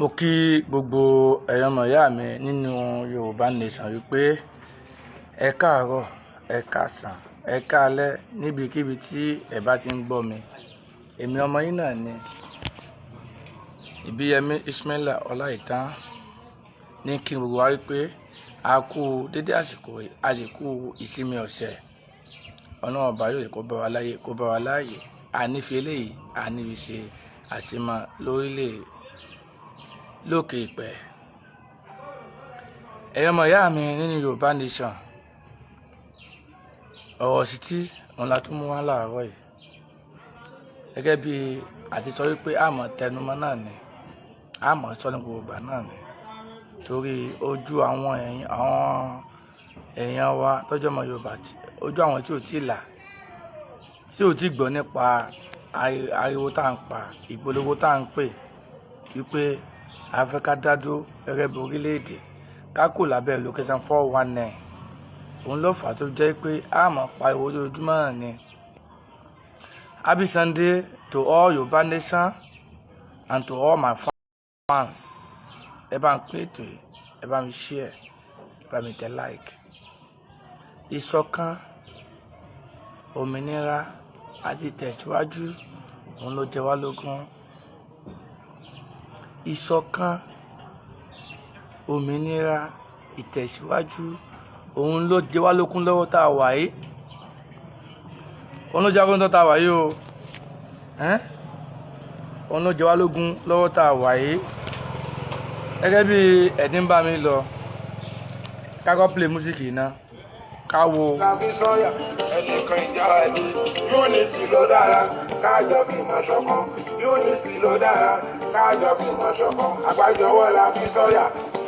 Mo kí gbogbo ẹ̀yàn ọmọ ìyá mi nínú Yorùbá Nation wípé ẹ káàárọ̀, ẹ káàsán, ẹ káalẹ́ níbikíbi tí ẹ bá ti ń gbọ́ mi. Èmi ọmọ yín náà ni Ìbíyẹmí Ismaila Ọláìtàn ní kí gbogbo wa wípé a kú dédé àsìkò, a sì kú ìsinmi ọ̀sẹ̀. Ọlọ́run ọba yóò kó bá wa láyé, kó bá wa láàyè. A ní fi eléyìí, a ní fi ṣe àṣemọ lórílẹ̀ lókè ìpẹ́. Ẹ̀yin ọmọ ìyá mi nínú Yorùbá Nation, ọ̀rọ̀ ìṣítí òun la tún mú wá láàárọ̀ yìí. Gẹ́gẹ́ bí a ti sọ wípé a mọ̀ tẹnumọ́ náà ni, a mọ̀ sọ ní gbogbo ìgbà náà ni. Torí ojú àwọn èèyàn wa tọ́jú ọmọ Yorùbá, ojú àwọn tí ò tí là, tí ò tí gbọ́ nípa ariwo tá à ń pa, ìpolówó tá à ń pè wípé a fẹ́ ká dá dúró gẹ́gẹ́ bí orílẹ̀-èdè, ká kúrò lábẹ́ location 419. Òun ló fà á tó jẹ́ pé a máa pariwo ojoojúmọ́ náà ni. Happy Sunday to all Yorùbá Nation and to all my fans. Ẹ bá ń pín ètò yìí, ẹ bá mi share, ẹ bá mi tẹ like. Ìṣọ̀kan, òmìnira àti ìtẹ̀síwájú òun ló jẹ wá lógún. Ìṣọ̀kan, òmìnira, ìtẹ̀síwájú òun ló jẹ wá lógún lọ́wọ́ tá a wà yìí. Òun ló jẹ wá lógún lọ́wọ́ tá a wà yìí o. Òun ló jẹ wá lógún lọ́wọ́ tá a wà yìí. Gẹ́gẹ́ bí ẹ̀dín ń bá mi lọ, ká kọ́ play music yìí ná, ká wo. Láfi sọ́yà ẹnìkan ìjà ẹni. Unity ló dára, kájọ fìmọ̀ ṣọ̀kan. Unity ló dára, kájọ fìmọ̀ ṣọ̀kan. Àgbájọwọ́ la fi sọ́yà,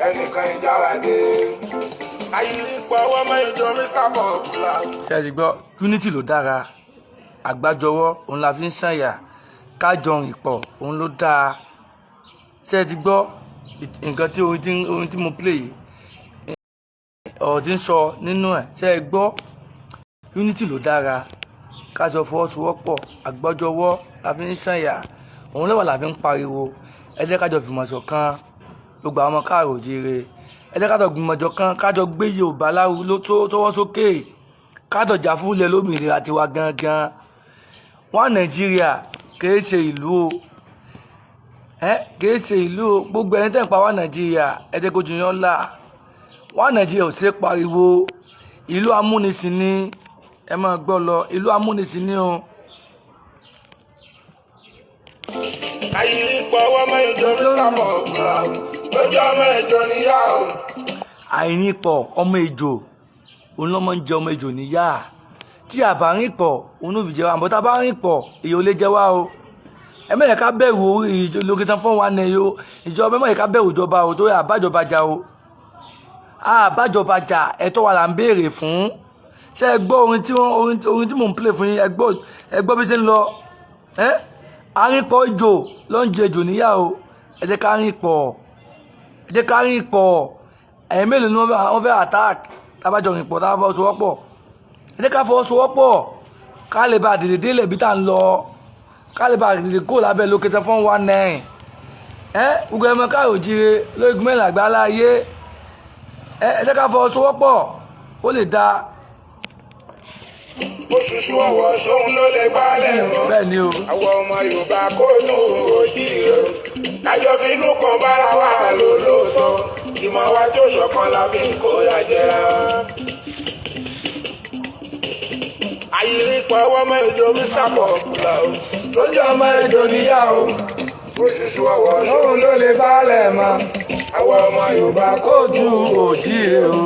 ẹnìkan ìjà wa dé. Àyírípọ̀ ọwọ́ mẹ́jọ Mr Popular. Ṣé ẹ ti gbọ́? Unity ló dára, àgbájọwọ́ òun la fi ń sànyà, kájọ rìn pọ̀ òun ló dáa. Ṣé ẹ ti gbọ́ nǹkan tí orin tí mo play yìí, ọ̀rọ̀ tí ń sọ nínú ẹ̀? Ṣé ẹ gbọ́? Unity ló dára, kájọ fọwọ́sowọ́pọ̀, àgbájọwọ́ la fi ń sànyà, òun ló wà la fi ń pariwo. Ẹ jẹ́ kájọ fìmọ̀ ṣọ̀kan, gbogbo àwọn ọmọ káàrò òjíire. Ẹ jẹ́ kájọ gbìmọ̀ ṣọ̀kan, kájọ gbé Yorùbá sọ́wọ́ sókè, kájọ jà fún ilẹ̀ lómìnira tiwa gangan. Wọ́n Nàìjíríà kìí ṣe ìlú o, ẹ kìí ṣe ìlú o. Gbogbo ẹni tẹ́ ń pa wá Nàìjíríà, ẹ jẹ́ kójú yán là. Wọ́n Nàìjíríà ò ṣe é pariwo, ìlú amúnisìn ni. Ẹ máa gbọ́ lọ, ìlú amúnisìn ni o. Àyírípọ̀ ọwọ́ mẹ́jọ Mr Popular lójú ọmọ ìjọ níyà o. Àìrìnpọ̀ ọmọ ejò òun ló máa ń jẹ ọmọ ejò níyà. Tí a bá rìn pọ̀, òun ló fi jẹ wá, àmọ́ tá a bá rìn pọ̀, èyí ò lè jẹ wá o. Ẹ má jẹ́ ká bẹ̀rù orí location 419 o. Ìjọba, ẹ má jẹ́ ká bẹ̀rù ìjọba o, torí àbájọba jà o, àbájọba jà. Ẹ̀tọ́ wa là ń béèrè fún. Ṣé ẹ gbọ́ orin tí wọ́n orin tí mò ń play fún yín? Ẹ gbọ́, ẹ gbọ́ bí ṣe ń lọ. Ẹ́ àrìnpọ̀ ejò ló ń jẹ ejò níyà o. Ẹ jẹ́ ká rìn pọ̀, ẹ jẹ́ ká rìn pọ̀. Ẹ̀yin mélòó ni wọ́n fẹ́ attack tábàjọ rìn pọ̀, tábà fọwọ́sowọ́pọ̀? Ẹ jẹ́ ká fọwọ́sowọ́pọ̀, ká lè bá tètè délẹ̀ bí tá à ń lọ, ká lè bá tètè kó lábẹ́ location 419. Ẹ gbogbo ẹmọ káàró jíire lórí mẹ́rin àgbáńlá ayé, ẹ jẹ́ ká fọwọ́sowọ́pọ̀ kó lè dáa. Oṣooṣù ọwọ́ sóhun ló lè gbálẹ̀ mọ́. Bẹ́ẹ̀ ni o. Àwọn ọmọ Yorùbá kó nù òjìrè o. Kájọ finú kan bára wa lò lóòótọ́. Ìmọ̀ wa tó ṣọ̀kan la fi ń kó yàjẹ́ra. Àyírípọ̀ ọwọ́ mẹ́jọ Mr Popular o. Lójú ọmọ ejò níyà o. Oṣooṣù ọwọ́ Lóhun ló lè bálẹ̀ mọ́. Àwọn ọmọ Yorùbá kó Kóòtù òjíire o.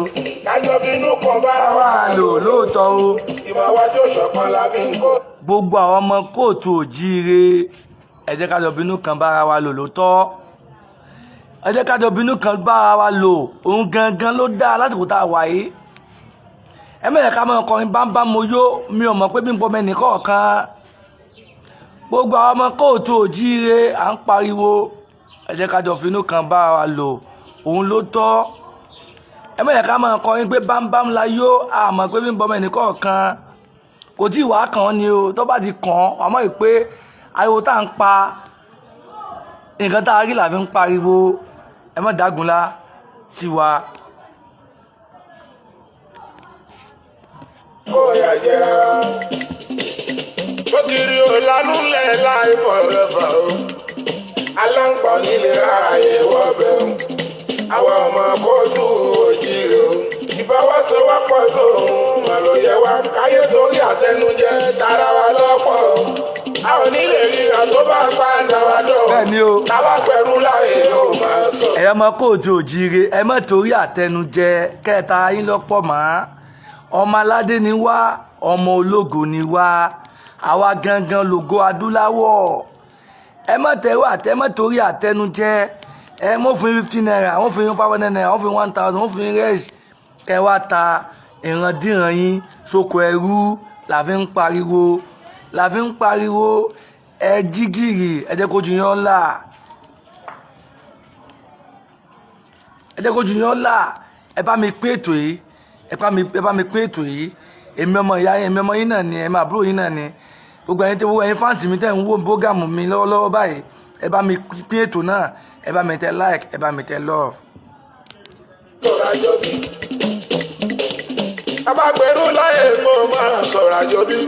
Kájọ finú kan bára wà lò lóòótọ́ o. Ìmọ̀ wa tó ṣọ̀kan la fi ń kó. Gbogbo àwọn ọmọ kóòtù òjíire, ẹ jẹ́ ká jọ bínú kan bára wa lò lóòótọ́. Ẹ jẹ́ ká jọ bínú kan bára wa lò, òun gangan ló dáa lásìkò tá a wà yìí. Ẹ mẹ́rẹ̀ ká máa kọrin bámbám mo yó, mi ò mọ̀ pé bí n pọ̀ mẹ́nì kọ̀ọ̀kan. Gbogbo àwọn ọmọ kóòtù òjíire, à ń pariwo, ẹ jẹ́ ká jọ finú kan bára wa lò, òun ló tọ́. Ẹ mẹ́rẹ̀ ká máa kọrin pé bámbám la yó, àmọ́ pé bí n pọ̀ mẹ́nì kọ̀ọ̀kan. Kò tí ì wá kàn án ni o. Tó bá ti kàn án, àmọ́ ì pé ariwo tá à ń pa. Nǹkan tá a rí là fi ń pariwo. Ẹ má dágunlá sí wa. Kó yà jẹ́ rárá. Ògiri ò lanúlẹ̀ láì forever o. Aláǹgbá nílé ráàyè wọ́bẹ̀ o. Àwọn ọmọ kóòtù òjìrè o. Ìfọwọ́sowọ́pọ̀ sóhun mà ló yẹ wá. Káyé torí àtẹnujẹ tara wa lọ́pọ̀ o. A ò ní lè ríra tó bá padà wá dọ̀. Bẹ́ẹ̀ ni o. Táwa pẹ̀lú láàyè ó máa sọ. Ẹ̀yọ́ ọmọ káàárọ̀ oòjíire, ẹ má torí àtẹnujẹ kẹta yín lọ́pọ̀ mọ́. Ọmọ aládé ni wá, ọmọ ológo ni wá, àwa gangan lògo adúláwọ̀. Ẹ má tẹ̀wọ́ àtẹ, ẹ má torí àtẹnujẹ. Ẹ mọ̀ fún yín ₦50, wọ́n fún yín ₦500, wọ́n fún yín 1,000, wọ́n fún yín rice, kẹ wá ta ìrandíran yín sóko ẹrú. La fi ń pariwo, la fi ń pariwo. Ẹ jí gìrì, ẹ jẹ́ kójú yín là, ẹ jẹ́ kójú yín là. Ẹ bá mi pín ètò yìí, ẹ bá mi pín ètò yìí. Èmi ọmọ ìyá yín, èmi ọmọ yín náà ni, èmi àbúrò yín náà ni. Gbogbo ẹ̀yin tí gbogbo ẹ̀yin fans mi tẹ́ ń wò program mi lọ́wọ́lọ́wọ́ báyìí, ẹ bá mi pín ètò náà, ẹ bá mi tẹ like, ẹ bá mi tẹ love. Sọ̀rọ̀ àjọbí. Tábàgbẹ̀rù láyé mo máa sọ̀rọ̀ àjọbí.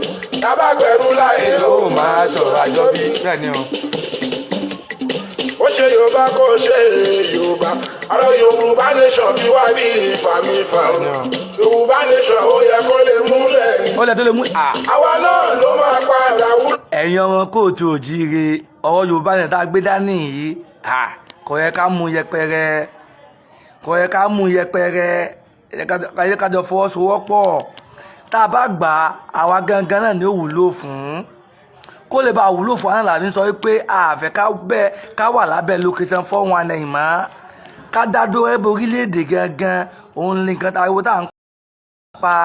Tábàgbẹ̀rù láyé ó máa sọ̀rọ̀ àjọbí. Bẹ́ẹ̀ ni o. Ó ṣe Yorùbá kó ṣe Yorùbá. Ọ̀rọ̀ Yorùbá nation bí wá bí ìfàmìfà o. Yorùbá nation ó yẹ kó lè múlẹ̀ ní. Ó lẹ tó lè mú à. Àwa náà ló máa padà wúlò. Ẹ̀yin ọmọ káàárọ̀ oòjíire, ọ̀rọ̀ Yorùbá ní tá a gbé dání yìí, kò yẹ ká mú yẹpẹrẹ, kò yẹ ká mú yẹpẹrẹ. Ẹ jẹ́ ká jọ fọwọ́sowọ́pọ̀. Tá a bá gbà á, àwa gangan náà ni ó wúlò fún. Kó lè bá wúlò fún àná làbí sọ wípé àfẹ́ ká bẹ́ ká wà lábẹ́ location 419 mọ́, ká dá dúró ẹbí orílẹ̀-èdè gangan. Òun ní nǹkan tá ariwo tá à ń pa,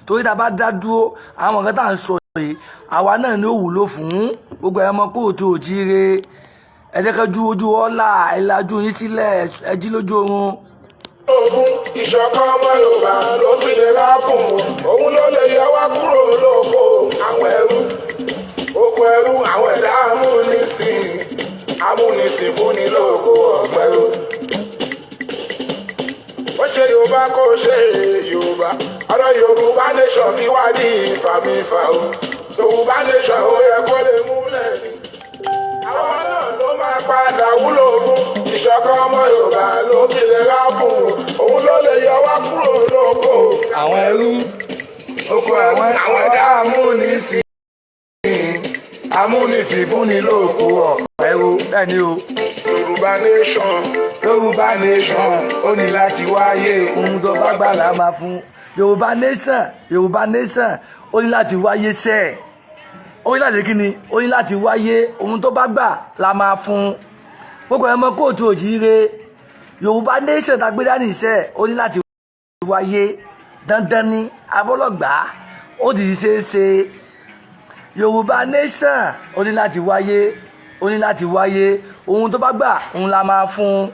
torí tá a bá dá dúró, àwọn nǹkan tá à ń sọ yìí, àwa náà ni ó wúlò fún. Gbogbo ẹ̀yàn ọmọ káàárọ̀ oòjíire, ẹ jẹ́ ká ju ojú ọ̀la, ẹ lajú yín sílẹ̀, ẹ jí lójú oorun. Ogun ìṣọ̀kan ọmọ Yorùbá ló fi lè rà fún un. Òun ló lè yọ wá kúrò lóko àwọn ẹrú. Oko ẹrú àwọn ẹ̀dá amúnisìn. Amúnisìn fúnni lóko ọ̀pẹ̀rú. Ó ṣe Yorùbá kó ṣe Yorùbá. Ọ̀rọ̀ Yorùbá nation fi wá ní ìfàmìfà o. Yorùbá nation ó yẹ kó lè múlẹ̀ ní. Àwọn náà ló máa padà wúlò fún. Ìṣọ̀kan ọmọ Yorùbá ló fi lè rà fún un. Òun ló lè yọ wá kúrò lóko àwọn ẹrú. Oko ẹrú àwọn ẹ̀dá amúnisìn. Amúnisìn fúnni lóko ọ̀pẹ̀rú. Bẹ́ẹ̀ ni o. Yorùbá nation, Yorùbá nation ó ní láti wáyé. Ohun tó bá gbà là máa fún. Yorùbá nation, Yorùbá nation ó ní láti wáyé sẹ́ẹ̀. Ó ní láti kí ni? Ó ní láti wáyé. Ohun tó bá gbà la máa fún. Gbogbo ẹ̀mọ káàárọ̀ oòjíire, Yorùbá nation tá a gbé dání iṣẹ́, ó ní láti wáyé dandan ni. Abọ́lọ́gbà ó ti ṣe é ṣe. Yorùbá nation ó ní láti wáyé, ó ní láti wáyé. Ohun tó bá gbà, òun la máa fún.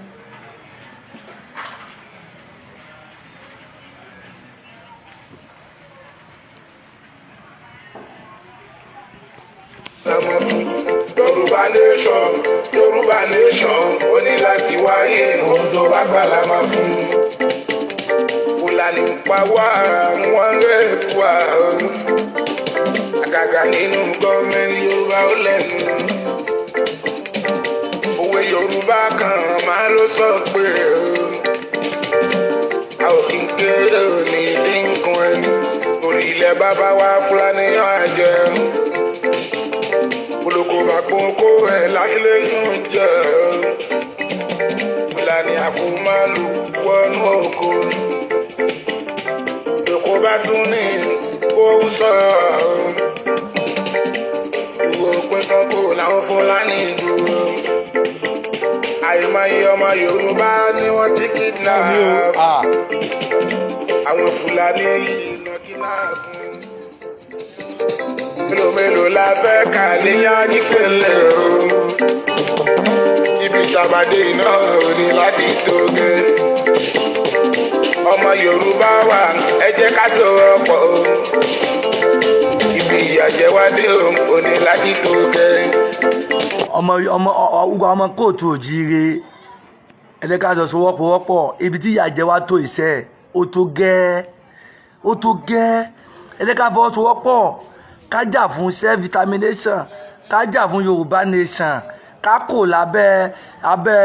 Yorùbá nation, Yorùbá nation ó ní láti wáyé. Ohun tó bá gbà la máa fún. Fúlàní ń pa wá, wọ́n rẹ̀ wá. Àgàgà nínú gọ́ọ̀mẹ̀ntì, Yorùbá ó lẹ́nu. Òwe Yorùbá kan máa ló sọ pé a ò kí n kéré ní nǹkan ẹni. Orí ilẹ̀ bàbá wa, Fúlàní yàn á jẹ. Olóko bá kókó ẹ̀ lákìlẹ̀ ń jẹ. Fúlàní àkómálù wọnú oko. Èkó bá tún ní kó ń sọ. Ìwò pé kọ́kọ́ làwọn Fúlàní dúró. Àìmọye ọmọ Yorùbá ni wọ́n ti kidnap. Àwọn Fúlàní yìí lọ kidnap. Mélòó mélòó la fẹ́ kà léyàn nípìnlẹ̀ o? Ibi ìjàmbádé náà ò ní láti tóge. Ọmọ Yorùbá wà, ẹ jẹ́ ká sọ̀rọ̀ pọ̀ o. Ibi ìyàjẹ́wádé ò ní láti tóge. Ọmọ ọmọ ọgbà ọmọ kóòtù òjíire, ẹ jẹ́ ká jọ sowọ́pọ̀wọ́pọ̀. Ibi tí ìyà jẹ wá tó ìṣẹ́, ó tó gẹ́, ó tó gẹ́. Ẹ jẹ́ ká fọwọ́sowọ́pọ̀, ká jà fún self determination, ká jà fún Yorùbá nation, ká kò lábẹ́ abẹ́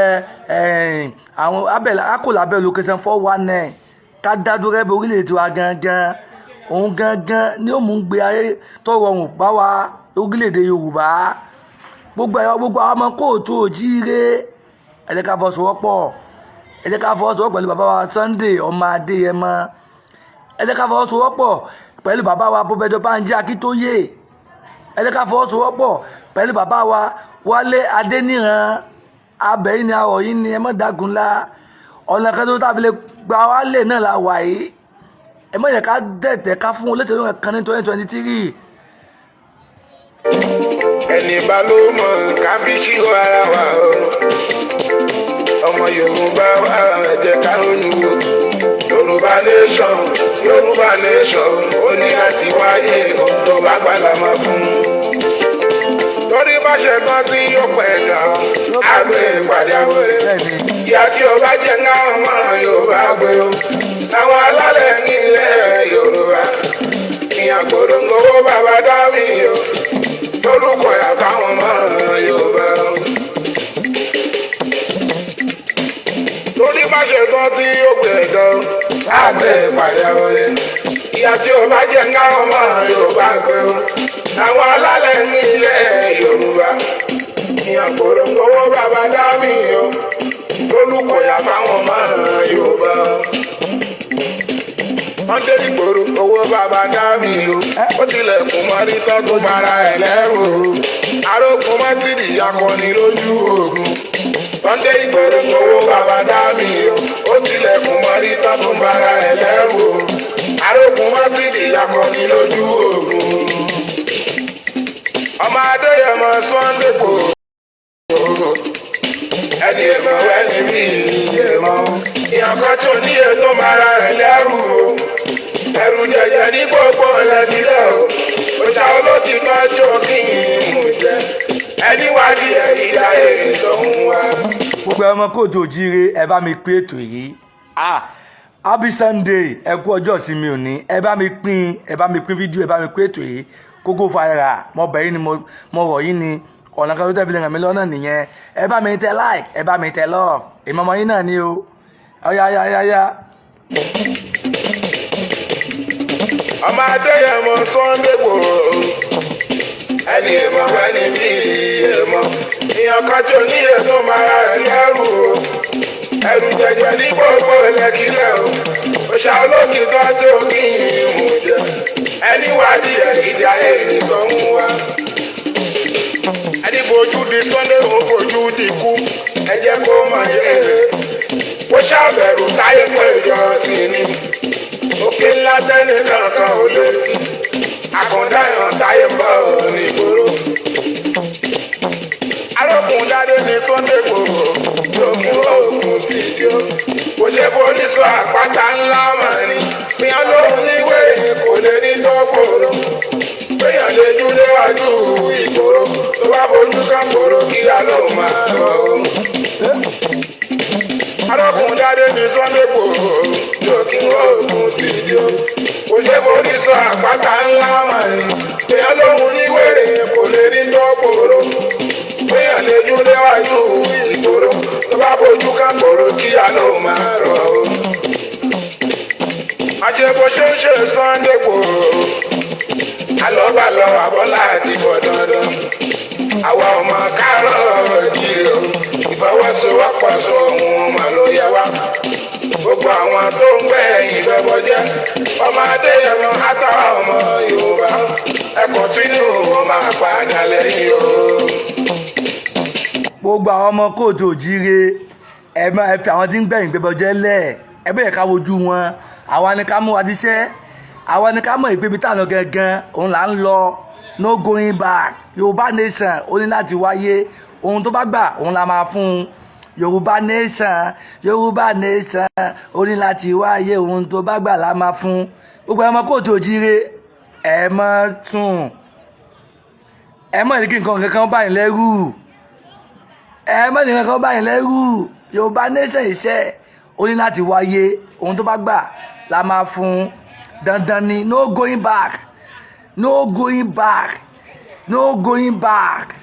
àwọn abẹ́, ká kò lábẹ́ location 419, ká dá dúró ẹbí orílẹ̀-èdè wa gangan. Òun gangan ni ó mú gbé ayé tó rọrùn bá wa lórílẹ̀-èdè Yorùbá. Gbogbo ẹ̀yọ́, gbogbo àwọn ọmọ kóòtù òjíire, ẹ jẹ́ ká fọwọ́sowọ́pọ̀. Ẹ jẹ́ ká fọwọ́sowọ́pọ̀ pẹ̀lú bàbá wa Sunday ọmọ Adéyẹmọ. Ẹ jẹ́ ká fọwọ́sowọ́pọ̀ pẹ̀lú bàbá wa Professor Bánjí Akíntóyè. Ẹ jẹ́ ká fọwọ́sowọ́pọ̀ pẹ̀lú bàbá wa Wálé Adéníran. Abẹ́yìn ni àwọ̀ yìí ni, ẹ má dágunlá. Ọ̀nà kan tó tàbí lè gba wálé náà la wà yìí. Ẹ má yẹ ká dẹ̀tẹ̀ ká fún olóṣèlú kan ní 2023. Ẹni bá ló mọ̀ ká fi ṣírò ara wa o. Ọmọ Yorùbá wa, ẹ jẹ́ ká ronú o. Yorùbá nation, Yorùbá nation, ó ní láti wáyé. Ohun tó bá gbà la máa fún torí bá ṣe tán tí yóò pẹ̀ gan àgbẹ̀ ìpàdé àwòrán. Ìyá tí o bá jẹ náà, ọmọ Yorùbá gbé o. Àwọn alálẹ̀ nílẹ̀ Yorùbá ìyàn gbòdògbò bàbá dámì o lórúkọ yàtọ̀ àwọn ọmọ Yorùbá. Torí bá ṣe tán tí yóò pẹ̀ gan àgbẹ̀ ìpàdé àwòrán. Ìyá tí o bá jẹ náà, ọmọ Yorùbá gbé o. Àwọn alálẹ̀ nílẹ̀ Yorùbá ìyàn gbòdògbò bàbá dámì o lórúkọ yàtọ̀ àwọn ọmọ Yorùbá. Wọ́n dé ìgboro, owó bàbá dámì o. Ó tilẹ̀kùn mọ́rí tọ́tún bara ẹ̀ lẹ́rù o. Arógun mọ́tìrì akọni lójú ogun. Wọ́n dé ìgboro, owó bàbá dámì o. Ó tilẹ̀kùn mọ́rí tọ́tún bara ẹ̀ lẹ́rù o. Arógun mọ́tìrì akọni lójú ogun. Ọmọ Adéyẹmọ Sunday Igboho, ẹni èmọ̀ ẹni bí èmọ̀ ìyàn kan tó ní ètò mara ẹ̀ lẹ́rù o. Ẹrù jẹjẹ ní gbogbo ẹlẹ́dílẹ̀ o. Ọjà olótìtọ́ tí ó kí n mú jẹ ẹni wádìí ẹ̀ ìdá èrè tó ń wá. Gbogbo ọmọ kóòtù òjíire, ẹ bá mi pín ètò yìí. Ah, happy Sunday, ẹ kú ọjọ́ ìsinmi òní. Ẹ bá mi pín, ẹ bá mi pín fídíò, ẹ bá mi pín ètò yìí kókó fara. Mo bẹ̀ yín ni, mo rọ̀ yín ni. Ọ̀nà kan tó tẹ́ fi lè ràn mí lọ́nà nìyẹn. Ẹ bá mi tẹ like, ẹ bá mi tẹ love. Ìmọ̀ ọmọ yín náà ni o. Ọ̀yá yá yá yá. Ọmọ Adéyẹmọ Sunday Igboho, ẹni èmọ̀ ẹni bí èmọ̀ ìyàn kan tí oníyẹ tó mara ẹ̀ lẹ́rù o. Ẹrù jẹjẹ ní gbogbo ẹlẹ́kílẹ̀ o. Òṣà olókìtọ́ tó kí n mú jẹ ẹni wádìí ẹ̀ ìdí ayé ní tó ń wá. Ẹni fojú di Sunday, ó fojú di kú. Ẹ jẹ́ kó mọ̀ yé ó ṣàbẹ̀rù táyé péjọ sí ni. Òkè ńlá tẹ́lẹ̀ kankan ò létí àkàndá ìhàn táyé ń bọ̀ nígboro. Arókùn dáadé ní Sunday Igboho lókun òògùn sí i ó. Kò ṣe forí sọ àpáta ńlá mọ̀ ni. Fìyàn lóhùn níwèé kò lè ní tó gbòòrò. Péyàn lè jú léwájú ìgboro tó bá fojú kan gbòòrò kí á ló máa lọ. Arókùn dáadé ní Sunday Igboho lókun òògùn sí i ó. Kò ṣe forí sọ àpáta ńlá mọ̀ ni. Fìyàn lóhùn níwèé kò lè ní tó gbòòrò. Péyàn lè jú léwájú ìgboro tó bá fojú kan gbòòrò kí á ló máa rọ. Àṣẹ bó ṣe ń ṣe Sunday Igboho alọ́balọ́ àbọ́lá àti bọ̀ dandan. Àwa ọmọ káàárọ̀ òjíire o, ìfọwọ́sowọ́pọ̀ sọ ohun mà ló yẹ wá. Gbogbo àwọn tó ń gbẹ̀yìn bẹ́bọ jẹ́ ọmọ Adéyẹmọ àtàwọn ọmọ Yorùbá, ẹ kọ́tínú wọn máa padà lẹ́yìn o. Gbogbo àwọn ọmọ kóòtù òjíire, ẹ máa ẹ fi àwọn tí ń gbẹ̀yìn gbẹbọ jẹ́ lẹ̀. Ẹ bẹ̀rẹ̀ ká wojú wọn. Àwa ni ká mú wa díṣẹ́, àwa ni ká mọ̀ ìpè ibi tá à ń lọ gangan òun là ń lọ. No going back. Yorùbá nation, ó ní láti wáyé. Ohun tó bá gbà, òun la máa fún un. Yorùbá nation, Yorùbá nation, ó ní láti wáyé. Ohun tó bá gbà la máa fún un. Gbogbo ọmọ kóòtù òjíire, ẹ má sùn, ẹ má ní kí nǹkan kankan bá yín lẹ́rù. Ẹ má jẹ́ kankan báyìí lẹ́rù. Yorùbá nation iṣẹ́ ó ní láti wáyé. Ohun tó bá gbà la máa fún. Dandan ni. No going back, no going back, no going back,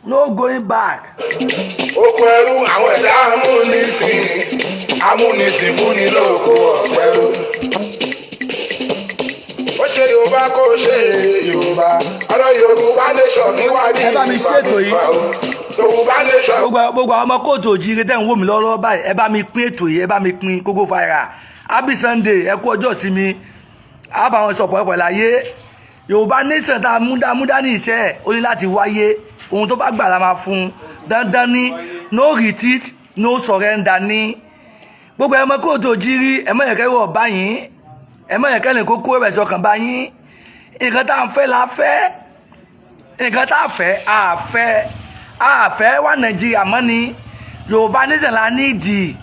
no going back. Oko ẹrú àwọn ẹ̀dá amúnisìn, amúnisìn fúnni lóko ọ̀pẹ̀rú. Ó ṣe Yorùbá, kó ṣe Yorùbá, ọ̀rọ̀ Yorùbá nation níwájú. Ẹ bá mi ṣètò yìí. Yorùbá nation. Gbogbo àwọn ọmọ kóòtù òjíire tẹ́ ń wò mí lọ́wọ́lọ́wọ́ báyìí, ẹ bá mi pín ètò yìí, ẹ bá mi pín kókó fàyà. Happy Sunday, ẹ kú ọjọ́ ìsinmi. Á bá wọn sọ̀pọ̀ ẹ̀pọ̀ láyé. Yorùbá nation tá a mú dání iṣẹ́ ó ní láti wáyé. Ohun tó bá gbà la máa fún un. Dandan ni. No retreat, no surrender ní. Gbogbo ẹ mọ kóòtù òjíire, ẹ mọ̀ yẹn kẹ́wọ́ báyìí, ẹ mọ̀ yẹn kẹ́lẹ̀ kókó ẹ̀rẹ̀ sọkàn báyìí. Nǹkan tá à ń fẹ́ la fẹ́, nǹkan tá a fẹ́ a fẹ́, a fẹ́ wà Nàìjíríà mọ́ ni. Yorùbá nation la nídìí,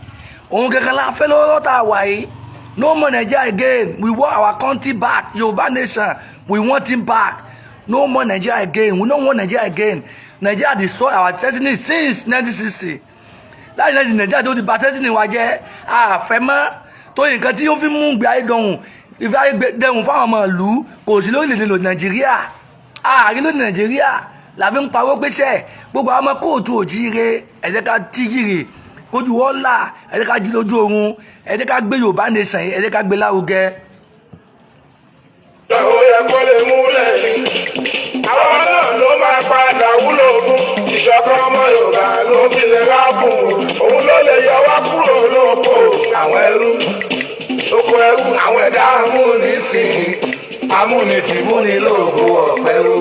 òun kankan la fẹ́ lọ́wọ́ tá a wà yìí. No more Nigeria again. We want our country back. Yorùbá nation, we want him back. No more Nigeria again. We no want Nigeria again. Nigeria destroy our destiny since 1960. Láti náà Nàìjíríà tó ti bà destiny wa jẹ́, a fẹ́ mọ́. Tó nǹkan tí ó fi mú ìgbé ayé dọ̀hùn, ìfẹ́ ayé dẹ̀hùn fáwọn ọmọ ìlú kò sí lórílẹ̀‐èdè Nàìjíríà. Ààrin lórí Nàìjíríà la fi ń pawó pèsè. Gbogbo àwọn ọmọ kóòtù òjíire, ẹ jẹ́ ká jí gìrì kójú wọ́n là, ẹ jẹ́ ká jí lójú oorun, ẹ jẹ́ ká gbé Yorùbá nation yìí, ẹ jẹ́ ká gbé lárugẹ. Ó yẹ kó lè múlẹ̀ ní. Àwọn náà ló máa padà wúlò fún ìṣọ̀kan ọmọ Yorùbá, ló fi lè rákùn. Òun ló lè yọ wá kúrò lóko àwọn ẹrú. Oko ẹrú àwọn ẹ̀dá amúnisìn, amúnisìn fúnni lóko ọ̀pẹ̀rú.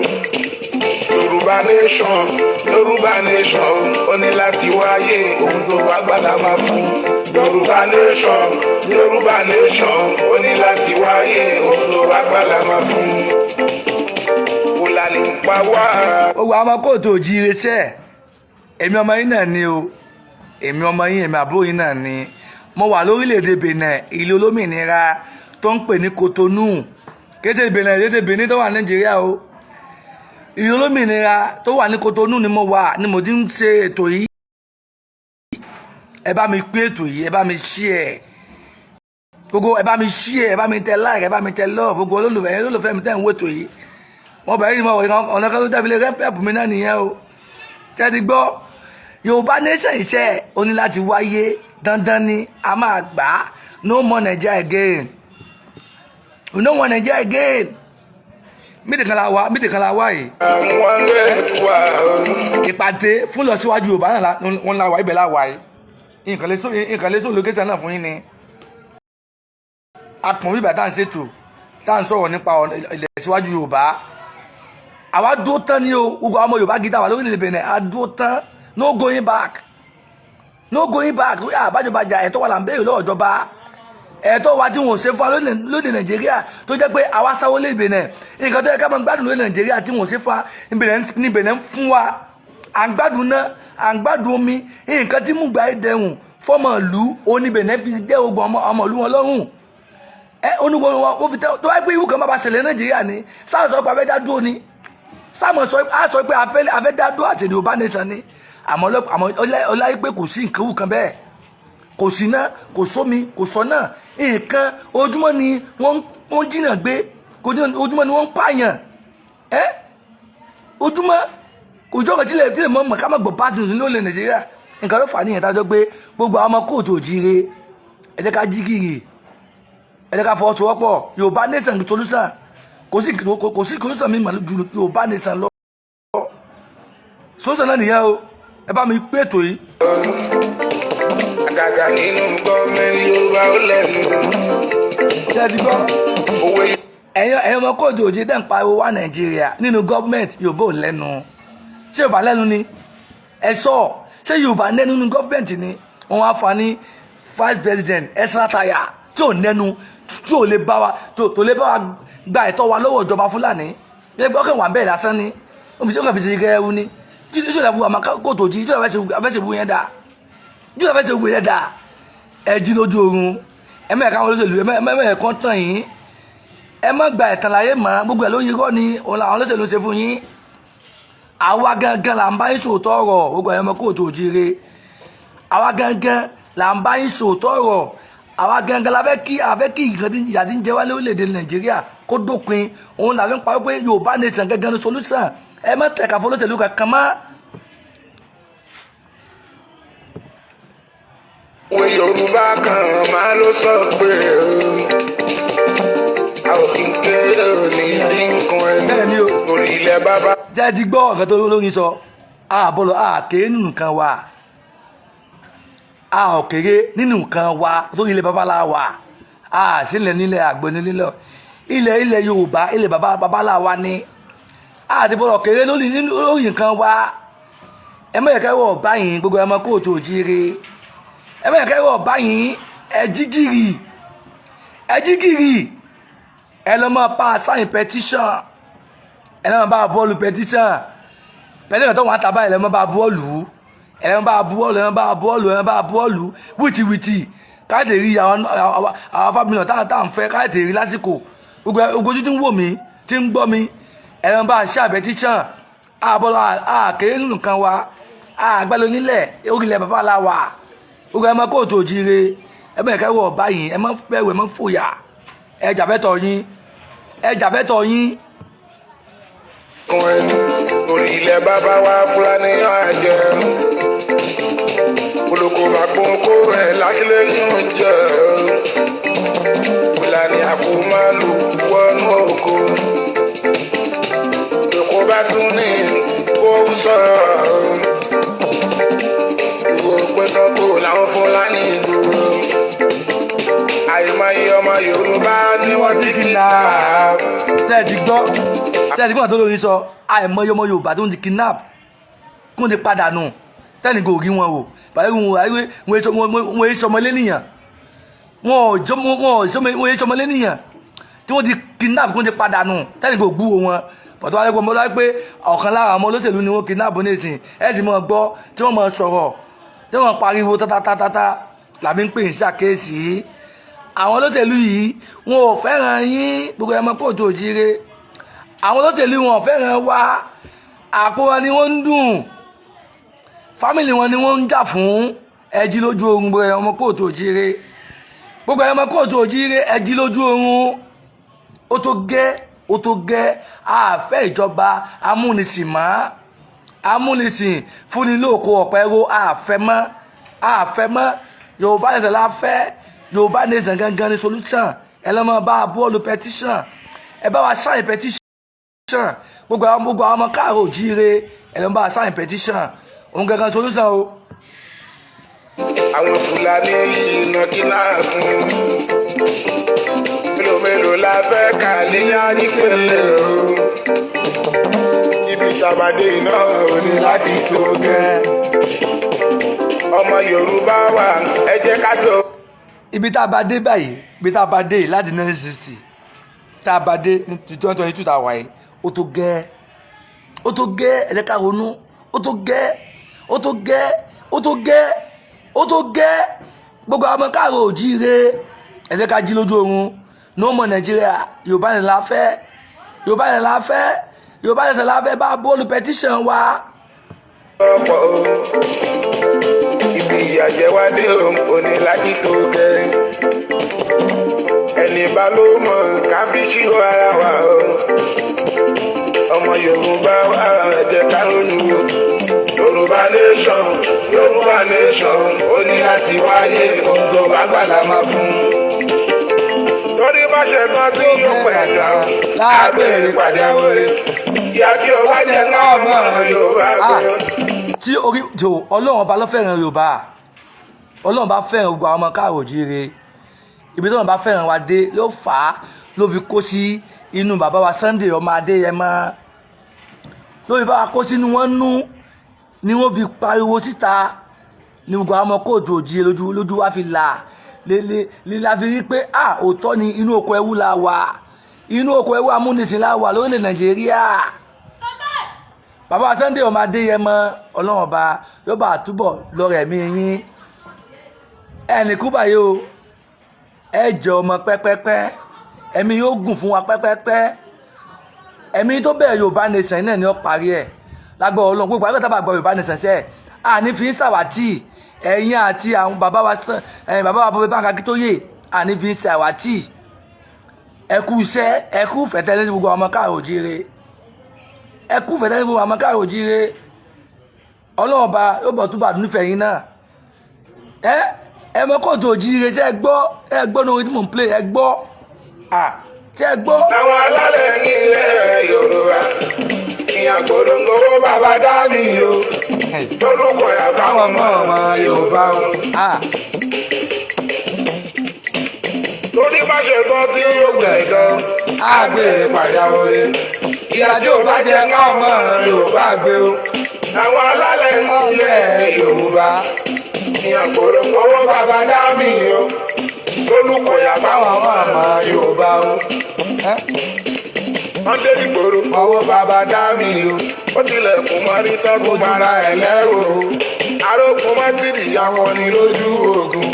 Yorùbá nation, Yorùbá nation, ó ní láti wáyé. Ohun tó bá gbà la máa fún. Yorùbá nation, Yorùbá nation, ó ní láti wáyé. Ohun tó bá gbà la máa fún. Fúlàní ń pa wá. Gbogbo àwọn ọmọ kóòtù òjíire sẹ́, èmi ọmọ yín náà ni o, èmi ọmọ yín, èmi àbúrò yín náà ni. Mo wà lórílẹ̀‐èdè Benin, ìlú olómìnira tó ń pè ní Cotonou. Kété Benin, kété Benin tó wà ní Nàìjíríà o. Ìlú olómìnira tó wà ní Cotonou ni mo wà, ni mo ti ń ṣe ètò yìí. Ẹ bá mi pín ètò yìí, ẹ bá mi share gbogbo, ẹ bá mi share, ẹ bá mi tẹ like, ẹ bá mi tẹ love. Gbogbo olólùfẹ́ yẹn, olólùfẹ́ mi tẹ̀ ń wò ètò yìí, wọ́n bẹ̀rẹ̀ ní mo wọ̀ ọ̀nà kan tó dábìlẹ̀ rẹ́pẹ̀pù mi náà nìyẹn o. Tẹ́tí gbọ́, Yorùbá nation iṣẹ́ ó ní láti wáyé. Dandan ni, a máa gbà á. No more Nigeria again. We no want Nigeria again. Mídìí kan la wá, mídìí kan la wá yìí. Àwọn rẹ̀ wà. Ìpàdé fún lọ síwájú Yorùbá náà wọ́n la wà, ibẹ̀ la wà yìí. Nǹkan lè sọ location náà fún yín ni apọ̀n bíbà tá à ń ṣètò, tá à ń sọ̀rọ̀ nípa ilẹ̀ síwájú Yorùbá. Àwa dúró tán ni o. Gbogbo àwọn ọmọ Yorùbá gidi àwa lórílẹ̀ Benin, a dúró tán. No going back, no going back. Àbájọbàjà ẹ̀tọ́ wa là ń béèrè lọ́wọ́ ìjọba, ẹ̀tọ́ wa tí wọn ò ṣe fún wa lóde Nàìjíríà, tó jẹ́ pé àwa sáwó lé Benin. Nǹkan tó yẹ ká máa gbádùn lóde Nàìjíríà tí wọn ò ṣe fún wa ní Benin fún wa. À ń gbádùn náà, à ń gbádùn omi. Nǹkan tí mú gbà dẹrùn fọmọ ìlú oní Benin fi jẹ́ ogun ọmọ ìlú wọn lọ́rùn. Ẹ onígbò wọn ó fi tẹ tó wáyé pé irú kan bá ṣẹlẹ̀ Nàìjíríà ni, sáà sọ pé a fẹ́ dá dúró ni, sáà mọ̀ sọ á sọ pé a fẹ́ dá dúró àti Yorùbá nation ni. Àmọ́ ọláyé pé kò sí nǹkan wù kan bẹ́ẹ̀, kò sí iná, kò sómi, kò sọ́nà. Nǹkan ojúmọ́ ni wọ́n jìnnà gbé, ojúmọ́ ni wọ́n ń pààyàn. Ẹ́ ojúmọ́ kò jọ́ kan tílẹ̀ mọ́ mọ́ ká má gbọ́ bad news ní olè Nàìjíríà. Nǹkan tó fà á nìyẹn tájọ́ pé gbogbo àwọn ọmọ kóòtù òjíire, ẹ jẹ́ ká jí gìrì, ẹ jẹ́ ká fọwọ́sowọ́pọ̀. Yorùbá nation solution. Kò sí solution mi mà ju Yorùbá nation lọ. Solution náà nìyẹn o. Ẹ bá mi pé ètò yìí. Àgàgà nínú gọ́ọ̀mẹ̀ntì, Yorùbá ó lẹ́nu. Ṣé ẹ ti gbọ́? Òwe. Ẹ̀yin ọmọ kóòtù òjì tẹ̀ ń pariwo wá Nàìjíríà, nínú gọ́ọ̀mẹ̀ntì Yorùbá ò lẹ́nu. Ṣé Yorùbá lẹ́nu ni? Ẹ sọ, ṣé Yorùbá lẹ́nu nínú gọ́ọ̀mẹ̀ntì ni? Wọ́n wá fa ní vice president extra tire tí ò nẹnu, tí ò lè bá wa tó lè bá wa gba ẹ̀tọ́ wa lọ́wọ́ ìjọba Fúlàní. Ẹ ọkàn wà bẹ́ẹ̀ lásán ni, ó fi ṣe kẹ́ ẹrú ni. Tí ìṣòro àbúrò àmọ́ kóòtù òjì tí ìṣòro àfẹ́sẹ̀ wú yẹn dà, tí ìṣòro àfẹ́sẹ̀ wú yẹn dà. Ẹ jí lójú oorun. Ẹ mẹ́ẹ̀ká àwọn olóṣèlú, ẹ mẹ́ẹ̀kan tàn yín. Ẹ má gba ẹ̀tàn láyé mọ́. Gbogbo ẹ̀ ló yí kọ́ ni òun làwọn olóṣèlú ń ṣe fún yín. Àwa gangan là ń bá yín sòótọ́ ọ̀rọ̀. Gbogbo ẹ̀yọ́ ọmọ káàárọ̀ oòjíire, àwa gangan là ń bá yín sòótọ́ ọ̀rọ̀. Àwa gangan la fẹ́ kí a fẹ́ kí nǹkan tí ìyà tí ń jẹ wá lórílẹ̀‐èdè Nàìjíríà kó dópin. Òun là fi ń parí pé Yorùbá nation gangan ní solution. Ẹ má tẹ̀ka fún olóṣèlú kankan mọ́. Òwe Yorùbá kan máa ló sọ pé a ò kí n kéré ní nǹkan ẹni Bẹ́ẹ̀ ni o. orí ilẹ̀ bàbá. Jẹ́ ti gbọ́ ọ̀kan tó lórin sọ, àbọ̀lọ̀ àkéré nínú nǹkan wa, a ò kéré nínú nǹkan wa sórí ilẹ̀ babalá wa, a sílẹ̀ nílẹ̀ àgbẹ̀ nílẹ̀ ilẹ̀ Yorùbá, ilẹ̀ babalá wa ni a ti bọ̀lọ̀ kéré lórí nǹkan wa. Ẹ má yẹ ká wọ̀ báyìí, gbogbo ẹ mọ káàárọ̀ oòjíire, ẹ má yẹ ká wọ̀ báyìí. Ẹ jí gìrì, ẹ jí gìrì, ẹ lọ́ máa pa sign petition, ẹ lọ́ máa bá bọ́ọ̀lù petition tó wọ́n á ta báyìí, ẹ lọ́ máa bá bọ́ọ̀lù, ẹ lọ́ máa bá bọ́ọ̀lù, ẹ lọ́ máa bá bọ́ọ̀lù, ẹ lọ́ máa bá bọ́ọ̀lù wìtìwìtì káàtì rí àwọn 5 million tá à ń fẹ́ káàtì rí lásìkò. Gbogbo ojú tí ń wò mí, tí ń gbọ́ mi, ẹ lọ́ máa bá ṣe petition. Àbọ̀lọ̀ àkèrè nínú nǹkan wa, àgbẹ̀lẹ̀ onílẹ̀, orílẹ̀ bàbá la wà. Gbogbo ẹ mọ káàárọ̀ oòjíire, ẹ bẹ̀rẹ̀ kẹ́wọ̀ báyìí, ẹ má bẹ̀rù, ẹ má fòyà, ẹ jàfẹ́tọ̀ yín, ẹ jàfẹ́tọ̀ yín. Nǹkan ẹni orí ilẹ̀ bàbá wa, Fúlàní àjẹ olóko bá gbọ́n kó rẹ̀ lákìlẹ̀ yóò jẹ́ Fúlàní àkómálù wọnú oko, èkó bá tún ní kó sọ̀rọ̀ ìwò pé kọ́kọ́ làwọn Fúlàní dúró. Àìmọye ọmọ Yorùbá ni wọ́n ti kidnap. Ṣé ẹ ti gbọ́? Ṣé ẹ ti gbọ́ tó lórí sọ? Àìmọye ọmọ Yorùbá tó ń di kidnap, kó ń ti padà nù, tẹ́nì kò rí wọn o. Bàbá wọn èso ọmọ lẹ́nìyàn, wọn ò jọ wọn èso ọmọ lẹ́nìyàn tí wọ́n ti kidnap, kó ń ti padà nù, tẹ́nì kò gbúwo wọn. Bọ̀dọ̀ wálé pọ̀ mọ́lá pé ọ̀kan lára àwọn olóṣèlú ni wọ́n kidnap ní ìsìn. Ẹ ti mọ̀ gbọ́ tí wọ́n mọ̀ sọ̀rọ̀, tí wọ́n pariwo tátátátá làbí ń pè ní ṣàkíyèsí. Àwọn olóṣèlú yìí, wọn ò fẹ́ràn yín. Gbogbo ẹ̀mọ́ káàárọ̀ oòjíire, àwọn olóṣèlú wọn ò fẹ́ràn wa. Àpò wọn ni wọ́n ń dùn, family wọn ni wọ́n ń jà fún. Ẹ jí lójú oorun, gbogbo ẹ̀mọ́ káàárọ̀ oòjíire, gbogbo ẹ̀mọ́ káàárọ̀ oòjíire, ẹ jí lójú oorun. Ó tó gẹ́, ó tó gẹ́. Àfẹ́ ìjọba amúnisìn mọ́, amúnisìn fúnni lóko ọ̀pẹ ro, àfẹ́ mọ́, àfẹ́ mọ́. Yorùbá nation la fẹ́. Yorùbá nation gangan ni solution. Ẹ lọ́ mọ́ bá bọ́ọ̀lù petition, ẹ bá wa sign petition. Gbogbo àwọn ọmọ káàárọ̀ oòjíire, ẹ lọ́ bá wa sign petition. Òun gangan solution o. Àwọn Fúlàní yìí ná kí náà fún mélòó mélòó la fẹ́ kà léyà nípínlẹ̀ o. Ibi ìtàbàdé iná ò ní láti tó gẹ́. Ọmọ Yorùbá wà, ẹ jẹ́ ká tó. Ibi tá a bá dé báyìí, ibi tá a bá dé láti 1960 tá a bá dé ní 2022 tá a wà yìí, ó tó gẹ́, ó tó gẹ́. Ẹ jẹ́ ká ronú. Ó tó gẹ́, ó tó gẹ́, ó tó gẹ́, ó tó gẹ́. Gbogbo àwọn ọmọ káàárọ̀ oòjíire, ẹ jẹ́ ká jí lójú oorun. No more Nàìjíríà. Yorùbá ní la fẹ́, Yorùbá ní la fẹ́, Yorùbá ní la fẹ́. Bá bọ́ọ̀lù petition wa. Ọ̀pọ̀ o, ibi ìyàjẹ́ wá dé o, ò ní láti tó gẹ́. Ẹni bá ló mọ̀ ká fi ṣírò ara wa o. Ọmọ Yorùbá wà, ẹ jẹ́ ká ronú o. Yorùbá nation, Yorùbá nation ó ní láti wáyé. Ohun tó bá gbà la máa fún. Torí bá ṣe kan tí yóò pẹ̀ dà lágbèrè pàdé àwòrán ìyá tí o bá jẹ náà mọ̀ Yorùbá gbé. Tí orí tó, Ọlọ́run ọba ló fẹ́ràn Yorùbá. Ọlọ́run bá fẹ́ràn gbogbo àwọn ọmọ káàrọ̀ oòjíire. Ibi tí Ọlọ́run bá fẹ́ràn wa dé ló fà á ló fi kó sí inú bàbá wa Sunday ọmọ Adéyẹmọ, ló fi bá wa kó sínú wọn nú ni wọ́n fi pariwo síta ní gbogbo àwọn ọmọ káàárọ̀ oòjíire lójú wa fi là lè la fi rí pé à òótọ́ ni, inú oko ẹrú la wà, inú oko ẹrú amúnisìn la wà lórílẹ̀ Nàìjíríà. Bàbá Sunday ọmọ Adéyẹmọ, Ọlọ́run ọba yóò bá túbọ̀ lọ́rọ̀ ẹ̀mí yín. Ẹnì kú báyìí o, ẹ jẹ ọmọ pẹ́pẹ́pẹ́, ẹ̀mí yóò gùn fún wa pẹ́pẹ́pẹ́. Ẹ̀mí tó bẹ̀rẹ̀ Yorùbá nation náà ni ó parí ẹ̀. Lágbọ́ Ọlọ́run, gbogbo àgbẹ̀ tábà gbọ́ Yorùbá nation sẹ́, àní fi ń ṣàwátì ẹ̀yin àti àwọn bàbá wa, ẹ̀yin bàbá wa bọ́bí Bánkì Akíntóyè, àní fi ń ṣàwátì. Ẹ kú iṣẹ́, ẹ kú fẹ̀tẹ́ ní gbogbo àwọn ọmọ káàró òjíire, ẹ kú fẹ̀tẹ́ ní gbogbo àwọn ọmọ káàró òjíire. Ọlọ́run Ọba yóò bọ̀ túbà nífẹ̀ẹ́ yín náà. Ẹ mọ kóòtù òjíire ṣe, ẹ gbọ́, ẹ gbọ́ ní orin tí mò ń play, ẹ gbọ́ à ṣe ẹ gbọ́. Àwọn alálẹ̀ ní ilẹ̀ Yorùbá, ìyàn gbòdògbò bàbá dání o, lórúkọ yàtọ̀ àwọn ọmọ ọmọ Yorùbá o. Torí bá ṣe tán tí yóò gbẹ̀ gan, á gbé pàjáwìrì. Ìyà tí ò bá jẹ káwọn ọmọ Yorùbá gbé o. Àwọn alálẹ̀ ní ilẹ̀ Yorùbá, ìyàn gbòdògbò bàbá dání o, lórúkọ yàtọ̀ àwọn ọmọ ọmọ Yorùbá o. Wọ́n dé ìgboro ọwọ́ bàbá dá mi o. Ó tilẹ̀kùn mọ́rí tọ́kùn para ẹ̀ lẹ́rù o. Arógun mọ́tìrì akọni lójú ogun.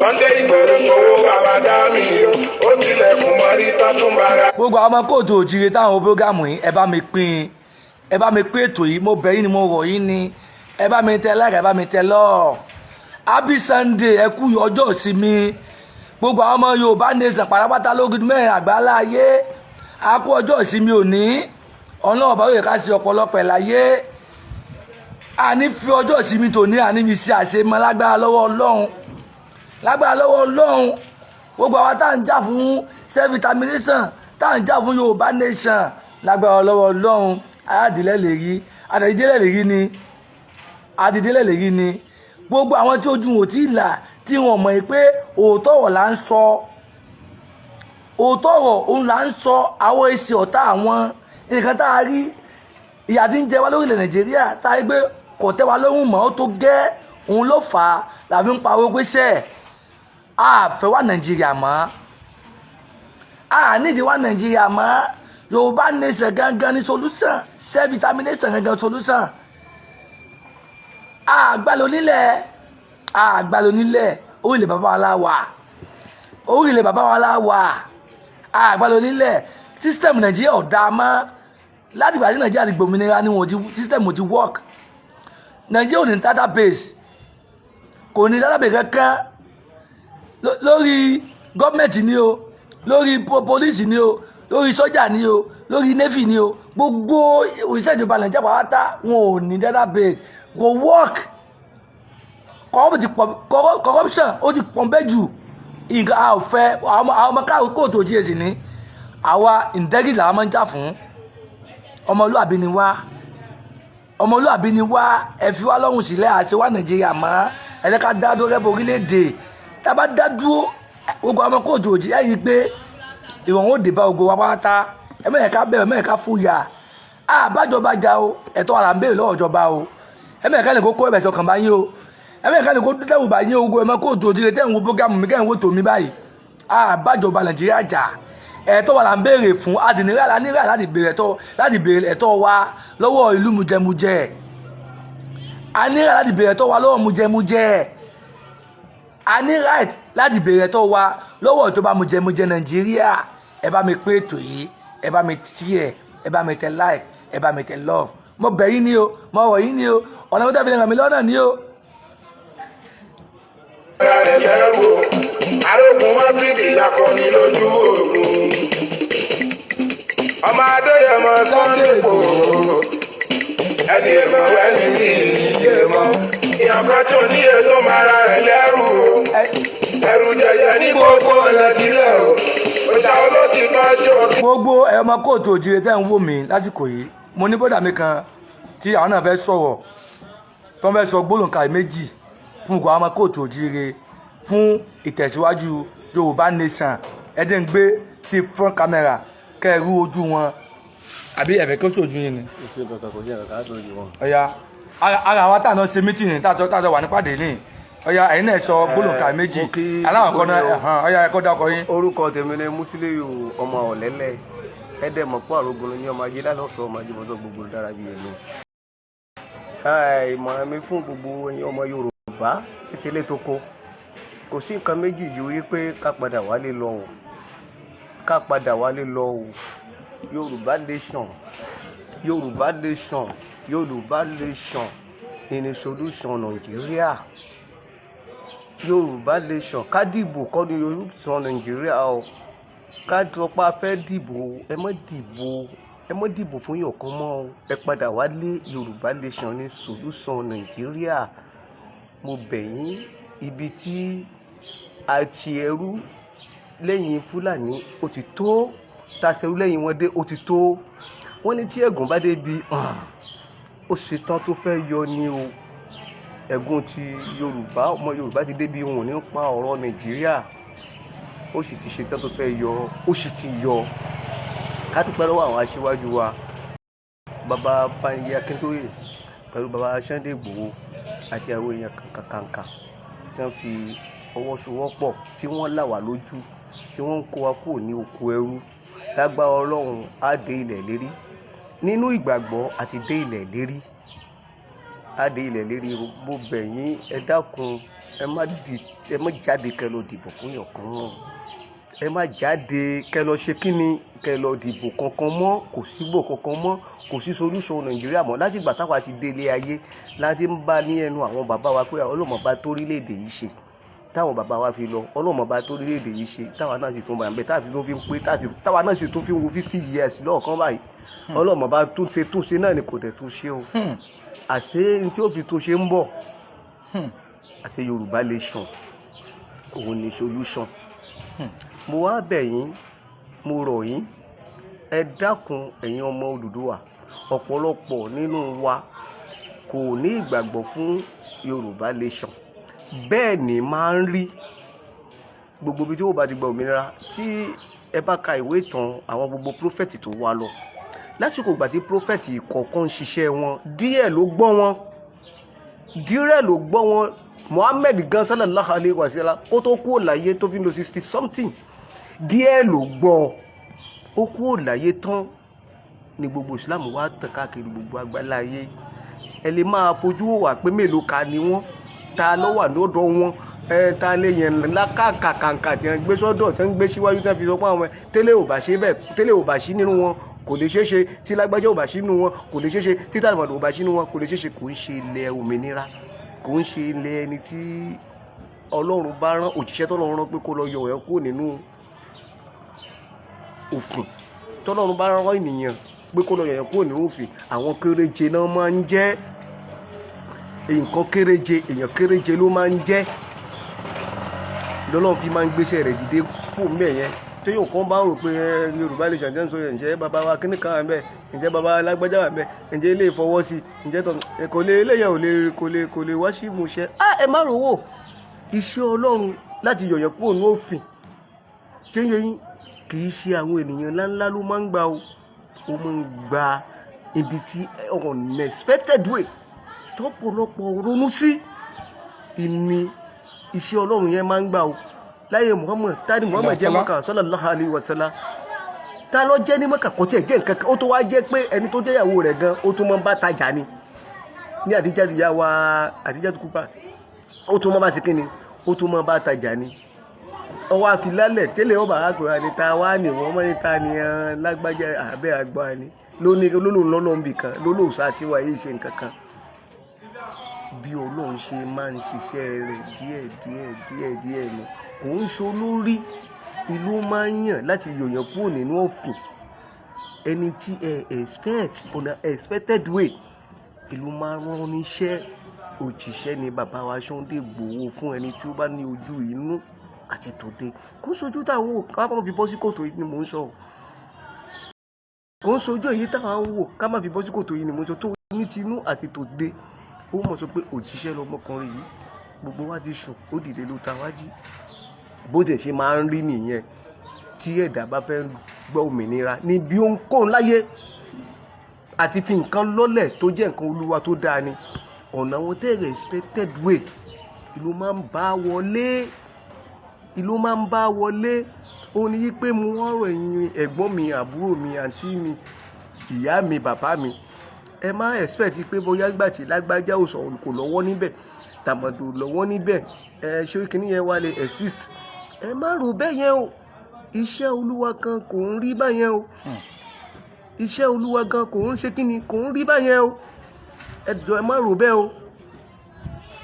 Wọ́n dé ìgboro ọwọ́ bàbá dá mi o. Ó tilẹ̀kùn mọ́rí tọ́kùn para. Gbogbo àwọn ọmọ kóòtù òjìire táwọn program yìí, ẹ bá mi pín in, ẹ bá mi pín ètò yìí. Mo bẹ̀ yín ni, mo rọ̀ yín ni, ẹ bá mi tẹ like, ẹ bá mi tẹ love. Happy Sunday, ẹ kú ọjọ́ ìsinmi. Gbogbo àwọn ọmọ Yorùbá nation pátápátá lórí mẹ́rin àgbáńlá ayé, a kú ọjọ́ ìsinmi òní. Ọlọ́run Ọba yóò ká sí ọ̀pọ̀lọpọ̀ ẹ̀ láyé. Àní fi ọjọ́ ìsinmi tòní, àní fi ṣe àṣemọ́ lágbára lọ́wọ́ Ọlọ́run, lágbára lọ́wọ́ Ọlọ́run. Gbogbo àwa tá à ń jà fún self determination, tá à ń jà fún Yorùbá nation, lágbára lọ́wọ́ Ọlọ́run, aládìlẹ̀ lè rí, àtẹ̀jídélẹ̀ lè rí ni, àtẹ̀jídélẹ̀ lè rí ni. Gbogbo àwọn tí ojú wọn ò tí ì là, tí wọn mọ̀ pé òótọ́ ọ̀rọ̀ là ń sọ, òótọ́ ọ̀rọ̀ òun là ń sọ. Àwọn èsì ọ̀tá, àwọn nǹkan tá a rí, ìyà tí ń jẹ wá lórílẹ̀ Nàìjíríà, tá a rí pé kò tẹ́ wa lọ́rùn mọ́, ó tó gẹ́, òun ló fà á làbí ń pariwo pé sẹ́ẹ̀ a fẹ́ wá Nàìjíríà mọ́, a nídìí wá Nàìjíríà mọ́. Yorùbá nation gangan ní solution, self determination gangan solution. Àgbàlẹ̀ onílẹ̀, àgbàlẹ̀ onílẹ̀, orílẹ̀ bàbá wa la wà, orílẹ̀ bàbá wa la wà. Àgbàlẹ̀ onílẹ̀, system Nàìjíríà ò dáa mọ́. Láti ìgbà tí Nàìjíríà ti gbòmìnira ni wọn ti system ò ti work. Nàìjíríà ò ní database, kò ní database kankan lórí gọ́ọ̀mẹ̀ntì ni o, lórí police ni o, lórí sọ́jà ni o, lórí navy ni o. Gbogbo òṣìṣẹ́ ìjọba Nàìjíríà pátá, wọn ò ní database, kò work. Corruption ó ti pọ̀ bẹ́ẹ̀ jù. Nǹkan a ò fẹ́, àwọn ọmọ káàkó tó jí èsì ní àwa, integrity làwọn máa ń jà fún. Ọmọlúàbí ni wá, ọmọlúàbí ni wá. Ẹ fi wá lọ́rùn sílẹ̀, àṣẹ wá Nàìjíríà mọ́. Ẹ jẹ́ ká dá dúró rẹ́bù orílẹ̀-èdè. Tá a bá dá dúró, gbogbo àwọn kóòtù òjì ẹ̀ yí pé ìwọ̀n ó dé bá gbogbo wa pátá. Ẹ mẹ́rin ká bẹ̀rẹ̀, mẹ́rin ká fúyà àbájọba jà o. Ẹ̀tọ́ wa là ń béèrè lọ́wọ́ ìjọba o. Ẹ mẹ́rin ká lè kó kó ẹ̀bẹ̀ sọkàn bá yín o. Ẹ mẹ́rin ká lè kó dẹ́wù bá yín o. Gbogbo ẹ̀mọ́ kóòtù òjì rẹ̀ tẹ́ ń wo program mi, kẹ́ ń wo tòmí báyìí, àbájọba Nàìjíríà jà, ẹ̀tọ́ wa là ń béèrè fún. A sì nírà nírà láti béèrè ẹ̀tọ́, láti béèrè ẹ̀tọ́ wa lọ́wọ́ ìlú mujẹmujẹ. A nírà láti béèrè ẹ̀tọ́ wa lọ́wọ́ mujẹmujẹ. A ní right láti béèrè ẹ̀tọ́ wa lọ́wọ́ ìjọba mujẹmujẹ Nàìjíríà. Ẹ bá mi pé ètò yìí, ẹ bá mi share, ẹ bá mi tẹ like, ẹ bá mi tẹ love. Mo bẹ̀ yín ní o, mo rọ̀ yín ní o. Ọ̀nà tó tẹ̀lé ràn mí lọ́nà ní o. Ara rẹ̀ lẹ́rù o. Arógun mọ́tìrì akọni lójú ogun. Ọmọ Adéyẹmọ Sunday Igboho. Ẹni èmọ̀ ẹni ní ìyèmọ̀. Ìyàn kan tó ní ètò mara rẹ̀ lẹ́rù o. Ẹrù jẹjẹ ní gbogbo Nàìjíríà o. Ọjà olótìtọ́ ṣòkè. Gbogbo ẹ̀ ọmọ kóòtù òjìrè tẹ́ ń wò mí lásìkò yìí, mo ní bọ́dà mi kan tí àwọn náà fẹ́ sọ̀rọ̀, tó ń fẹ́ sọ gbólóǹkà méjì fún gbogbo àwọn ọmọ kóòtù òjìrè fún ìtẹ̀síwájú Yorùbá nation. Ẹ jẹ́ ń gbé sí front camera kẹ́ ẹ rú ojú wọn, àbí ẹ̀fẹ̀ kó sójú yín ni. Kò sí kankan, kò sí kankan á lójú wọn. Ọ̀ya, ara àwa táwọn ṣe meeting táwọn wà nípàdé ní, ọ̀ya, ẹ̀yin náà sọ gbólóǹkà méjì. Mo kí aláwọ̀ kan náà gbogbo yín o. Ẹ̀hán, ọ̀ya, ẹ̀kọ́ dákọ̀ yín. Orúkọ tèmi ni Musiliu ọmọ Ọ̀lẹ́lẹ̀ ẹ̀dẹ̀ mọ̀pọ̀ àrògùn ní ọmọ ajé lálọ́sọ ọmọ ajé bọ́sọ̀ gbogbo dára bíi ẹni. Ìmọ̀ràn mi fún gbogbo ẹ̀yin ọmọ Yorùbá kékeré tó kó, kò sí nǹkan méjì ju wípé ká padà wálé lọ o, ká padà wálé lọ o. Yorùbá nation, Yorùbá nation. Yorùbá Nation ní solution Nàìjíríà. Yorùbá Nation, ká dìbò kọ́ ní solution Nàìjíríà o. Ká sọ pé a fẹ́ dìbò, ẹ má dìbò, ẹ má dìbò fún yàn kan mọ́ o. Ẹ padà wálé. Yorùbá Nation ní solution Nàìjíríà. Mo bẹ̀ yín, ibi tí a ti ẹrú lẹ́yìn Fúlàní ó ti tó, tá a ṣẹrú lẹ́yìn wọn dé ó ti tó. Wọ́n ní tí ẹ̀gún bá débi ó ṣetán tó fẹ́ yọ ni o. Ẹ̀gún ti Yorùbá, ọmọ Yorùbá ti débi wọn nípa ọ̀rọ̀ Nàìjíríà, ó sì ti ṣetán tó fẹ́ yọ, ó sì ti yọ. Ká dúpẹ́ lọ́wọ́ àwọn aṣíwájú wa, Bàbá Bánjí Akíntóyè pẹ̀lú Bàbá Sunday Igboho àti àwọn èèyàn kàǹkàǹkà tí wọ́n fi ọwọ́ sowọ́pọ̀, tí wọ́n là wá lójú, tí wọ́n ń kó wa kúrò ní oko ẹrú. Lágbára Ọlọ́run, á dé ilẹ̀ lérí nínú ìgbàgbọ́ àti dé ilẹ̀ lérí, á dé ilẹ̀ lérí. Mo bẹ̀ yín, ẹ dákun, ẹ má jáde kẹ́ lọ dìbò fún yàn kan mọ́. Ẹ má jáde kẹ́ lọ ṣe kíni, kẹ́ lọ dìbò kankan mọ́. Kò síbò kankan mọ́, kò sí solution Nàìjíríà mọ́. Láti ìgbà táwa ti dé ilé ayé láti ń bá ní ẹnu àwọn bàbá wa pé ọlọ́mọba torílẹ̀-èdè yìí ṣe, táwọn bàbá wa fi lọ, ọlọ́mọba torílẹ̀-èdè yìí ṣe, táwa náà sì tún bá ń bẹ, táwa tún fi ń pé, táwa náà sì tún fi ń wo 50 years lọ́ọ̀kan báyìí. Ọlọ́mọba tún ṣe, tún ṣe náà ni, kò dẹ̀ tún ṣe o. Àṣé ní tí ó fi tún ṣe ń bọ̀. Àṣé Yorùbá Nation òun ni solution. Mo wá bẹ̀ yín, mo rọ̀ yín, ẹ dákun, ẹ̀yin ọmọ Odùduwà. Ọ̀pọ̀lọpọ̀ nínú wa kò ní ìgbàgbọ́ fún Yorùbá Nation. Bẹ́ẹ̀ ni máa ń rí gbogbo ibi tí ó bá ti gba òmìnira. Tí ẹ bá ka ìwé ìtàn àwọn gbogbo prophet tó wá lọ, lásìkò ìgbà tí prophet kọ̀ọ̀kan ń ṣiṣẹ́ wọn, díẹ̀ ló gbọ́ wọn, díẹ̀ ló gbọ́ wọn. Muhammed gan, sallallahu alayhi wa sallam, kó tó kúrò láyé tó fi ń lo 60 something, díẹ̀ ló gbọ́. Ó kúrò láyé tán ni gbogbo Islam wá tàn káàkiri gbogbo àgbáláyé. Ẹ lè máa fojú wò wá pé mélòó ka ni wọ́n, ta ló wà lọ́dọ̀ wọn, ẹ ta lè yẹn lákàkàkàǹkà tí wọ́n gbé sọ́dọ̀, tí wọ́n gbé síwájú, tí wọ́n fi sọ pé àwọn tẹ́lẹ̀ ò bá ṣe bẹ́ẹ̀, tẹ́lẹ̀ ò bá sí nínú wọn kò lè ṣeé ṣe, tí lágbájá ò bá sí nínú wọn kò lè ṣeé ṣe, tí tàbí ò bá sí nínú wọn kò lè ṣeé ṣe. Kò ń ṣe ilẹ̀ òmìnira, kò ń ṣe ilẹ̀ ẹni tí Ọlọ́run bá rán, òjíṣẹ́ tọ́lọ́run rán pé kó lọ yọ ẹ̀ kúrò nínú òfin. Tọ́lọ́run bá rán ènìyàn pé kó lọ yọ ẹ̀ kúrò nínú òfin, àwọn kéréje náà máa ń jẹ́ nǹkan kéréje, èèyàn kéréje ló máa ń jẹ́ lọ́lọ́run fi máa ń gbéṣẹ́ rẹ̀ dìde kó mbẹ̀ yẹn. Tí yóò kàn bá rò pé Yorùbá lè ṣàǹjẹ́ ń sọ yẹn, ǹjẹ́ bàbá wa kíní kan wà ńbẹ̀? Ǹjẹ́ bàbá alágbájá wà ńbẹ̀? Ǹjẹ́ ilé ìfọwọ́sí? Ǹjẹ́ tọ̀ kò lè eléyà ò lè kò lè wá sí ìmúṣẹ. Ẹ má rò wò, iṣẹ́ Ọlọ́run láti yọ̀yàn kúrò ní òfin ṣé yẹn kì í ṣe àwọn ènìyàn ńláńlá ló máa ń gbà o. Ó máa ń gba ibi tí unexpected way tọ́pọ̀lọpọ̀ ronú sí ìní iṣẹ́ Ọlọ́run yẹn máa ń gbà o. Láyé Muhammad, tani Muhammad jẹ́ Mọ́kà, sallallahu alayhi wa sallam? Ta ló jẹ́ ní Mọ́kà? Kò tiẹ̀ jẹ́ nǹkan kan. Ó tó wá jẹ́ pé ẹni tó jẹ́ ìyàwó rẹ̀ gan, ó tún máa ń bá tajà ni ní Àdíjà, ìyá wa Àdíjà tó kúpa, ó tún máa bá ṣe kíni, ó tún máa bá tajà ni. Ọwọ́ àfilálẹ̀ tẹ́lẹ̀ ọba àgbà ni ta wá ní wọ́n mọ́ ní ta ni lágbájá àbẹ́ àgbà ni lóní lólóhùn lọ́lọ́mbì kan lólóòsà tí wàá yìí ṣe nǹkan kan. Bí Ọlọ́run ṣe máa ń ṣiṣẹ́ rẹ̀ díẹ̀ díẹ̀ díẹ̀ díẹ̀ ni. Kò ń ṣe olórí ìlú máa ń yàn láti yọ̀yàn kúrò nínú ọ̀fìn. Ẹni tí ẹ expect on an expected way ìlú máa ń rán níṣẹ́. Òjíṣẹ́ ni bàbá wa Sunday Igboho fún ẹni tí ó bá ní ojú inú àti tòde. Kò sójú táwọn wò ká má fi bọ́ sí kòtò yìí ni mò ń sọ. Kò ń sojú èyí táwọn wò ká má fi bọ́ sí kòtò yìí ni mò ń sọ. Tó ní tinú àti tòde, ó mọ̀ sọ pé òjíṣẹ́ lọmọkùnrin yìí. Gbogbo wa ti sùn, ó dìde ló ta wájú. Bó dẹ̀ ṣe máa ń rí nìyẹn. Tí ẹ̀dá bá fẹ́ gbọ́ òmìnira níbi ohunkóhun láyé àti fi nǹkan lọ́lẹ̀ tó jẹ́ nǹkan Olúwa tó dáa ni, ọ̀nà àwọn tẹ́ expected way ìlú máa ń bá wọlé, ìlú máa ń bá wọlé. Ó ní wípé mo wá rọ̀ ẹ̀yin ẹ̀gbọ́n mi, àbúrò mi, àǹtí mi, ìyá mi, bàbá mi, ẹ má expect pé bóyá ìgbà tí lágbájá ò sọ̀rọ̀, kò lọ́wọ́ níbẹ̀, tàmọ̀dò lọ́wọ́ níbẹ̀, ẹ ṣé kíní yẹn wá lè exist. Ẹ má rò bẹ́ẹ̀ yẹn o. Iṣẹ́ Olúwa kan kò ń rí báyẹn o. Iṣẹ́ Olúwa gan kò ń ṣe kíni, kò ń rí báyẹn o. Ẹ jọ̀ọ́, ẹ má rò bẹ́ẹ̀ o.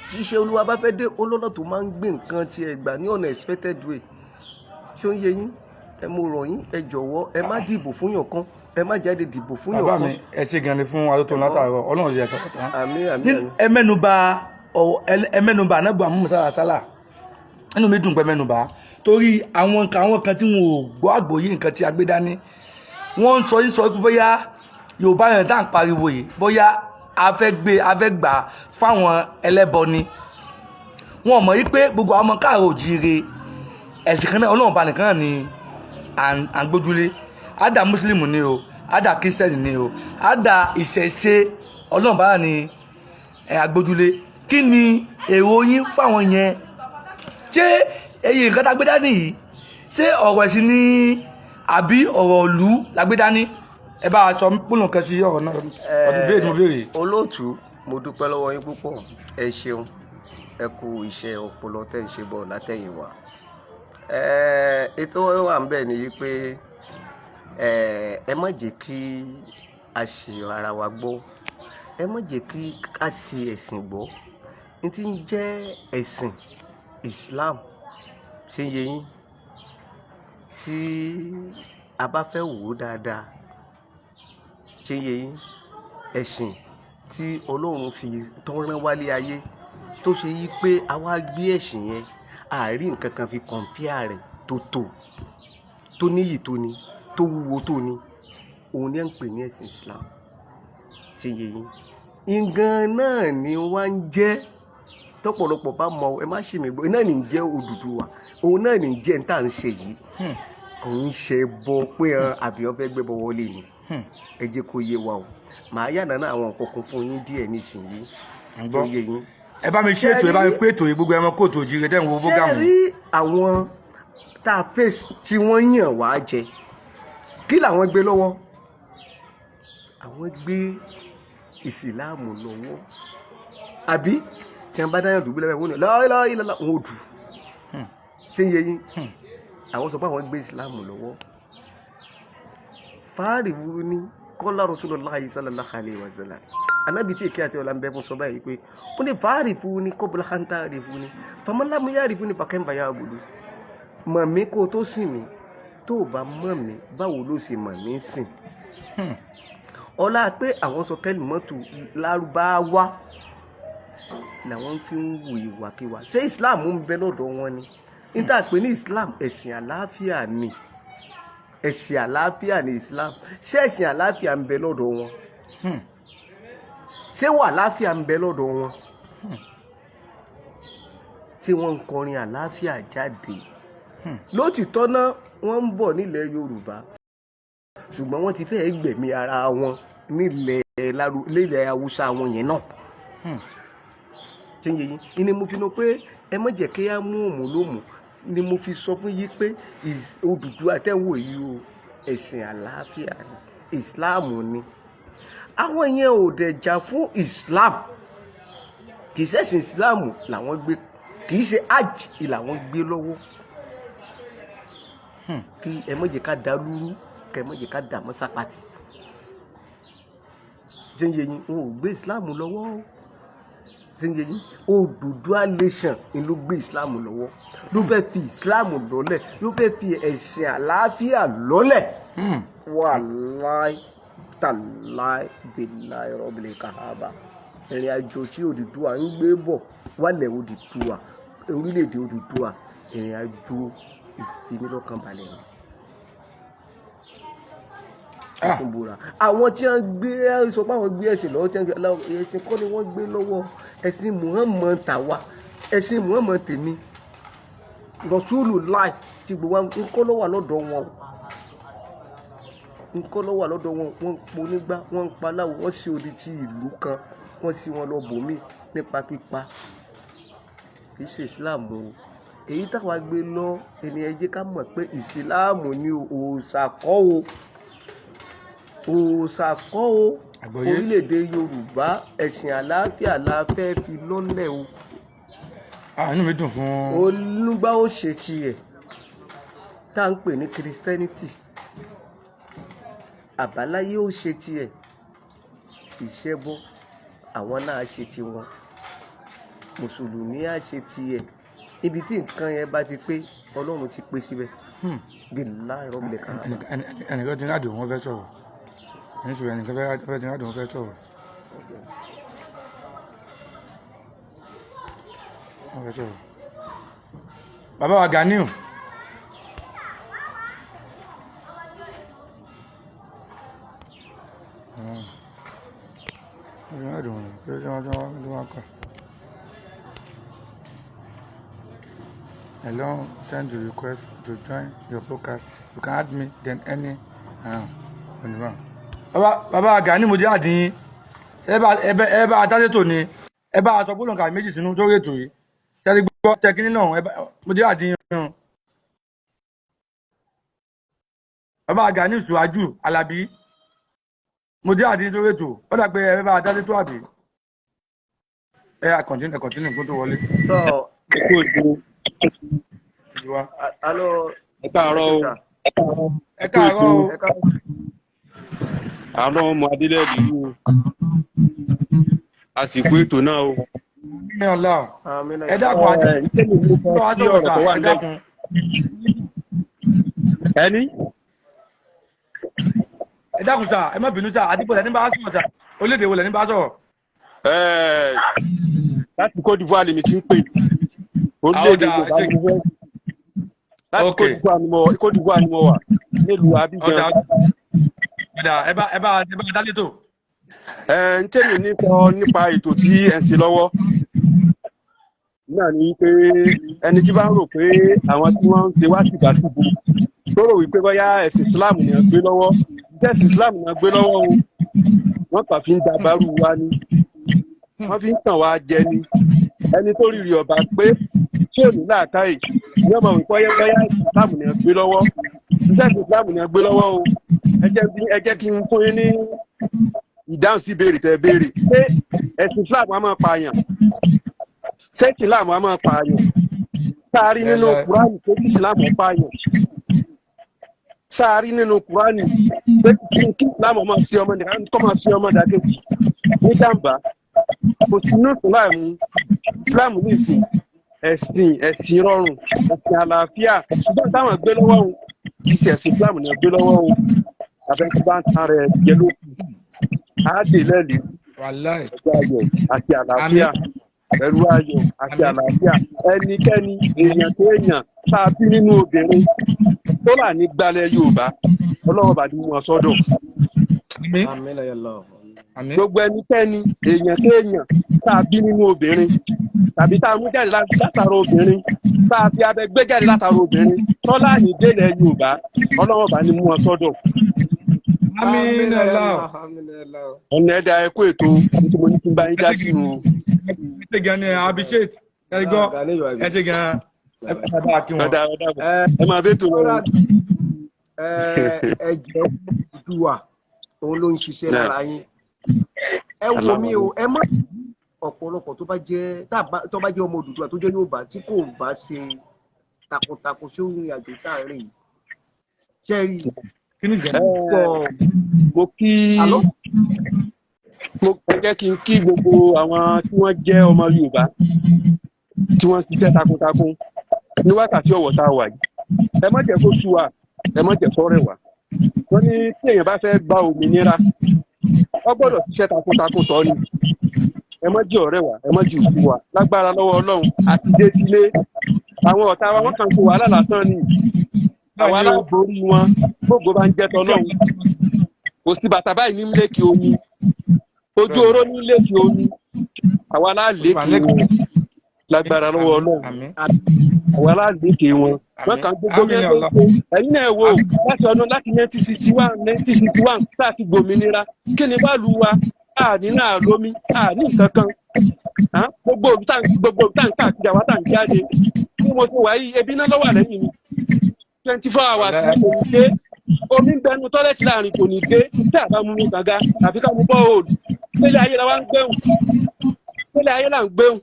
Tí iṣẹ́ Olúwa bá fẹ́ dé, ó lọ́nà tó máa ń gbé nǹkan tiẹ̀ gbà ní unexpected way. Ṣé ó ń yé yín? Ẹ mo rọ̀ yín, ẹ jọ̀wọ́, ẹ má dìbò fún yàn kan, ẹ má jáde dìbò fún yàn Bàbá kan. mi, ẹ ṣe gan ni fún atótó látàárọ̀. Ọlọ́run ti ẹsẹ̀ kọ̀tàn. Àmín, àmín, àmín. Ẹ mẹ́nuba ẹ mẹ́nuba anábọ̀ àmúmú sálà. Inú mi dùn pé mẹ́nuba, torí àwọn kan tí wọn ò gbọ́ àgbọ́yé nǹkan tí a gbé dání, wọ́n ń sọ yín sọ pé bóyá Yorùbá yẹn tá à ń pariwo yìí, bóyá a fẹ́ gbé, a fẹ́ gbà fáwọn ẹlẹ́bọ ni. Wọn mọ̀ yí pé gbogbo àwọn ọmọ káàró òjíire, ẹ̀sìn kan náà, Ọlọ́run bá nìkan náà ni à ń gbójúlé. Àdà Mùsùlùmí ni o, àdà Kírísítẹ́nì ni o, àdà ìṣẹ̀ṣe, Ọlọ́run bá ní ẹ̀ agbójúlé. Kí ni èrò yín fáwọn yẹn? Ṣé èyí nǹkan tá a gbé dání yìí, ṣé ọ̀rọ̀ ẹ̀sìn ni àbí ọ̀rọ̀ ìlú la gbé dání? Ẹ bá a sọ gbólóhùn kan sí ọ̀rọ̀ náà, ọdún béèrè tí mo béèrè. Olóòtú, mo dúpẹ́ lọ́wọ́ yín púpọ̀. Ẹ ṣeun, ẹ kú iṣẹ́ ọpọlọ tẹ́ ń ṣe bọ̀ látẹ̀yìnwá. Ètò wà ń bẹ̀ ni wípé ẹ má jẹ́ kí a ṣì ara wa gbọ́, ẹ má jẹ́ kí a ṣì ẹ̀sìn gbọ́. N tí ń jẹ́ ẹ̀sìn Islam, ṣé ń yé yín? Tí a bá fẹ́ wò ó dáadáa, ṣé ń yé yín? Ẹ̀sìn tí Ọlọ́run fi tó rán wálé ayé, tó ṣe yí pé a wá gbé ẹ̀sìn yẹn, a rí nǹkan kan fi compare rẹ̀ tó níyì tó ní, tó wúwo tó ní, òun ni à ń pè ní ẹ̀sìn Islam. Ṣé ń yé yín? Nǹkan náà ni wá ń jẹ́ tọ́pọ̀lọpọ̀ bá mọ. Ẹ má ṣì mí gbọ́, iná ní ń jẹ́ Odùduwà, òun náà ní ń jẹ́ ní tá à ń ṣe yìí. Kò ń ṣe bọ pé àbí ọ fẹ́ gbé bọ wọlé ni. Ẹ jẹ́ kó yé wa o. Màá yànnà náà àwọn nǹkan kan fún yín díẹ̀ nísìnyí Ń tó gbọ́. yé yín. Ẹ bá mi ṣe ètò, ẹ bá mi pé ètò yìí, gbogbo ẹmọ kóòtù òjìrè tẹ́ ń wo Ṣé program. rí àwọn tá a face tí wọ́n yàn wá jẹ, kí làwọn gbé lọ́wọ́? Àwọn gbé Ìsìláàmù lọ́wọ́, àbí tí wọ́n bá dáyàn dùbúlẹ̀ bẹ́ẹ̀, wọ́n ní láìláìlá, wọn ò dù. Ṣé ń yé yín? Àwọn sọ pé àwọn gbé Ìsìláàmù lọ́wọ́. Fáàrí wo ni kọ́lá Rasulullahi sallallahu alaihi wasallam, anábì tí èké àti ọ̀la ń bẹ fún, sọ báyìí pé ó ní fáàrí fún ni kọ́bùlà kanta rí fún ni famalámú yá rí fún ni fàkẹ́ńbà yá àbùdù. Mọ̀ mí kó o tó sìn mí. Tó o bá mọ̀ mí, báwo ló ṣe mọ̀ mí sìn? Ọlá pé àwọn sọ kẹ́lì mọ́tò Lárúbáwá làwọn fi ń wù ìwàkiwà. Ṣé Islam ń bẹ lọ́dọ̀ wọn ni? Níta pé ní Islam, ẹ̀sìn àlàáfíà ni, ẹ̀sìn àlàáfíà ni Islam. Ṣé ẹ̀sìn àlàáfíà ń bẹ lọ́dọ̀ wọn? Ṣé wà àlàáfíà ń bẹ lọ́dọ̀ wọn tí wọ́n ń kọrin àlàáfíà jáde? Lótìtọ́ náà, wọ́n ń bọ̀ nílẹ̀ Yorùbá, ṣùgbọ́n wọ́n ti fẹ́ẹ́ gbẹ̀mí ara wọn nílẹ̀ Haúsá wọn yẹn náà. Tí ń yé yín ni mo fi nà pé ẹ má jẹ́ kí á mú òmù lómù ni mo fi sọ fún yín pé Odùduwà tẹ́wọ̀ yìí o, ẹ̀sìn àlàáfíà ni, Islam ni. Àwọn yẹn ò dẹ̀ jà fún Islam. Kì í ṣẹ̀sìn Islam làwọn gbé, kì í ṣe hajj làwọn gbé lọ́wọ́. Kí ẹ má jẹ́ ká da lúrú, kẹ má jẹ́ ká dà mọ́ sápàtì. Ṣé ń yé yín? Wọn ò gbé Islam lọ́wọ́ o. Ṣé ń yé yín? Odùduwà nation ni ló gbé Islam lọ́wọ́, ló fẹ́ fi Islam lọ́lẹ̀, ló fẹ́ fi ẹ̀sìn àlàáfíà lọ́lẹ̀. Wàláì tàláì bíláì rọ́bìlì kàhábà, ìrìn àjò tí Odùduwà ń gbé bọ̀ wálẹ̀ Odùduwà, orílẹ̀-èdè Odùduwà, ìrìn àjò ìfinilọ́kànbalẹ̀ ni. Fún búra, àwọn tí wọ́n gbé sọ pé àwọn gbé ẹ̀sìn lọ́wọ́, tí wọ́n gbé ẹ̀sìn kọ́ ni wọ́n gbé lọ́wọ́. Ẹ̀sìn Muhammad tàwa, ẹ̀sìn Muhammad tèmi, Rasulullah tí gbogbo wa ń kọ́ ló wà lọ́dọ̀ wọn o, nǹkan ló wà lọ́dọ̀ wọn. Wọ́n ń ponígbá, wọ́n ń paláwo, wọ́n sì odi ti ìlú kan, wọ́n sì wọn lọ bòmí nípa pípa. Kì í ṣe Islam o. Èyí táwa gbé lọ ènìyàn jẹ́ ká mọ̀ pé Ìsìláàmù ni o, òòṣà kọ́ o, òòṣà kọ́ o. Àgbọ́yé. Orílẹ̀-èdè Yorùbá, ẹ̀sìn àlàáfíà la fẹ́ fi lọ́lẹ̀ o. Ah, inú mi dùn fún. Olùgbà ó ṣe tiẹ̀ tá à ń pè ní Christianity, àbáláyé ó ṣe tiẹ̀, ìṣẹ́bọ. Àwọn náà á ṣe tiwọn, mùsùlùmí á ṣe tiẹ̀. Ibi tí nǹkan yẹn bá ti pé, Ọlọ́run ti pé síbẹ̀. Billahi rabbil kaaba. Ẹnìkan ti ń rádùn, wọn fẹ́ sọ̀rọ̀. Ẹni sọ̀rọ̀, ẹnìkan fẹ́ ti ń rádùn, wọn fẹ́ sọ̀rọ̀. Wọ́n fẹ́ sọ̀rọ̀. Bàbá wa Ganiu. Wọ́n ti ń rádùn wọn ni. Kí ló dé wọ́n kọ̀? Hello, send the request to join your podcast. You can add me then any onímọ̀. Bàbá Gani, mo jẹ́ àdín. Ẹ bá adájọ́ tò ní. Ẹ bá aṣọ gbólóhùn kàwé méjì sínú tó rètò yìí. Ṣé ẹ ti gbọ́ tẹkínní náà? Mo jẹ́ àdín yín. Bàbá Gani Ṣùwájú Alábí. Mo jẹ́ àdín sórí ètò. Ó dà pé ẹ bá adájọ́ tó àbí. Ẹ à continue, ẹ continue kó tó wọlé. Tọ́. Ẹ kú òjò. Ti wá. Alo. Ẹ káàárọ̀ o. Ẹ káàárọ̀ o. Ẹ káàárọ̀. Àárọ̀ ọmọ adílẹ̀ dùdú o. Àsìkò ètò náà o. Ní ọ̀la. Àmín. Ẹ dákun àti Ẹ ǹjẹ́ mi ló bá wa fẹ́ sí sọ̀rọ̀ ọ̀rọ̀ sà, tó wà ẹ nílẹ̀. dákun. Ẹni Ẹ dákun sà, ẹ má bínú sà, àdìpọ̀ lẹ́ni bá sọ̀rọ̀ sà, orílẹ̀-èdè wo lẹ́ni bá sọ̀rọ̀? Láti Côte d'Ivoire lèmi ti ń pè. Orílẹ̀-èdè Àwọn ọ̀dà, Yorùbá ni mo fẹ́. Láti Côte d'Ivoire ni mo wà nílùú Abidjan. Ọ̀dà, ẹ bá dálé tó. Ẹ ń tẹ̀mí nípa ètò tí ẹ ń ṣe lọ́wọ́ náà ni pé ẹni tí bá ń rò pé àwọn tí wọ́n ń ṣe wá síbàṣíbù tó rò wípé bóyá ẹ̀sìn Islam ni wọ́n gbé lọ́wọ́, ẹ̀sìn Islam ni wọ́n gbé lọ́wọ́ o, wọ́n kàn fi ń dabarú wa ni, wọ́n fi ń tàn wá jẹ ni. Ẹni tó rírì ọba pé tí ò ní làákàyè ní ọmọ wípé bóyá ẹ̀sìn Islam ni wọ́n gbé lọ́wọ́, ẹ̀sìn Islam ni wọ́n gbé lọ́wọ́ o. Ẹ jẹ́ kí n fún yín ní ìdáhùn sí ìbéèrè tẹ́ béèrè. Ṣé ẹ̀sìn Islam á máa pààyàn? Ṣé Islam á máa pààyàn? Sáárí nínú Kúránì pé kí Islam pààyàn? Sáárí nínú Kúránì pé kí Islam máa fi ọmọ nìkan kọ́ máa fi ọmọ dàkejì ní jàǹbá? Kò sí inú Islam. Islam ní ìsìn ẹ̀sìn rọrùn, ẹ̀sìn àlàáfíà, ṣùgbọ́n táwọn gbé lọ́wọ́ òun kì í ṣe ẹ̀sìn Islam ní gbé lọ́wọ́ òun. Àfẹ́kí bá ń tan rẹ̀ jẹ ló kù á dè lẹ́lìí. Wàláì. Pẹ̀lú ayọ̀ àti àlàáfíà, pẹ̀lú ayọ̀ àti àlàáfíà. Ẹnikẹ́ni, èèyàn tó èèyàn tá a bí nínú obìnrin tó là ní gbalẹ̀ Yorùbá, Ọlọ́run bá ní wọn sọ́dọ̀. Àmín. Àmín ya Allah. Àmín. Gbogbo ẹnikẹ́ni, èèyàn tó èèyàn tá a bí nínú obìnrin tàbí tá a mú jáde látara obìnrin, tá a fi abẹ gbé jáde látara obìnrin, tọ́lá ní délẹ̀ Yorùbá, Ọlọ́run bá ní mú wọn sọ́dọ̀. Àmín ya Allah. Allah. Àmín ya Allah. Ọ̀nà ẹ̀dá, ẹ̀kú ètò tí mo ní kí n bá yín dá sí o. Ẹ ṣe gan ni, appreciate. Ẹ gbọ́, Gani yóò ẹ ṣe gan. Ẹ bá a kí wọn. Ọ̀dà ọ̀dà, ẹ máa bẹ́ẹ̀ tó lọ. Ẹ jẹ́ Oòduà, òun ló ń ṣiṣẹ́ lára yín. Ẹ wo mi o, ẹ má ọ̀pọ̀lọpọ̀ tó bá jẹ́ ọmọ Odùduwà tó jẹ́ Yorùbá tí kò bá ṣe takuntakun sí ìrìn àjò tá à ń rìn yìí. Ṣé rí i? Kí ni ìjọba? Pọ̀ Mo kí àlọ́. Mo jẹ́ kí n kí gbogbo àwọn tí wọ́n jẹ́ ọmọ Yorùbá tí wọ́n ṣiṣẹ́ takuntakun ní wákàtí ọ̀wọ̀ tá a wà yìí. Ẹ má jẹ́ kó sú wa, ẹ má jẹ́ kó rẹ̀ wá. Wọ́n ní tí èèyàn bá fẹ́ gba òmìnira, ó gbọ́dọ̀ ṣiṣẹ́ takuntakun tọ́ ni. Ẹ má jẹ́ ọ̀rẹ́ wa, ẹ má jẹ́ òsú wa. Lágbára lọ́wọ́ Ọlọ́run àti dé sílé. Àwọn ọ̀tá wa, wọ́n kàn ṣe wàhálà lásán ni. Àwọn aláborí wọn, gbogbo bá ń jẹ́ tọ́lọ́run. Kò sí bàtà báyìí ní lékè omi, ojú oró ní lékè omi, àwa aláàlékè wọn lágbára lọ́wọ́ Ọlọ́run. Àmín. Àwa aláàlékè wọn. Wọn kàn gbogbo Àmín mi ya Allah. ẹ̀yin náà wò láti ọdún láti 1961 tá a ti gbòmìnira, kí ni bá lu wa? Àní náà lómi, àní nǹkan kan. Gbogbo tá n káàkiri, àwa tá n jáde bí mo ṣe wà yìí, ebi náà lọ́wọ́ lẹ́yìn mi. 24 hours ní kò ní dé, omi ń bẹnu toilet láàrin kò ní dé. Tí a bá mú mi kànga àfi ká mú borehole. Sílẹ̀ ayé la wá ń gbéhùn, sílẹ̀ ayé là ń gbéhùn.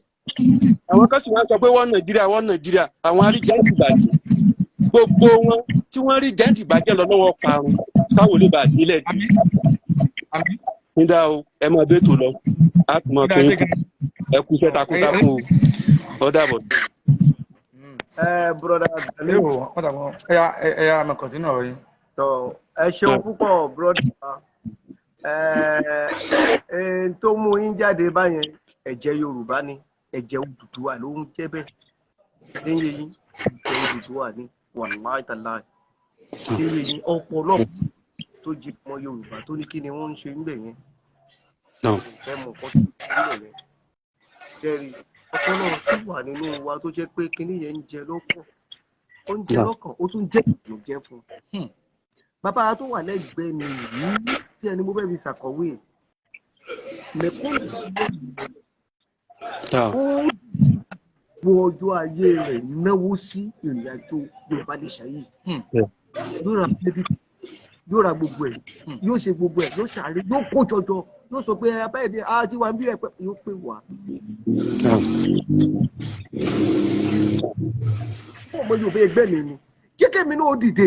Àwọn kan sì wá ń sọ pé wọ́n Nàìjíríà, wọ́n Nàìjíríà. Àwọn aríjẹ́ ìbàjẹ́, gbogbo wọn tí wọ́n rí jẹ́ǹtì ìbàjẹ́ lọ lọ́wọ́ parun káwọn lè bàa délẹ̀. Àmín. Àmín. Nígbà o, ẹ máa bẹ́ẹ̀ tó lọ, á tún máa Nígbà pín ṣe kù. gan. Ẹ kú iṣẹ́ takuntakun o, ó dàbọ̀. Ẹ broda Ẹ Ganiu, wò wọ́n dàbọ̀, ẹ yá máa kọ̀tínú ọ̀rọ̀ yín. tọ ẹ ṣeun púpọ̀ broda. Ẹ ẹ tó mú yín jáde báyẹn, ẹ̀jẹ̀ Yorùbá ni, ẹ̀jẹ̀ Odùduwà ló ń jẹ́ bẹ́ẹ̀. Níyẹ yín, ẹ̀jẹ̀ Odùduwà ni, wàláì tàláì. Níyẹ yín, ọ̀pọ̀lọpọ̀ tó jí ọmọ Yorùbá tó ní kí ni wọ́n ń ṣe níbẹ̀ yẹn, fẹ́ mọ̀ nǹkan tó ń ṣe níbẹ̀ yẹn. Jẹ́rìí ọpọlọ tó wà nínú wa tó jẹ́ pé kinní yẹn ń jẹ lọ́kàn, ó ń jẹ lọ́kàn, ó tún jẹ́ ìbànújẹ́ fún un. Bàbá tó wà lẹ́gbẹ̀ẹ́ mi yìí tí ẹni mo fẹ́ fi ṣàkọ̀wé ẹ̀, mẹ̀kúnnù ó bu ọjọ́ ayé rẹ̀ náwó sí ìrìn àjò Yorùbá Nation yìí. Yóò ra bílédì, yóò ra gbogbo ẹ̀, yóò ṣe gbogbo ẹ̀, yóò ṣàárẹ̀, yóò kó jọjọ, yóò sọ pé abẹ́rẹ́ ni a ti wà ń bí ẹ pé yóò pè wá. Fún ọmọ Yorùbá ẹgbẹ́ mi ni jẹ́ kémi náà ó dìde.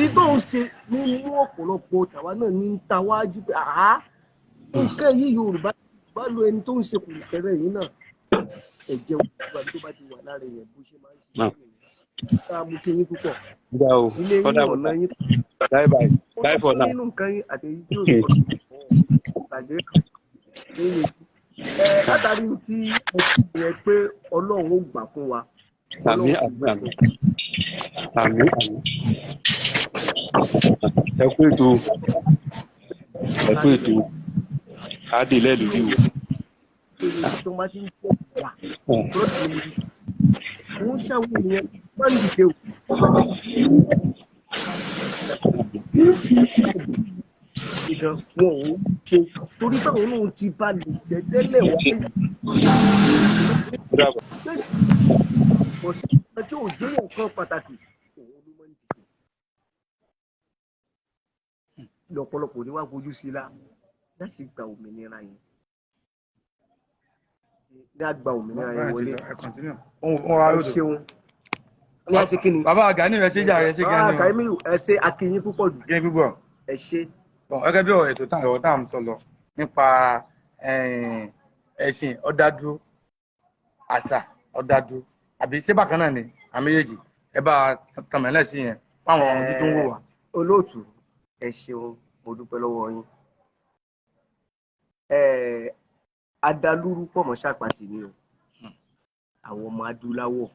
Ìtọ́ ń ṣe ní mú ọ̀pọ̀lọpọ̀ tàwa náà ní ń ta wájú pé àá nǹkan yìí Yorùbá bá lo ẹni tó ń ṣe kùrùkẹrẹ yìí náà, ẹ̀jẹ̀ Yorùbá tó bá ti wà lára èèyàn bó ṣe máa ń ṣe nìyẹn. Ká mú kí yín púpọ̀ Nígbà o, ilé ó yín dàbọ̀. Ọ̀nà yín Bye bye, bye for now. nínú nǹkan yín àti èyí tí ò sọ̀rọ̀ ìbàjẹ́ nínú ẹ látàrí tí ẹ ti yẹ pé Ọlọ́run ó gbà fún wa. Àmín, àmín, àmín, àmín, àmín. Ẹ kú ètò, ẹ kú ètò, adìlẹ lórí o. Tó máa ti ń pọ̀ wà lọ́dún ní mo ti sọ mo ń ṣàwọn ènìyàn máa ń dìde o. Ìgan wọn ò ṣe torí báwọn náà ti bá lè jẹ tẹ́lẹ̀ wá. Ó dàbọ̀. Ọ̀sẹ̀ tí ò jẹ́ nǹkan pàtàkì òun ló máa ń dìde. Lọ́pọ̀lọpọ̀ ni wàá fojú sí la láti gba òmìnira yẹn, ní àgbà òmìnira yẹn wọlé. Ẹ kọ̀tínú. Wọ́n wá Ẹ lódò. ṣeun ní àṣẹ kí ni. Bàbá Gani rẹ ṣe jà rẹ ṣe Bàbá Gani o. Kàrímíyù, ẹ ṣe akínyín púpọ̀ jù. Kí ni púpọ̀. Ẹ ṣe. Bọ̀n gẹ́gẹ́ bí ọ̀rọ̀ ètò tá ọ̀rọ̀ tá à ń sọ lọ nípa ẹ̀sìn ọ̀dádúró, àṣà ọ̀dádúró, àbí ṣé bákan náà ni àmì méjèèjì? Ẹ bá tàmílẹ̀ sí yẹn fáwọn ojú tó ń wò wá. Olóòtú, ẹ ṣeun, mo dúpẹ́ lọ́wọ́ yín. Adalúrú pọ̀ mọ́ ṣàpàtì ni o, àwọn ọmọ adúláwọ̀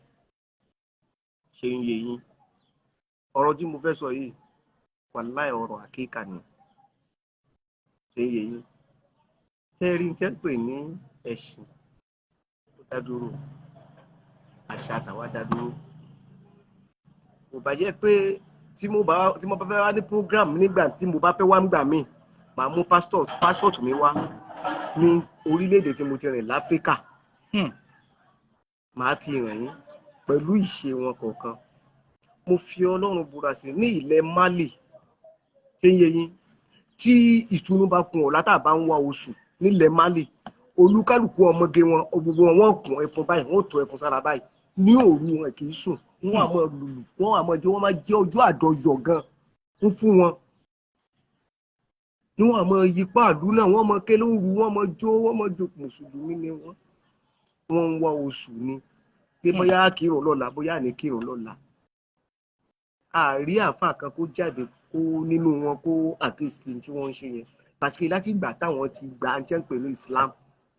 ṣe ń yé yín. Ọ̀rọ̀ tí mo fẹ́ sọ yìí, wàláì, ọ̀rọ̀ àkíkà ni. Ṣe ń yé yín? Tẹ́rí tẹ́ ń pè ní ẹ̀sìn ó dá dúró, àṣà àtàwa dá dúró. Kò bá jẹ́ pé tí mo bá fẹ́ wá ní program, nígbà tí mo bá fẹ́ wá nígbà míì, màá mú passport mi wá ní orílẹ̀-èdè tí mo ti rìn láfíríkà, màá fi hàn yín pẹ̀lú ìṣe wọn kọ̀ọ̀kan. Mo fi Ọlọ́run búra sí, ní ilẹ̀ Mali tí ń yé yín, tí ìtùnú bá kun ọ̀la tá a bá ń wá oṣù nílẹ̀ Mali, olúkálùkù ọmọge wọn gbogbo wọn, wọ́n kùn ẹfun báyìí, wọ́n tó ẹfun sára báyìí. Ní òru wọn kì í sùn, wọ́n á máa lùlù, wọ́n á máa jẹ, wọ́n máa jẹ ọjọ́ àdọyọ̀ gan ń fún wọn ní, wọ́n á máa yípa àlú náà, wọ́n máa ké lóru, wọ́n máa jó, wọ́n máa jó. Mùsùlùmí ni wọ́n, wọ́n ń wá oṣù ni pé bóyá kírun lọ́la, bóyá ní kírun lọ́la. Àárí àáfàá kan kó jáde kó nínú wọn kó àkíyèsí tí wọ́n ń ṣe yẹn, pàṣẹ láti ìgbà táwọn ti gbà á jẹ́ pẹ̀lú Islam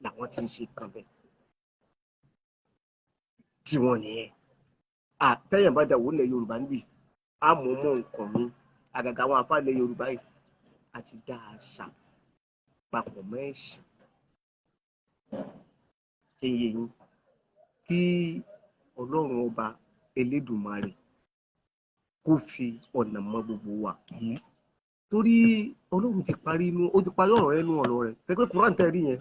làwọn ti ń ṣe kan bẹ́ẹ̀ tí wọ́n nìyẹn. Àtẹ̀yìn bá dàwọ́ ilẹ̀ Yorùbá níbí, á mú mọ́ nǹkan mi àgàgà àwọn àáfàá ilẹ̀ Yorùbá yìí àti dá àṣà papọ̀ mọ́ ẹ̀sìn. Ṣe ń yé yín? Kí Ọlọ́run ọba Elédùmarè kó fi ọ̀nà mọ́ gbogbo wa, torí Ọlọ́run ti parí inú, ó ti parí ọ̀rọ̀ ẹnu ọ̀rọ̀ rẹ̀ tẹ́gbẹ́ Quran tẹ́ rí yẹn,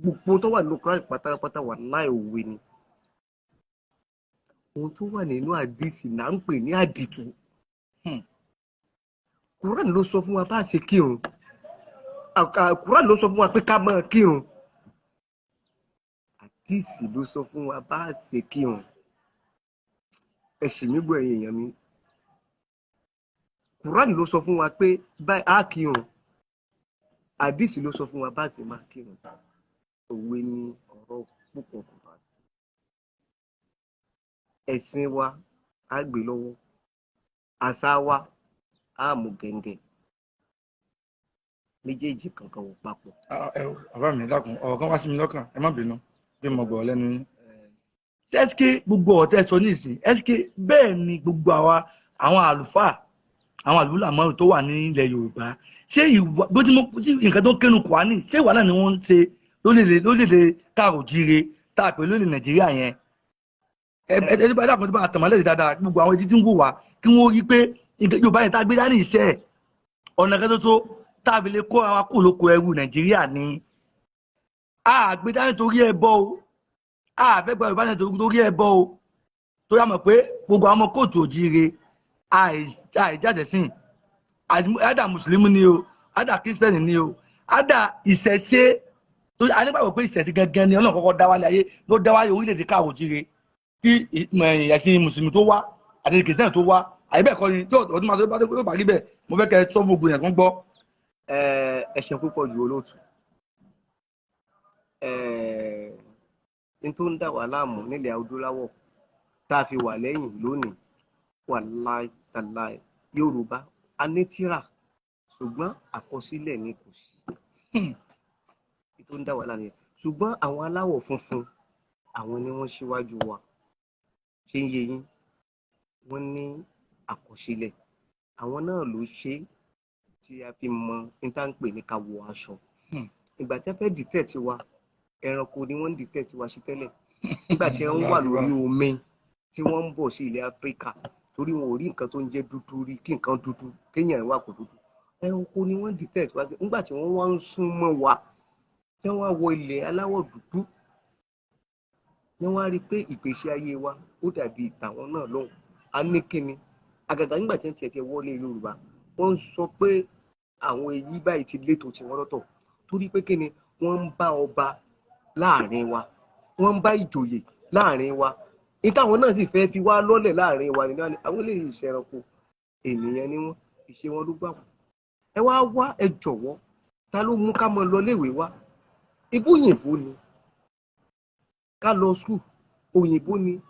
gbogbo tó wà nínú Quran pátápátá wà láì òwe ni. Ohun tó wà nínú àdìsí là ń pè ní àdìtú. Quran ló sọ fún wa bá a ṣe kírun, Quran ló sọ fún wa pé ká máa kírun, àdìsí ló sọ fún wa bá a ṣe kírun. Ẹ sì mí gbọ́, ẹ̀yin èèyàn mi, Quran ló sọ fún wa pé báyìí á kírun. Àdìsí ló sọ fún wa bá a ṣe máa kírun. Òwe ni ọ̀rọ̀ púpọ̀ kò bá. Ẹ̀sìn wa á gbé lọ́wọ́, àṣà wa á mú gẹ̀ǹgẹ̀, méjèèjì kankan wò papọ̀. Ah, ẹ bàbá mi, dákun, ọ̀rọ̀ kan wá sí mi lọ́kàn, ẹ má bínú bí mo gbọ́ lẹ́nu yín. Ṣé gbogbo ọ̀rọ̀ tẹ́ sọ nísìn, ẹ́sìkè bẹ́ẹ̀ ni gbogbo àwa àwọn àlùfáà, àwọn àlùlámọ́ tó wà ní ilẹ̀ Yorùbá, ṣé ìwà bó ti mú sí nǹkan tó kénu Kùránì, ṣé ìwà náà ni wọ́n ń ṣe lórílẹ̀ káàrò jíire tá a pè lórílẹ̀ Nàìjíríà yẹn? Ẹ ẹ ẹ dákun, tó bá tàmálẹ̀ dáadáa, gbogbo àwọn etí tí ń wò wá, kí wọ́n rí pé nǹkan Yorùbá yẹn tá a gbé dání, iṣẹ́ ẹ̀ ọ̀nà kan ṣoṣo tá a fi lè kó àwọn kúrò lóko ẹrú Nàìjíríà ni. A gbé dání torí ẹbọ o, a fẹ́ gba Yorùbá ní torí ẹbọ o, torí a mọ̀ pé gbogbo àwọn ọmọ kóòtù òjíire àìjáde sìn, àdà mùsùlùmí ni o, àdà kírísítẹ́nì ni o, àdà ìṣẹ̀ṣe, torí a nígbàgbọ́ pé ìṣẹ̀ṣe gangan ni Ọlọ́run kọ́kọ́ dá wálé ayé, ló dá wálé orílẹ̀-èdè káàró òjíire kí ẹ̀sìn mùsùlùmí tó wá àti kìrìsìtẹ́nì tó wá. Àyè bẹ́ẹ̀ kọ́ ni? Tí ọdún máa tó bá tó bá rí bẹ́ẹ̀, mo fẹ́ kẹ́ ẹ sọ fún gbogbo yẹn kán gbọ́. Ẹ ṣeun púpọ̀ ju, olóòtú. Ẹ n tó ń dà wá láàmú nílẹ̀ adúláwọ̀ tá a fi wà lẹ́yìn lónìí, wàláì tàláì, Yorùbá a ní tírà, ṣùgbọ́n àkọsílẹ̀ ni kò sí. N tó ń dà wá láàmú yẹn, ṣùgbọ́n àwọn aláwọ̀ funfun, àwọn ni wọ́n ṣíwájú wa. Ṣé ń yé yín? Wọ́n ní àkọsílẹ̀, àwọn náà ló ṣe é tí a fi mọ ní tá à ń pè ní ká wọ aṣọ. Ìgbà tí wọ́n fẹ́ dìtẹ̀ tiwa, ẹranko ni wọ́n ń dìtẹ̀ tiwa sí tẹ́lẹ̀. Nígbà tí wọ́n wà lórí omi tí wọ́n ń bọ̀ sí ilẹ̀ Áfíríkà, torí wọn ò rí nǹkan tó ń jẹ́ dúdú rí, kí nǹkan dúdú kéèyàn wà kó dúdú, ẹranko ni wọ́n dìtẹ̀ tiwa sí. Nígbà tí wọ́n wá ń sún mọ́ wa, tí wọ́n wá wọ ilẹ̀ aláwọ̀ dúdú, ni wọ́n á rí i pé ìgbésí ayé wa ó dàbí tàwọn náà lọ́hùn. A ní kíni àgàgà nígbà tí wọ́n tiẹ̀ ti wọlé Yorùbá, wọ́n ń sọ pé àwọn èyí báyìí ti létò tiwọn lọ́tọ̀, torí pé kíni, wọ́n ń bá ọba láàrin wa, wọ́n ń bá ìjòyè láàrin wa, ní táwọn náà sì fẹ́ fi wá lọ́lẹ̀ láàrin wa nínú àwọn eléyìí. Ìṣẹ̀ranko ènìyàn ni wọ́n, ìṣe wọn ló gbà wọ́n. Ẹ wá wá, ẹ jọ̀wọ́, ta ló mú ká mọ lọ léèwé wá? Ibú òyìnbó ni ká lọ school, òyìnbó ni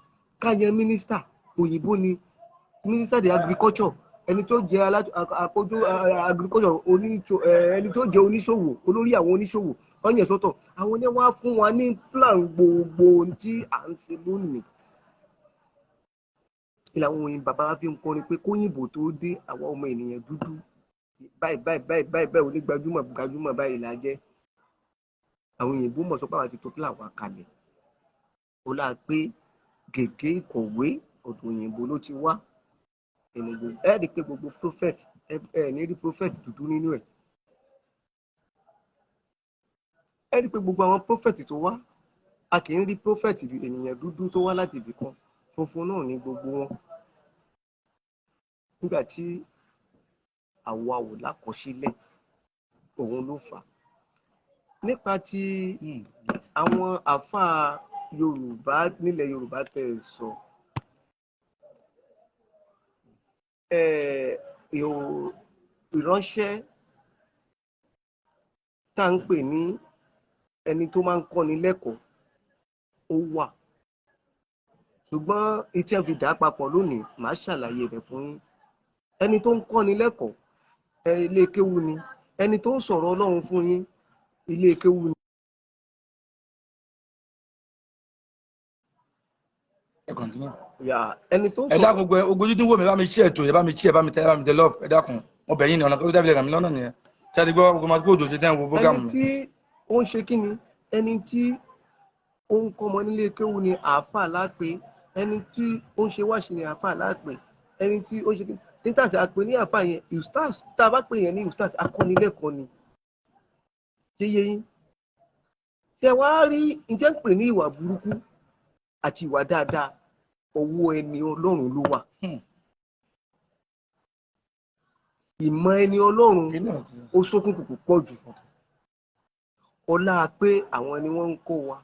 ká yan mínísítà, òyìnbó ni mínísítà de agriculture, ẹni tó jẹ àkójọ agriculture, ẹni tó jẹ oníṣòwò, olórí àwọn oníṣòwò ọyàn sọ́tọ̀. Àwọn ní wá fún wa ní plan gbogbo ohun tí à ń ṣe lónìí. Ìlà àwọn òyìnbó bàbá wa fi ń kọrin pé kóyìnbó tó dé, àwa ọmọ ènìyàn dúdú báyìí báyìí báyìí báyìí báyìí, onígbajúmọ̀ gbajúmọ̀ báyìí la jẹ́. Àwọn òyìnbó mọ̀ sọ pé àwọn ti tó plan wa kalẹ̀. Ó láa pé gègé ìkọ̀wé, ọ̀dọ̀ òyìnbó ló ti wá. Ẹni gbogbo ẹ rí i pé gbogbo prophet, ẹ ní rí prophet dúdú nínú ẹ. Ẹ rí i pé gbogbo àwọn prophet tó wá, a kì í rí prophet ènìyàn dúdú tó wá láti ibì kan, funfun náà ní gbogbo wọn. Nígbà tí àwa ò lákọsílẹ̀, òun ló fà á. Nípa ti àwọn àáfàá Yorùbá nílẹ̀ Yorùbá tẹ̀ ẹ́ sọ, ìránṣẹ́ tá à ń pè ní ẹni tó máa ń kọ́ni lẹ́kọ̀ọ́ ó wà, ṣùgbọ́n etí ẹ̀ fi dà á papọ̀ lónìí, màá ṣàlàyé rẹ̀ fún yín. Ẹni tó ń kọ́ni lẹ́kọ̀ọ́, ilé kéwú ni. Ẹni tó ń sọ̀rọ̀ Ọlọ́run fún yín, ilé kéwú ni. Ẹ continue. Yà, ẹni tó ń Ẹ sọ̀rọ̀ dákun, gbogbo ojú tí ń wò mí, bá mi ṣí ètò yẹ, bá mi ṣí ẹ, bá mi tẹ, bá mi tẹ love. Ẹ dákun, mo bẹ̀ yín ní ọ̀nà tó dábìlẹ̀ ràn mí lọ́nà nìyẹn. Ṣé ẹ ti gbọ́ gbogbo máa kó òjò ṣe tẹ́ ń wo ẹni program mi. tí ó ń ṣe kíni, ẹni tí ó ń kọ́mọ nílé kéwú ni àáfàá lápè, ẹni tí ó ń ṣe wáṣí ni àáfàá lápè, ẹni tí ó ń ṣe kíni títà sí àpè ní àáfàá yẹn, ustaz. Tá a bá pè yẹn ní ustaz, akọ́nilẹ́kọ̀ọ́ ni. Ṣé yé yín? Ṣé wàá rí ǹjẹ́ ń pè ní ìwà burúkú àti ìwà dáadáa, ọwọ́ ẹni Ọlọ́run ló wà. Ìmọ̀ ẹni Ọlọ́run Kí náà ti- ó ṣókùnkùn púpọ̀ jù. Ọlá pé àwọn ni wọ́n ń kọ́ wa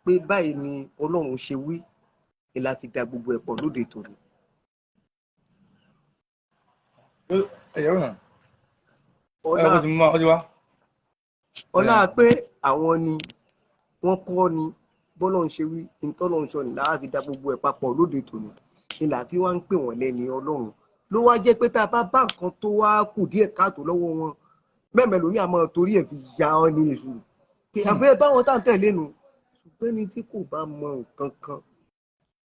pé báyìí ni Ọlọ́run ṣe wí ni la fi da gbogbo ẹ̀ pọ̀ lóde tòní. Ẹ yẹ wọ́n. Ẹ Ọlá kó ti mú wa, ó ti wá. Ọlá pé àwọn ni wọ́n kọ́ ni bọ́lọ̀ ń ṣe wí, ntọ́lọ́ ń sọ ní láà fi da gbogbo ẹ̀ papọ̀ lóde tòní ni là fi wá ń pè wọ́n lẹ́ni Ọlọ́run. Ló wá jẹ́ pé tá a bá bá nǹkan tó wá kù díẹ̀ káàtó lọ́wọ́ wọn, mẹ́mẹ́ lómi àmọ́ torí ẹ̀ fi ya ọ́ ní èṣù pé àbẹ́ báwọn tá à ń tẹ̀lé nu. Ṣùgbọ́n ẹni tí kò bá mọ nǹkan kan,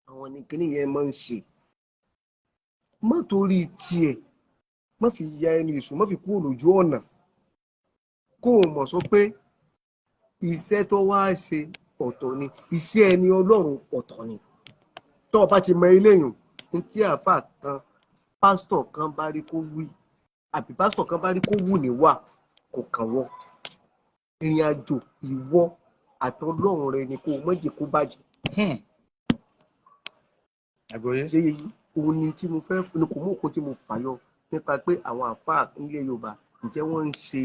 àwọn ni kíní yẹn máa ń ṣe. Má torí tiẹ̀ má fi ya ẹni èṣù, má fi kúrò lójú ọ̀nà, kó o mọ̀ sọ pé iṣẹ́ tó wá ṣe ọ̀tọ̀ ni, iṣẹ́ ẹni Ọlọ́run ọ̀tọ̀ ni. Tó o bá ti mọ eléyìí, ní tí àáfàá kan, pásítọ̀ kan bá rí kó wí, àbí pásítọ̀ kan bá rí kó wù níwà, kò kàn wọ́. Ìrìn àjò ìwọ àtọlọ́run rẹ ni kó o má jẹ́ kó bàjẹ́. Àgbọ́yé. Ṣé yìí òun ni tí mo fẹ́ ni kò mú òkun tí mo fàyọ nípa pé àwọn àáfàá nílẹ̀ Yorùbá, ǹjẹ́ wọ́n ń ṣe?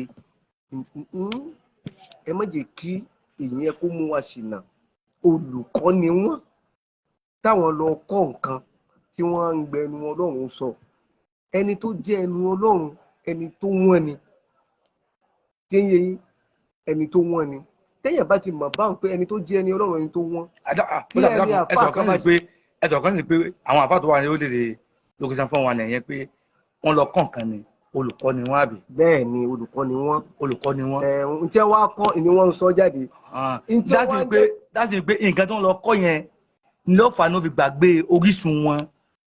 Ẹ má jẹ́ kí ìyẹn kó mú wa ṣìnà. Olùkọ́ ni wọ́n, táwọn lọ kọ́ nǹkan tí wọ́n ń gbẹnu Ọlọ́run sọ. Ẹni tó jẹ́ ẹnu Ọlọ́run, ẹni tó wọ́n ni tí ń yé yín, ẹni tó wọ́n ni. Téèyàn bá ti mọ̀ báwọn pé ẹni tó jẹ́ ẹni Ọlọ́run, ẹni tó wọ́n. Tí ẹni àfáà kan bá Ẹsọ̀ kan sì pé àwọn àfáà tó wà ní orílẹ̀-èdè location fún wa nìyẹn pé wọ́n lọ kọ́ nǹkan ni, olùkọ́ ni wọ́n, àbí? Bẹ́ẹ̀ ni, olùkọ́ ni wọ́n. Olùkọ́ ni wọ́n. Ẹ̀ ǹ tí wọ́n á kọ́ ni wọ́n ń sọ jáde. Ǹjẹ́ dásì wọ́n pé dásì pé nǹkan tí wọ́n lọ kọ́ yẹn ni ló fà ní wọ́n fi gbàgbé orísun wọn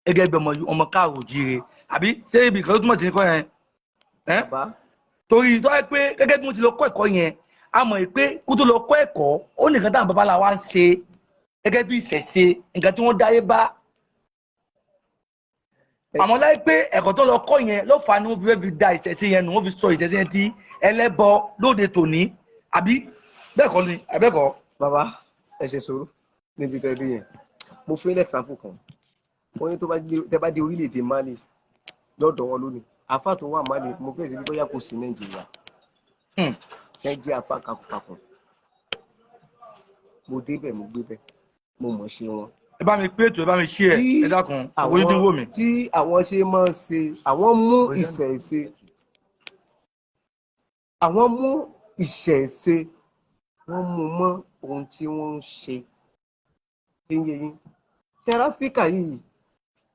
gẹ́gẹ́ bí ọmọ káàró jíire, àbí ṣé ibi kan tó túmọ̀ sí ní kọ́ yẹn ẹ́? Bàbá. Torí tó yẹ pé gẹ́gẹ́ bí wọ́n ti lọ kọ́ ẹ̀kọ́ yẹn, a mọ̀ pé kó tó lọ kọ́ ẹ̀kọ́, ó nìkan táwọn babalá wa ń ṣe gẹ́gẹ́ bí ìṣẹ̀ṣe, nǹkan tí wọ́n dáyé bá. Àmọ́ láyé pé ẹ̀kọ́ tó lọ kọ́ yẹn ló fà á ní wọ́n fi fẹ́ fi da ìṣẹ̀ṣe yẹn nù, wọ́n fi sọ ìṣẹ̀ṣe yẹn tí ẹlẹ́bọ lóde tòní, àbí bẹ́ẹ̀ kọ́ ni, àbẹ́kọ́? Bàbá, ẹ ṣe sọ̀rọ̀ níbi tẹ́lẹ̀ yẹn. Mo fún ilé example kan. Wọ́n ní tó bá dé, tẹ́ bá dé orílẹ̀-èdè Mali lọ́dọ̀ wọn lónìí, àfáà tó wà Mali, mo fẹ́ ṣe bí bóyá kò sí Nàìjíríà tí wọ́n jẹ́ àfáà kakùkakùn. Mo débẹ̀, mo gbé bẹ̀, mo mọ̀ ṣe wọn. Ẹ bá mi pé ètò, ẹ bá mi ṣí ẹ. Tí Ẹ dákun, owó yín tí ń wò mí. Tí àwọn ṣe máa ń ṣe, àwọn mú ìṣẹ̀ṣe, àwọn mú ìṣẹ̀ṣe, wọ́n mú mọ́ ohun tí wọ́n ń ṣe. Tí ń yé yín, ṣe Áfíríkà yìí,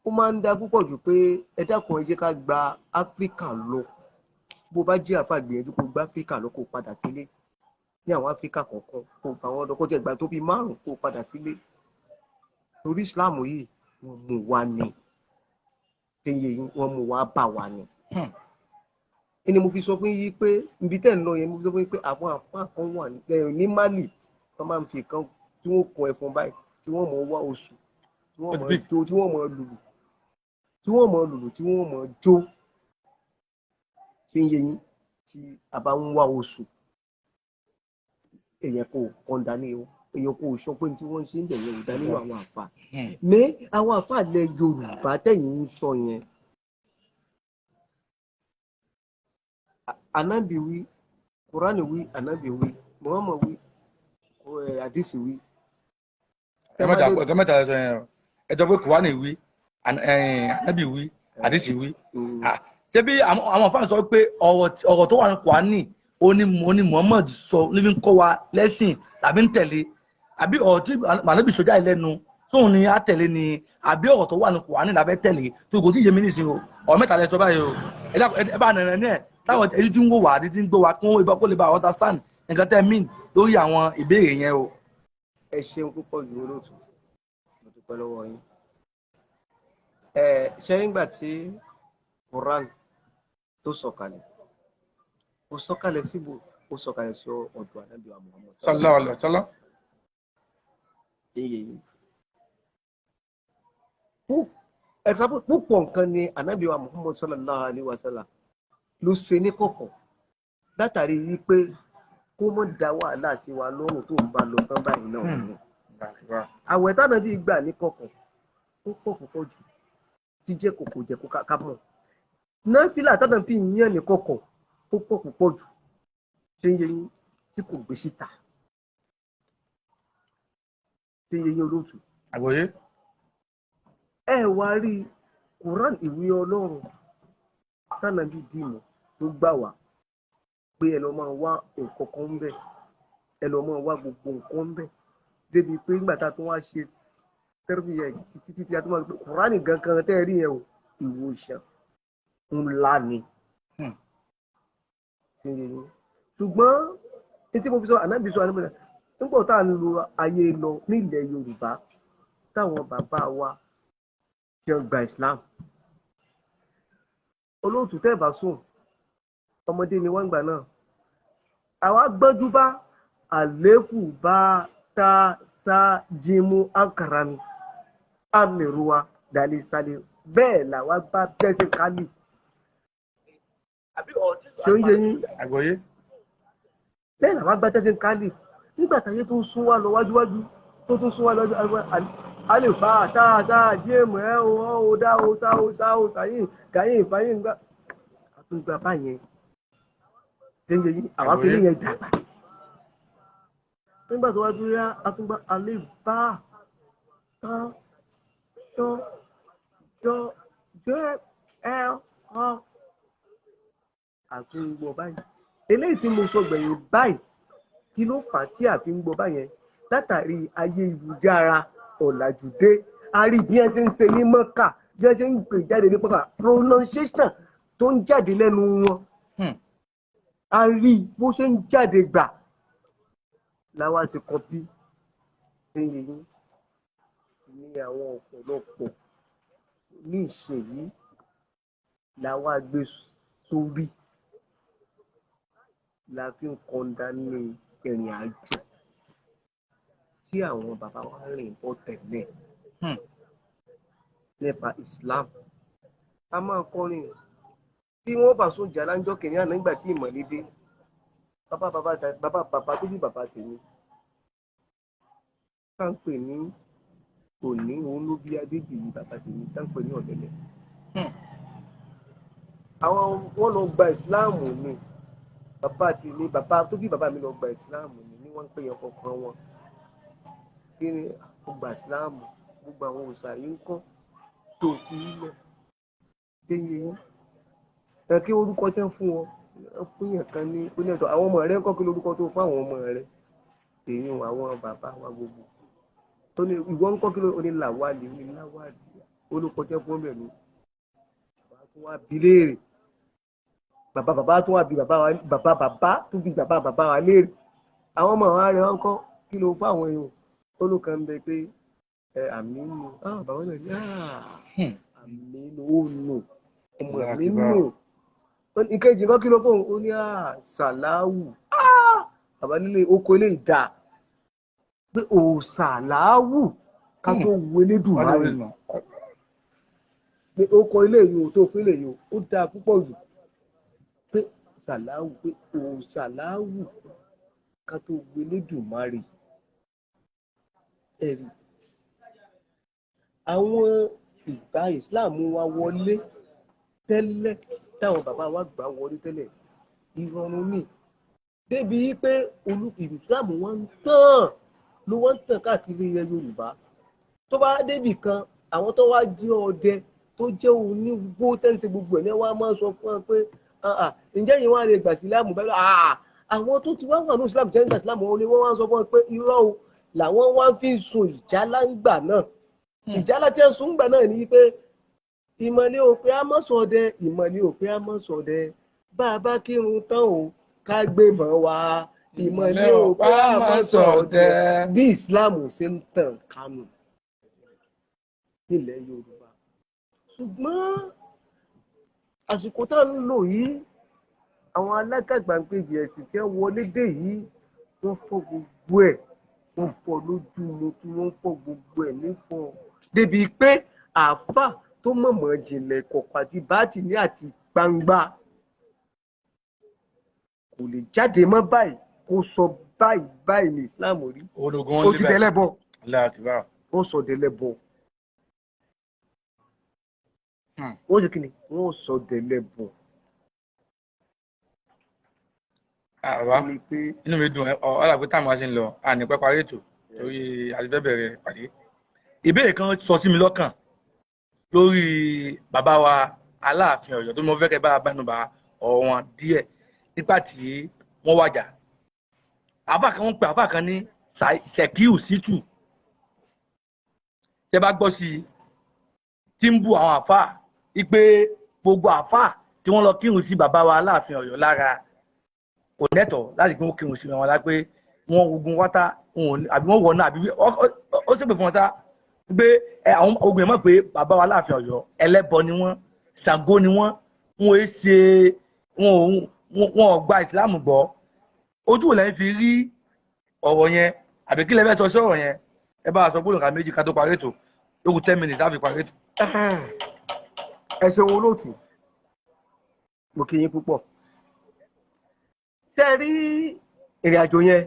ó máa ń dá púpọ̀ jù pé ẹ dákun, ẹ jẹ́ ká gba Áfíríkà lọ. Bó bá jẹ́ àfà, gbìyànjú kó gba Áfíríkà lọ, kó padà sílé. Ní àwọn Áfíríkà kọ̀ọ̀kan, kó gbà wọ́n lọ, kó jẹ́ ìgbà tó bí 5, kó padà sílé, torí Islam yìí, wọ́n mú wa ní. Tí ń yé yín, wọ́n mú wa bá wa ní. Ẹni mo fi sọ fún yín pé ibi tẹ́ ń lọ yẹn, mo fi sọ fún yín pé àwọn àfáà kan wà ní Mali, wọ́n máa ń fi kan tí wọ́n kọ ẹ̀fọn báyìí, tí wọ́n mọ̀ wá oṣù, tí wọ́n mọ̀ jó, tí wọ́n mọ̀ lùlù, tí wọ́n mọ̀ lùlù, tí wọ́n mọ̀ jó. Tí ń yé yín, tí a bá ń wá oṣù, èèyàn kò kọ́ńdà ní o, èèyàn kò sọ pé tí wọ́n ń ṣe ń bẹ̀rẹ̀ ò dá nínú àwọn àfáà. Ní àwọn àfáà ilẹ̀ Yorùbá tẹ̀yìn ń sọ yẹn, Ànábì wí, Kùránì wí, Ànábì wí, Muhammad wí, àdìsí wí. Ẹ mẹ́ta, ọ̀gá mẹ́ta ẹ sọ yẹn o. Ẹ jọ pé Kùránì wí, Ànábì wí, àdìsí wí. Ṣé bí àwọn àfáà sọ pé ọ̀rọ̀ tó wà ní Kùránì ó ní Muhammad sọ ló fi ń kọ́ wa lẹ́sìn tàbí ń tẹ̀lé, àbí ọ̀rọ̀ tí Ànábì sọ jáde lẹ́nu tóun ni á tẹ̀lé ni, àbí ọ̀rọ̀ tó wà ní Kùránì la fẹ́ tẹ̀lé? Tó kò tí ì yé mi nísìnyí o. Ọ̀rọ̀ mẹ́ta lẹ sọ báyìí o. Ẹ dákun, ẹ bá nànà ní ẹ̀ táwọn èyí tí ń wò wá àti tí ń gbọ́ wá, kí wọ́n ibà kó lè bá understand nǹkan tẹ́ mean lórí àwọn ìbéèrè yẹn o. Ẹ ṣeun púpọ̀ jù, olóòtú, mo dúpẹ́ lọ́wọ́ yín. Ẹ ṣe, nígbà tí Quran tó sọ̀kalẹ̀, ó sọ̀kalẹ̀ síbò? Ó sọ̀kalẹ̀ sí ọ̀dọ̀ Ànábì wa Muhammad. Sallallahu alaihi wasallam. Eyè yìí, example púpọ̀ nǹkan ni Ànábì wa Muhammad sallallahu alaihi wasallam ló ṣe ní kọ̀kọ̀, látàrí wípé kó mọ̀ dá wàhálà sí wa lọ́rùn tó ń bá lọ tán báyìí náà ni. Àwẹ̀ tánàbí gbà ní kọ̀kọ̀, ó pọ̀ púpọ̀ jù, tí jẹ́ kòkò jẹ́ kó ká mọ̀. Náfìlà tánàbí yàn ní kọ̀kọ̀, ó pọ̀ púpọ̀ jù, ṣé ń yé yín, tí kò gbé síta. Ṣé ń yé yín, olóòtú? Àgbọ́yé. Ẹ wá rí Quran, ìwé Ọlọ́run tánàbí dìmọ̀ tó gbà wá. Pé ẹ lọ máa wá nǹkan kan ń bẹ̀, ẹ lọ máa wá gbogbo nǹkan ń bẹ̀, débi pé nígbà tá a tún wá ṣe tẹ́rẹ́bì yẹn títí títí a tún máa gbé Kùránì gangan tẹ́ ẹ rí yẹn o, ìwòsàn ńlá ni. Tí ń yé yín. Ṣùgbọ́n títí mo fi sọ ànábì sọ ànábì nígbà tá à ń lo ayé lọ nílẹ̀ Yorùbá táwọn bàbá wa ti ń gba Islam, olóòtú tẹ́ bá sùn, ọmọdé ni wọ́n gbà náà, àwa gbọ́njú bá àléfù bá tá sá jimu ankarami amèrúwa dàlísàlẹ̀, bẹ́ẹ̀ làwa bá bẹ́sẹ̀ kálí. Ṣé ó ń yé yín? Àgbọ́yé. Bẹ́ẹ̀ làwa bá bẹ́sẹ̀ kálí. Nígbà táyé tó ń sún wá lọ wájúwájú, tó tún sún wá lọ wájú, àlefa tá sá jíìmù ẹ o ọ o dá o sá o sá o sàyìn gàyìn ìfàyìn gbà àtúngbà báyẹn. Ṣé ń yé yín? Àwa fi ní yẹn dàgbà. Nígbà tó wá dúró yá, àtúngbà àlefa tá sọ jọ jẹ ẹ ọ àtúngbọ báyìí. Eléyìí tí mo sọ gbẹ̀yìn báyìí, kí ló fà á tí a fi ń gbọ́ báyẹn? Látàrí ayélujára ọ̀làjú dé, a rí bí ẹ ṣe ń ṣe ní Mọ́kà, bí ẹ ṣe ń pè jáde ní Mọ́kà, pronunciation tó ń jáde lẹ́nu wọn, a rí bó ṣe ń jáde gbà láwa ṣe kọpí ẹ̀yìn ní àwọn ọ̀pọ̀lọpọ̀ ní ìṣe yìí làwa gbé sórí la fi ń kọ́ńdánì ìrìn àjò tí àwọn bàbá wa rìn bọ̀ tẹ́lẹ̀ nípa Islam. A máa kọrin tí wọ́n bá sún jà láńjọ́ kìnìún àná nígbà tí ìmọ̀lẹ́ dé. Bàbá bàbá bàbá bàbá tó bí bàbá tèmi tá ń pè ní òní, òun ló bí Adébíyì bàbá tèmi tá ń pè ní Ọ̀lẹ́lẹ̀. Àwọn wọn lọ gba ìsìláàmù ni. Bàbá tèmi, bàbá tó bí bàbá mi lọ gba ìsìláàmù ni, ní wọ́n ń pè yẹn kọ̀ọ̀kan wọn. Kí ni ó gba ìsìláàmù? Gbogbo àwọn òòṣà yìí ń kọ́ tó fi ilẹ̀ déyé yín. Ẹ kí orúkọ tẹ́ ń fún wọn fún yẹn kan ní ó ní ẹ̀tọ́ àwọn ọmọ rẹ ń kọ́, kí lórúkọ tó fún àwọn ọmọ rẹ? Èyí àwọn bàbá wa gbogbo tó ní ìwọ ń kọ́ kí ló ní làwálì, ó ní láwálì olùkọ́ tẹ́ fún ọmọ mi. Bàbá tó wá bi léèrè, bàbá bàbá tó wá bi bàbá wa, bàbá bàbá tó bi bàbá bàbá wa léèrè, àwọn ọmọ wa rẹ wọn kọ́ kí ló fún àwọn èèyàn? Olùkọ́ ń bẹ pé ẹ àmínú, bàbá náà ní àmínú ó nù ọmọ àmínú. Ìkejì nǹkan kí ló fóun? Ó ní sàláwù. Bàbá nílé oko ilé ìdá pé òsàláwù ká tó wo Elédùmarè pé ó kọ ilé yìí o, tó fún ilé yìí o, ó dáa púpọ̀ jù pé sàláwù, pé òsàláwù ká tó wo Elédùmarè. Ẹ̀rí àwọn ìgbà ìsìláàmù wa wọlé tẹ́lẹ̀, táwọn bàbá wa gbà wọlé tẹ́lẹ̀, ìrọ̀rùn ni débi pé olú ìsìláàmù wa ń tàn ló wọ́n ń tàn káàkiri ilẹ̀ Yorùbá. Tó bá débì kan, àwọn tó wá jẹ́ ọdẹ tó jẹ́ onígbó tẹ́ǹsì gbogbo ẹ̀ ní wọ́n á máa sọ fún wọn pé ǹjẹ́ yìí wọ́n á lè gbà síláàmù bẹ́ẹ̀? Àwọn tó ti wá wà ní ìsìláàmù tẹ́ ń gbà síláàmù wọn ni wọ́n wá ń sọ fún wọn pé irọ́ o, làwọn wá fi ń sun ìjálá ńgbà náà. Ìjálá tí ń sun ńgbà náà ni pé ìmọ̀lẹ́ ò pé á mọ̀ sọdẹ, ìmọ̀lẹ́ ò pé á mọ̀ sọdẹ, bá a bá kírun tán o ká gbé mọ́ wa, ìmọ̀lẹ́ ò pé á mọ̀ sọdẹ. Bí ìsìláàmù ṣe ń tàn kánú nílẹ̀ Yorùbá, ṣùgbọ́n àsìkò tá ń lò yìí, àwọn alágàgbàǹgbèjì ẹ̀sìn tí wọ́n wọlé dé yìí, wọ́n fọ́ gbogbo ẹ̀, wọ́n fọ́ lójú mu tí wọ́n fọ́ gbogbo ẹ̀ nífọ̀ débi pé àáfà tó mọ̀mọ́ jìnlẹ̀ kọ̀kọ̀ àti báàtì ní àti gbangba kò lè jáde mọ́ báyìí kó sọ báyìí báyìí ní Islam rí. Ó ti dẹ́lẹ́bọ, ó sọ dẹ́lẹ́bọ, wọ́n ṣe kí ni wọ́n sọ dẹ́lẹ́bọ. Àwa inú mi dùn ọ ọlàpẹ táwọn wá sí ń lọ àní pẹ́ parí ètò torí àti fẹ́ bẹ̀rẹ̀ ìpàdé. Ìbéèrè kan sọ sí mi lọ́kàn lórí bàbá wa Aláàfin Ọ̀yọ́ tó mọ fẹ́ kẹ́ bá a bánu bá ọ̀rọ̀ wọn díẹ̀. Nígbà tí wọ́n wàjà, àáfà kan, wọ́n pe àáfà kan ní Sekiu Situ. Tẹ́ bá gbọ́ sí i tí ń bu àwọn àáfà wípé gbogbo àáfà tí wọ́n lọ kírun sí bàbá wa Aláàfin Ọ̀yọ́ lára kò lẹ́tọ̀ọ́ láti pé wọ́n kírun sí wọn lá, pé wọ́n ogun wátá àbí wọ́n wọ̀ náà, àbí ó ṣèpè fún wọn sá pé àwọn ogun yẹn mọ̀ pé bàbá wa Aláàfin Ọ̀yọ́ ẹlẹ́bọ ni wọ́n, Ṣàngó ni wọ́n, wọn ò ṣe wọn ò gba ìsìláàmù gbọ́. Ojú wo lẹ́yìn fi rí ọ̀rọ̀ yẹn, àbí kí lẹ fẹ́ sọ sí ọ̀rọ̀ yẹn? Ẹ bá a sọ gbọ́dọ̀ ká méjì ká tó parí ètò. Ó kù 10 minutes láti parí ètò. Ẹ ṣeun olóòtú, mo kí yín púpọ̀. Ṣé ẹ rí ìrìn àjò yẹn?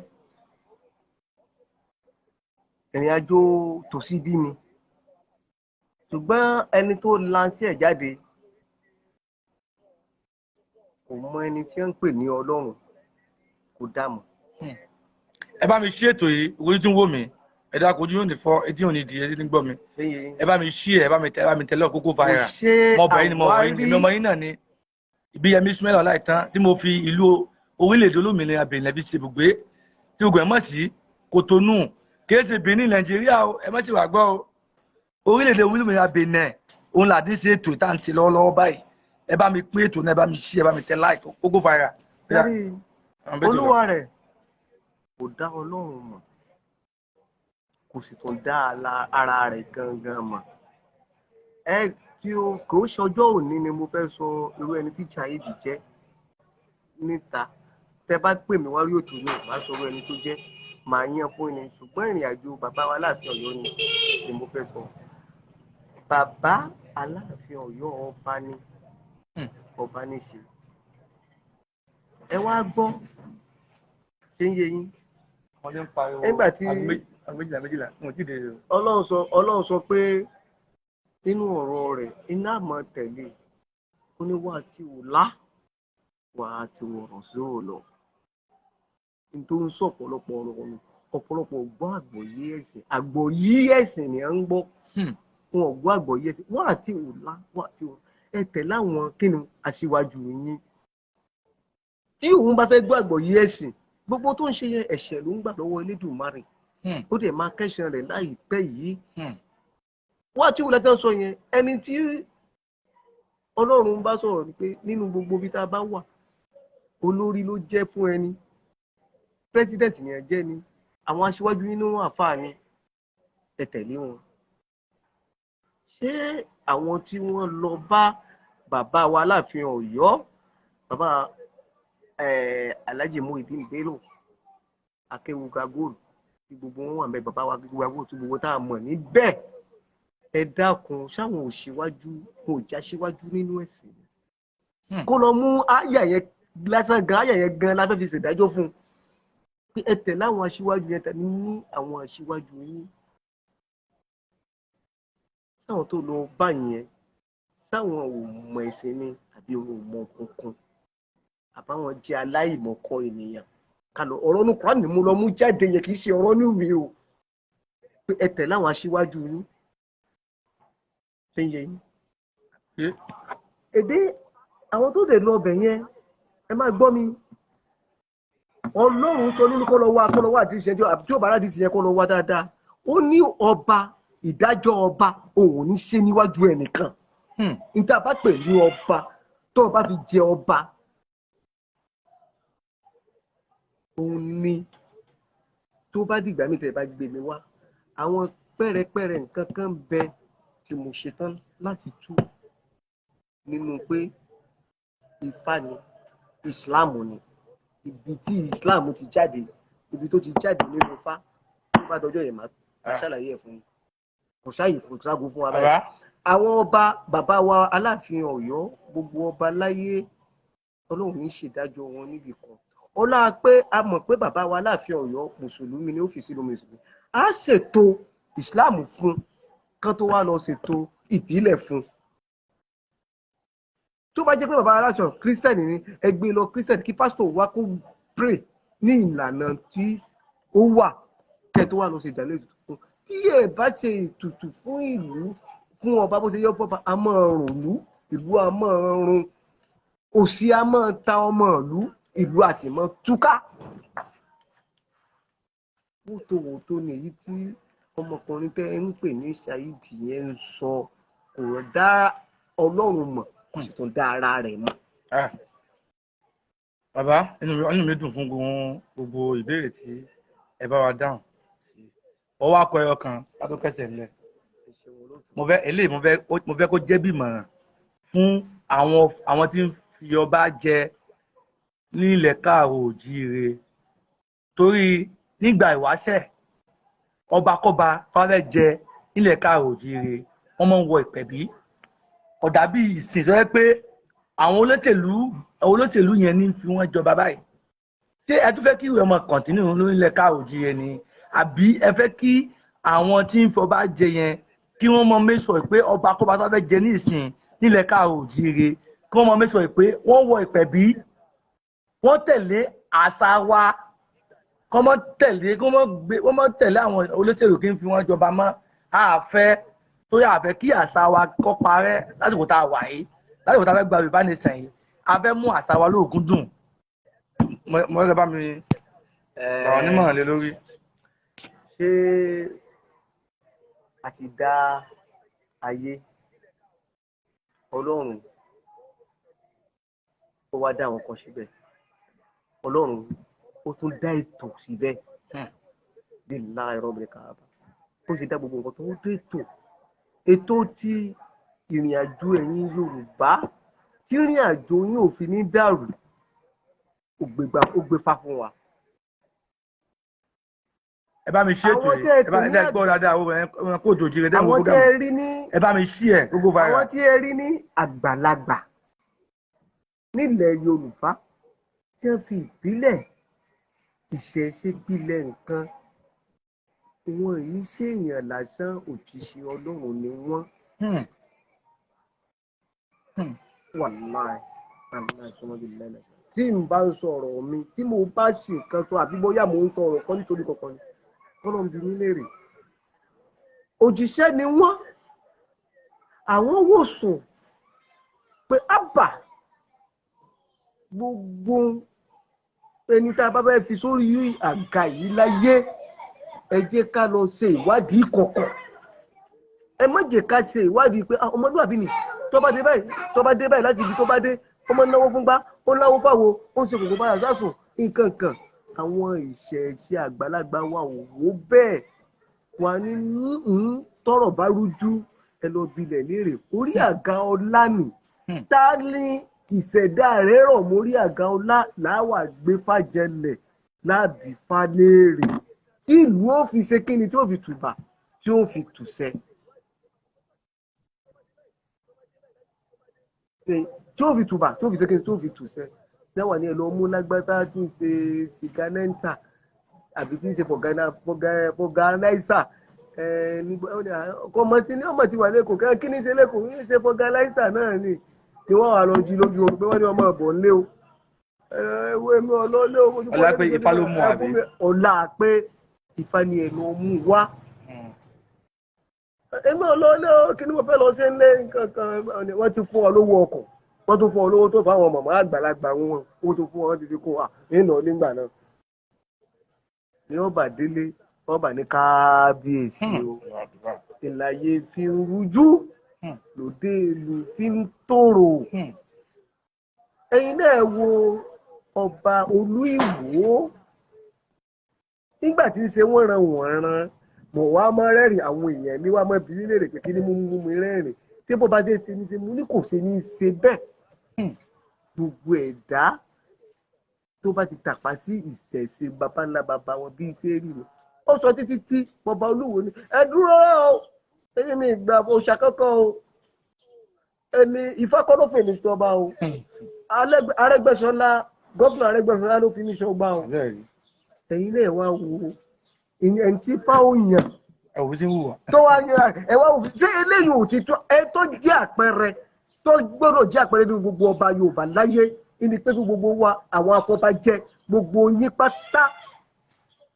Ìrìn àjò tòsí bí ni, ṣùgbọ́n ẹni tó lansí ẹ̀ jáde kò mọ ẹni tí ń pè ní Ọlọ́run, kò dá mọ̀. Ẹ bá mi ṣí ètò yìí. Ojú tí ń wò mí, ẹ dákun, ojú yóò ní fọ́, etí yóò ní di, etí ní gbọ́ mi. Ẹ bá mi ṣí ẹ, bá mi tẹ, ẹ bá mi tẹ lọ kókó viral. Ṣe Mo bẹ̀ yín ni, mo bẹ̀ yín ni. Èmi ọmọ yín náà ni, Ìbíyẹmí Ismail Ọláìtàn, tí mo fi ìlú orílẹ̀-èdè olómìnira Benin fi ṣe ibùgbé, tí gbogbo ẹ̀ mọ̀ sí Kòtónù. Kìí ṣe Benin Nàìjíríà o, ẹ má sì wà gbọ́ o. Orílẹ̀-èdè olómìnira Benin òun làdí ṣe ètò tá à ń ṣe lọ́wọ́lọ́wọ́ báyìí. Ẹ bá mi pín ètò náà, ẹ bá mi ṣí, ẹ bá mi tẹ like kókó viral. Sẹ́rí olúwa rẹ̀ kò dá Ọlọ́run mọ̀, kò sì tún dá ara rẹ̀ gangan mọ̀. Ẹ tí o kò ṣọjọ́ òní ni mo fẹ́ sọ irú ẹni tí Saheed jẹ́ níta. Tẹ bá pè mí wá rí òtún ní, màá sọ irú ẹni tó jẹ́, màá yan fún ẹni. Ṣùgbọ́n ìrìn àjò bàbá wa Aláàfin Ọ̀yọ́ ni mo fẹ́ sọ. Bàbá Aláàfin Ọ̀yọ́, ọba ni, ọba ní ṣe. Ẹ wá gbọ́, ṣé ń yé yín? Wọ́n ti ń pariwo. Nígbà tí- Aago 12 12, wọn ò tí ì dé o. Ọlọ́run sọ pé nínú ọ̀rọ̀ rẹ̀ iná àmọ́ tẹ̀lé, ó ní wà á ti wò lá, wà á ti wọ̀rọ̀ sí ò lọ. Ní tó ń sọ ọ̀pọ̀lọpọ̀ ọ̀rọ̀ ọ̀nà, ọ̀pọ̀lọpọ̀ gbọ́ àgbọ́yé ẹ̀sìn, àgbọ́yé ẹ̀sìn ni à ń gbọ́. Wọn ò gbọ́ àgbọ́yé ẹ̀sìn. Wà á ti wò lá, wà á ti wò, ẹ tẹ̀lé àwọn kíni aṣíwájú yín. Tí òun bá fẹ́ gbọ́ àgbọ́yé ẹ̀sìn, gbogbo tó ń ṣe yẹn, ẹ̀ṣẹ̀ ló ń gbà lọ́wọ́ Elédùmarè. Ó dẹ̀ máa kẹ́sàn rẹ̀ láìpẹ́ yìí. Wá tí wùlẹ̀ tó sọ yẹn, ẹni tí Ọlọ́run bá sọ̀rọ̀ ni pé nínú gbogbo ibi tá a bá wà, olórí ló jẹ́ fún ẹni. President yẹn jẹ́ ni àwọn aṣíwájú nínú àfáà ni, ẹ tẹ̀lé wọn. Ṣé àwọn tí wọ́n lọ bá bàbá wa Aláàfin Ọ̀yọ́, bàbá Alhaji Muhyiddin Bello Akéwuga Gold, tí gbogbo wọn wà ń bẹ, bàbá wa Akéwuga Gold, tí gbogbo tá a mọ̀ níbẹ̀, ẹ dákun, sáwọn òṣìwájú kò já síwájú nínú ẹ̀sìn ni? Kó lọ mú àyà yẹn lásán gan, àyà yẹn gan la fẹ́ fi ṣèdájọ́ fún un pé ẹ tẹ̀lé àwọn aṣíwájú yẹn, tẹ̀lé ní àwọn aṣíwájú yín. Sáwọn tó lọ bá yẹn, sáwọn ò mọ ẹ̀sìn ni, àbí wọn ò mọ kankan, àbáwọn jẹ́ aláìmọ̀kọ ènìyàn? Kálọ̀ ọ̀rọ̀ ní Kùránì mú lọ mú jáde yẹn, kì í ṣe ọ̀rọ̀ ní mi o, pé ẹ tẹ̀lé àwọn aṣíwájú yín. Ṣé ń yé yín? Èdè àwọn tó dé lọ ọbẹ̀ yẹn, ẹ máa gbọ́ mi. Ọlọ́run sọ nínú, kọ́ lọ wá, kọ́ lọ wá àdìsí yẹn, tí ó bá àdìsí yẹn, kọ́ lọ wá dáadáa. Ó ní ọba, ìdájọ́ ọba òun ní ṣe níwájú ẹnìkan. Níta bá pè ní ọba, tó o bá fi jẹ ọba, òun ni. Tó bá dìgbà mi tẹ̀ bá gbé mi wá, àwọn pẹ́rẹpẹ́rẹ nǹkan kan bẹ tí mo ṣetán láti tú nínú pé Ifá ni Islam ni, ibi tí Islam ti jáde, ibi tó ti jáde nínú Ifá. Tó bá dọjọ́ yẹn, máa ṣàlàyé ẹ̀ fún yín. Kò sáàyè fún ságo fún wa báyìí. Bàbá. Àwọn ọba, bàbá wa Aláàfin Ọ̀yọ́, gbogbo ọba láyé, Ọlọ́run ní ṣèdájọ́ wọn níbì kan. Ọlá pé a mọ̀ pé bàbá wa Aláàfin Ọ̀yọ́, mùsùlùmí ni, ó fi sínú mùsùlùmí, á ṣètò Islam fún kán tó wá lọ ṣètò ìbílẹ̀ fún. Tó bá jẹ́ pé bàbá aláṣọ kírísítẹ̀nì ni, ẹ gbé lọ kírísítẹ̀nì, kí pásítọ̀ wá kó pray ní ìlànà tí ó wà, kẹ́ tó wá lọ ṣe ìdálẹ́ ètùtù fún. Tí ẹ bá ṣe ètùtù fún ìlú, fún ọba, bó ṣe yọ fọba, a máa rùn ìlú, ìlú a máa run, òṣì a máa ta ọmọ ìlú. Ìlú àsìmọ́ túká. Wótòwótò ni èyí tí ọmọkùnrin tẹ́ ń pè ní Saheed yẹn ń sọ, kò dá Ọlọ́run mọ̀, kò sì tún dá ara rẹ̀ mọ̀. Ah. Bàbá, inú mi dùn fún gbogbo ìbéèrè tí ẹ bá wa dáhùn sí. Wọ́n wá kọ ẹyọ kan látó kẹsẹ̀ ńlẹ̀. Mo fẹ́ eléyìí, mo fẹ́ kó jẹ́ bí ìmọ̀ràn fún àwọn tí ń fi ọba jẹ ní ilẹ̀ káàró òjíire, torí nígbà ìwáṣẹ̀, ọba kọ́ba tó bá fẹ́ jẹ nílẹ̀ káàró òjíire, wọ́n máa ń wọ ìpẹ̀bí. Kò dàbí ìsìn tó yẹ pé àwọn olóṣèlú yẹn ní fi wọ́n jọba báyìí. Ṣé ẹ tún fẹ́ kí ìwé ọmọ continue lórílẹ̀ káàró òjíire ni, àbí ẹ fẹ́ kí àwọn tí ń fọba jẹ yẹn kí wọ́n mọ make sure pé ọba kọ́ba tó fẹ́ jẹ ní ìsìn nílẹ̀ káàró òjíire, kí wọ́n mọ make sure pé wọ́n wọ ìpẹ̀bí, wọ́n tẹ̀lé àṣà wa, kọ́ mọ́ tẹ̀lé, kọ́ mọ́ gbé, wọ́n mọ́ tẹ̀lé àwọn olóṣèlú kí n fi wọ́n jọba mọ́? Àfẹ́ torí àfẹ́ kí àṣà wa kọ́ parẹ́ lásìkò tá a wà yìí, lásìkò tá a fẹ́ gba Yorùbá nation yìí. A fẹ́ mú àṣà wa lóògùn dùn. Mo rẹ́ bá mi ọ̀rọ̀ nímọ̀ràn lé lórí. Ṣé a ti dá ayé Ọlọ́run, ó wá dá àwọn kan síbẹ̀, Ọlọ́run ó tún dá ètò síbẹ̀ lílá ẹ̀rọ mi kàába, ó sì dá gbogbo nǹkan tó ń dé ètò, ètò tí ìrìn àjò ẹ̀yin Yorùbá, tí ìrìn àjò yín ò fi ní dàrú, ó gbégbá, ó gbé fá fún wa. Ẹ bá mi ṣe ètò Àwọn yìí. tẹ́ ẹ Ẹ bá pè ní ẹ gbọ́ dáadáa o, ẹ kó òjòjì rẹ dẹ́nu àwọn tẹ́ program. ẹ rí ní Ẹ bá mi ṣí ẹ gbogbo àwọn viral. tí ẹ rí ní àgbàlagbà nílẹ̀ Yorùbá tí wọ́n fi ìbílẹ̀ ìṣẹ̀ṣe pilẹ̀ nǹkan wọn yìí, ṣèèyàn lásán, òjíṣẹ́ Ọlọ́run ni wọ́n. Wàláì, wàláì, sọmọdé lẹ́lẹ̀ tí n bá ń sọ̀rọ̀ mi, tí mo bá ṣe nǹkan tó, àbí bóyá mò ń sọ̀rọ̀ kan nítorí kankan ni kọ́lọ́ ń bi mí léèrè. Òjíṣẹ́ ni wọ́n. Àwọn wò sùn pé ábà gbogbo ẹni tá a bá fẹ́ fi sórí àga yìí láyé, ẹ jẹ́ ká lọ ṣe ìwádìí kọ̀ọ̀kan. Ẹ má jẹ́ ká ṣe ìwádìí pé, "Ah, ọmọlúwàbí ni, tó bá dé báyìí, tó bá dé báyìí, láti ibi tó bá dé, ó máa ń náwó fún gbá, ó náwó fáwo, ó ń ṣe kòkó báyà sásùn nǹkan kan." Àwọn ìṣẹ̀ṣe àgbàlagbà wa ò wó bẹ́ẹ̀ wà ní tọ́rọ̀ bá rújú, ẹ lọ bilẹ̀ léèrè. Orí àga ọlá nì tá ní ìṣẹ̀dá rẹ̀ rọ̀ mórí àga ọlá làwà gbé fàjẹlẹ̀ láàbí faléèrè tí ìlú ó fi ṣe kíni, tí ó fi tùbà, tí ó fi tùṣẹ, tí ó fi tùbà, tí ó fi ṣe kíni, tí ó fi tùṣẹ. Náwà ní ẹ lọ mú lágbátá tí ń ṣe fìgánẹ́ńtà àbí tí ń ṣe fọgànáísà ọmọ tí ní ọmọ tí wà lẹ́kọ̀ọ́, kí ní ṣe lẹ́kọ̀ọ́, ní ṣe fọgànáísà náà ni wọ́n wà lọ jí lójú oorun pé wọ́n ní ọmọ ọ̀bọ̀ ńlé o, ẹ̀wọ́ èmi ọlọ́lé o. Ọlá pé Ifá ló mú, àbí? Ọlá pé Ifá ni ẹ̀ lọ mú wá. Èmi ọlọ́lé o, kí ni mo fẹ́ lọ sí ńlé nǹkan kan? Wọ́n ti fún ọ lówó ọkọ̀, wọ́n tún fún ọ lówó tó fáwọn màmá àgbàlagbà wọn, owó tó fún ọ, wọ́n ti fi kún wa nínú nígbà náà. Ní ọba délé, ọba ní kábíyèsí o, ìlàyé fi ń rújú lòdì, ìlú fi ń tòrò. Ẹ̀yin náà wo ọba Olú Ìwó nígbà tí ń ṣe wọ́n ran wọ́n ran mọ̀ wá mọ́ rẹ́rìn. Àwọn èèyàn mi wá mọ́ bí léèrè pé kí ni mo mú mi rẹ́rìn, ṣé bó bá dé ṣe ní ṣe mú ní kò ṣe ní ṣe bẹ́ẹ̀. Gbogbo ẹ̀dá tó bá ti tàpá sí ìṣẹ̀ṣe baba ńlá baba wọn bí ṣe rí mi, ó sọ títí tí bọba Olúwo ni ẹ dúró o, èmi mi ìgbà òòṣà kankan o, èmi Ifá kọ́ ló fè mí sọba o, Arẹ́gbẹ́ṣọlá, gómìnà Arẹ́gbẹ́ṣọlá ló fi mí sọba o. Ẹ̀yin náà wá wo ẹni tí fáwọn yàn Ẹ̀wù sí wùwà. tó wá yan ẹ wá wò, ṣé eléyìí ò ti tó ẹ tó jẹ́ àpẹẹrẹ tó gbọ́dọ̀ jẹ́ àpẹẹrẹ bí gbogbo ọba Yorùbá láyé ní pé kí gbogbo wa àwọn afọbajẹ, gbogbo yín pátá,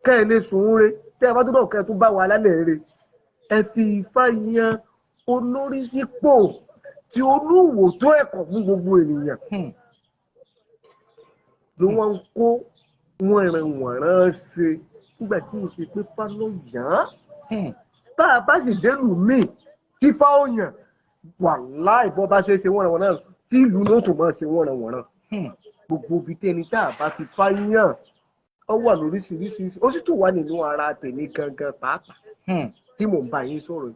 kẹ́ ẹ lè sùn re, tẹ́ ẹ bá tó dọ̀, kẹ́ ẹ tún bá wa lálẹ́ re, ẹ fi Ifá yan olórí sípò tí Olúwo tó ẹ̀kọ́ fún gbogbo ènìyàn. Ló wọ́n ń kó wọ̀nranwọ̀nran ṣe nígbà tí ì ṣe pé fá ló yàn án. Bá a bá sì délùú míì tí fá ó yàn, wàláì bọ́ bá ṣe é ṣe wọ̀nranwọ̀nran tí ìlú ló tún máa ṣe wọ̀nranwọ̀nran. Gbogbo ibi tẹ́ni tá a bá fi fá yàn ó wà lóríṣiríṣi, ó sì tún wà nínú ara tèmi gangan pàápàá tí mò ń bá yín sọ̀rọ̀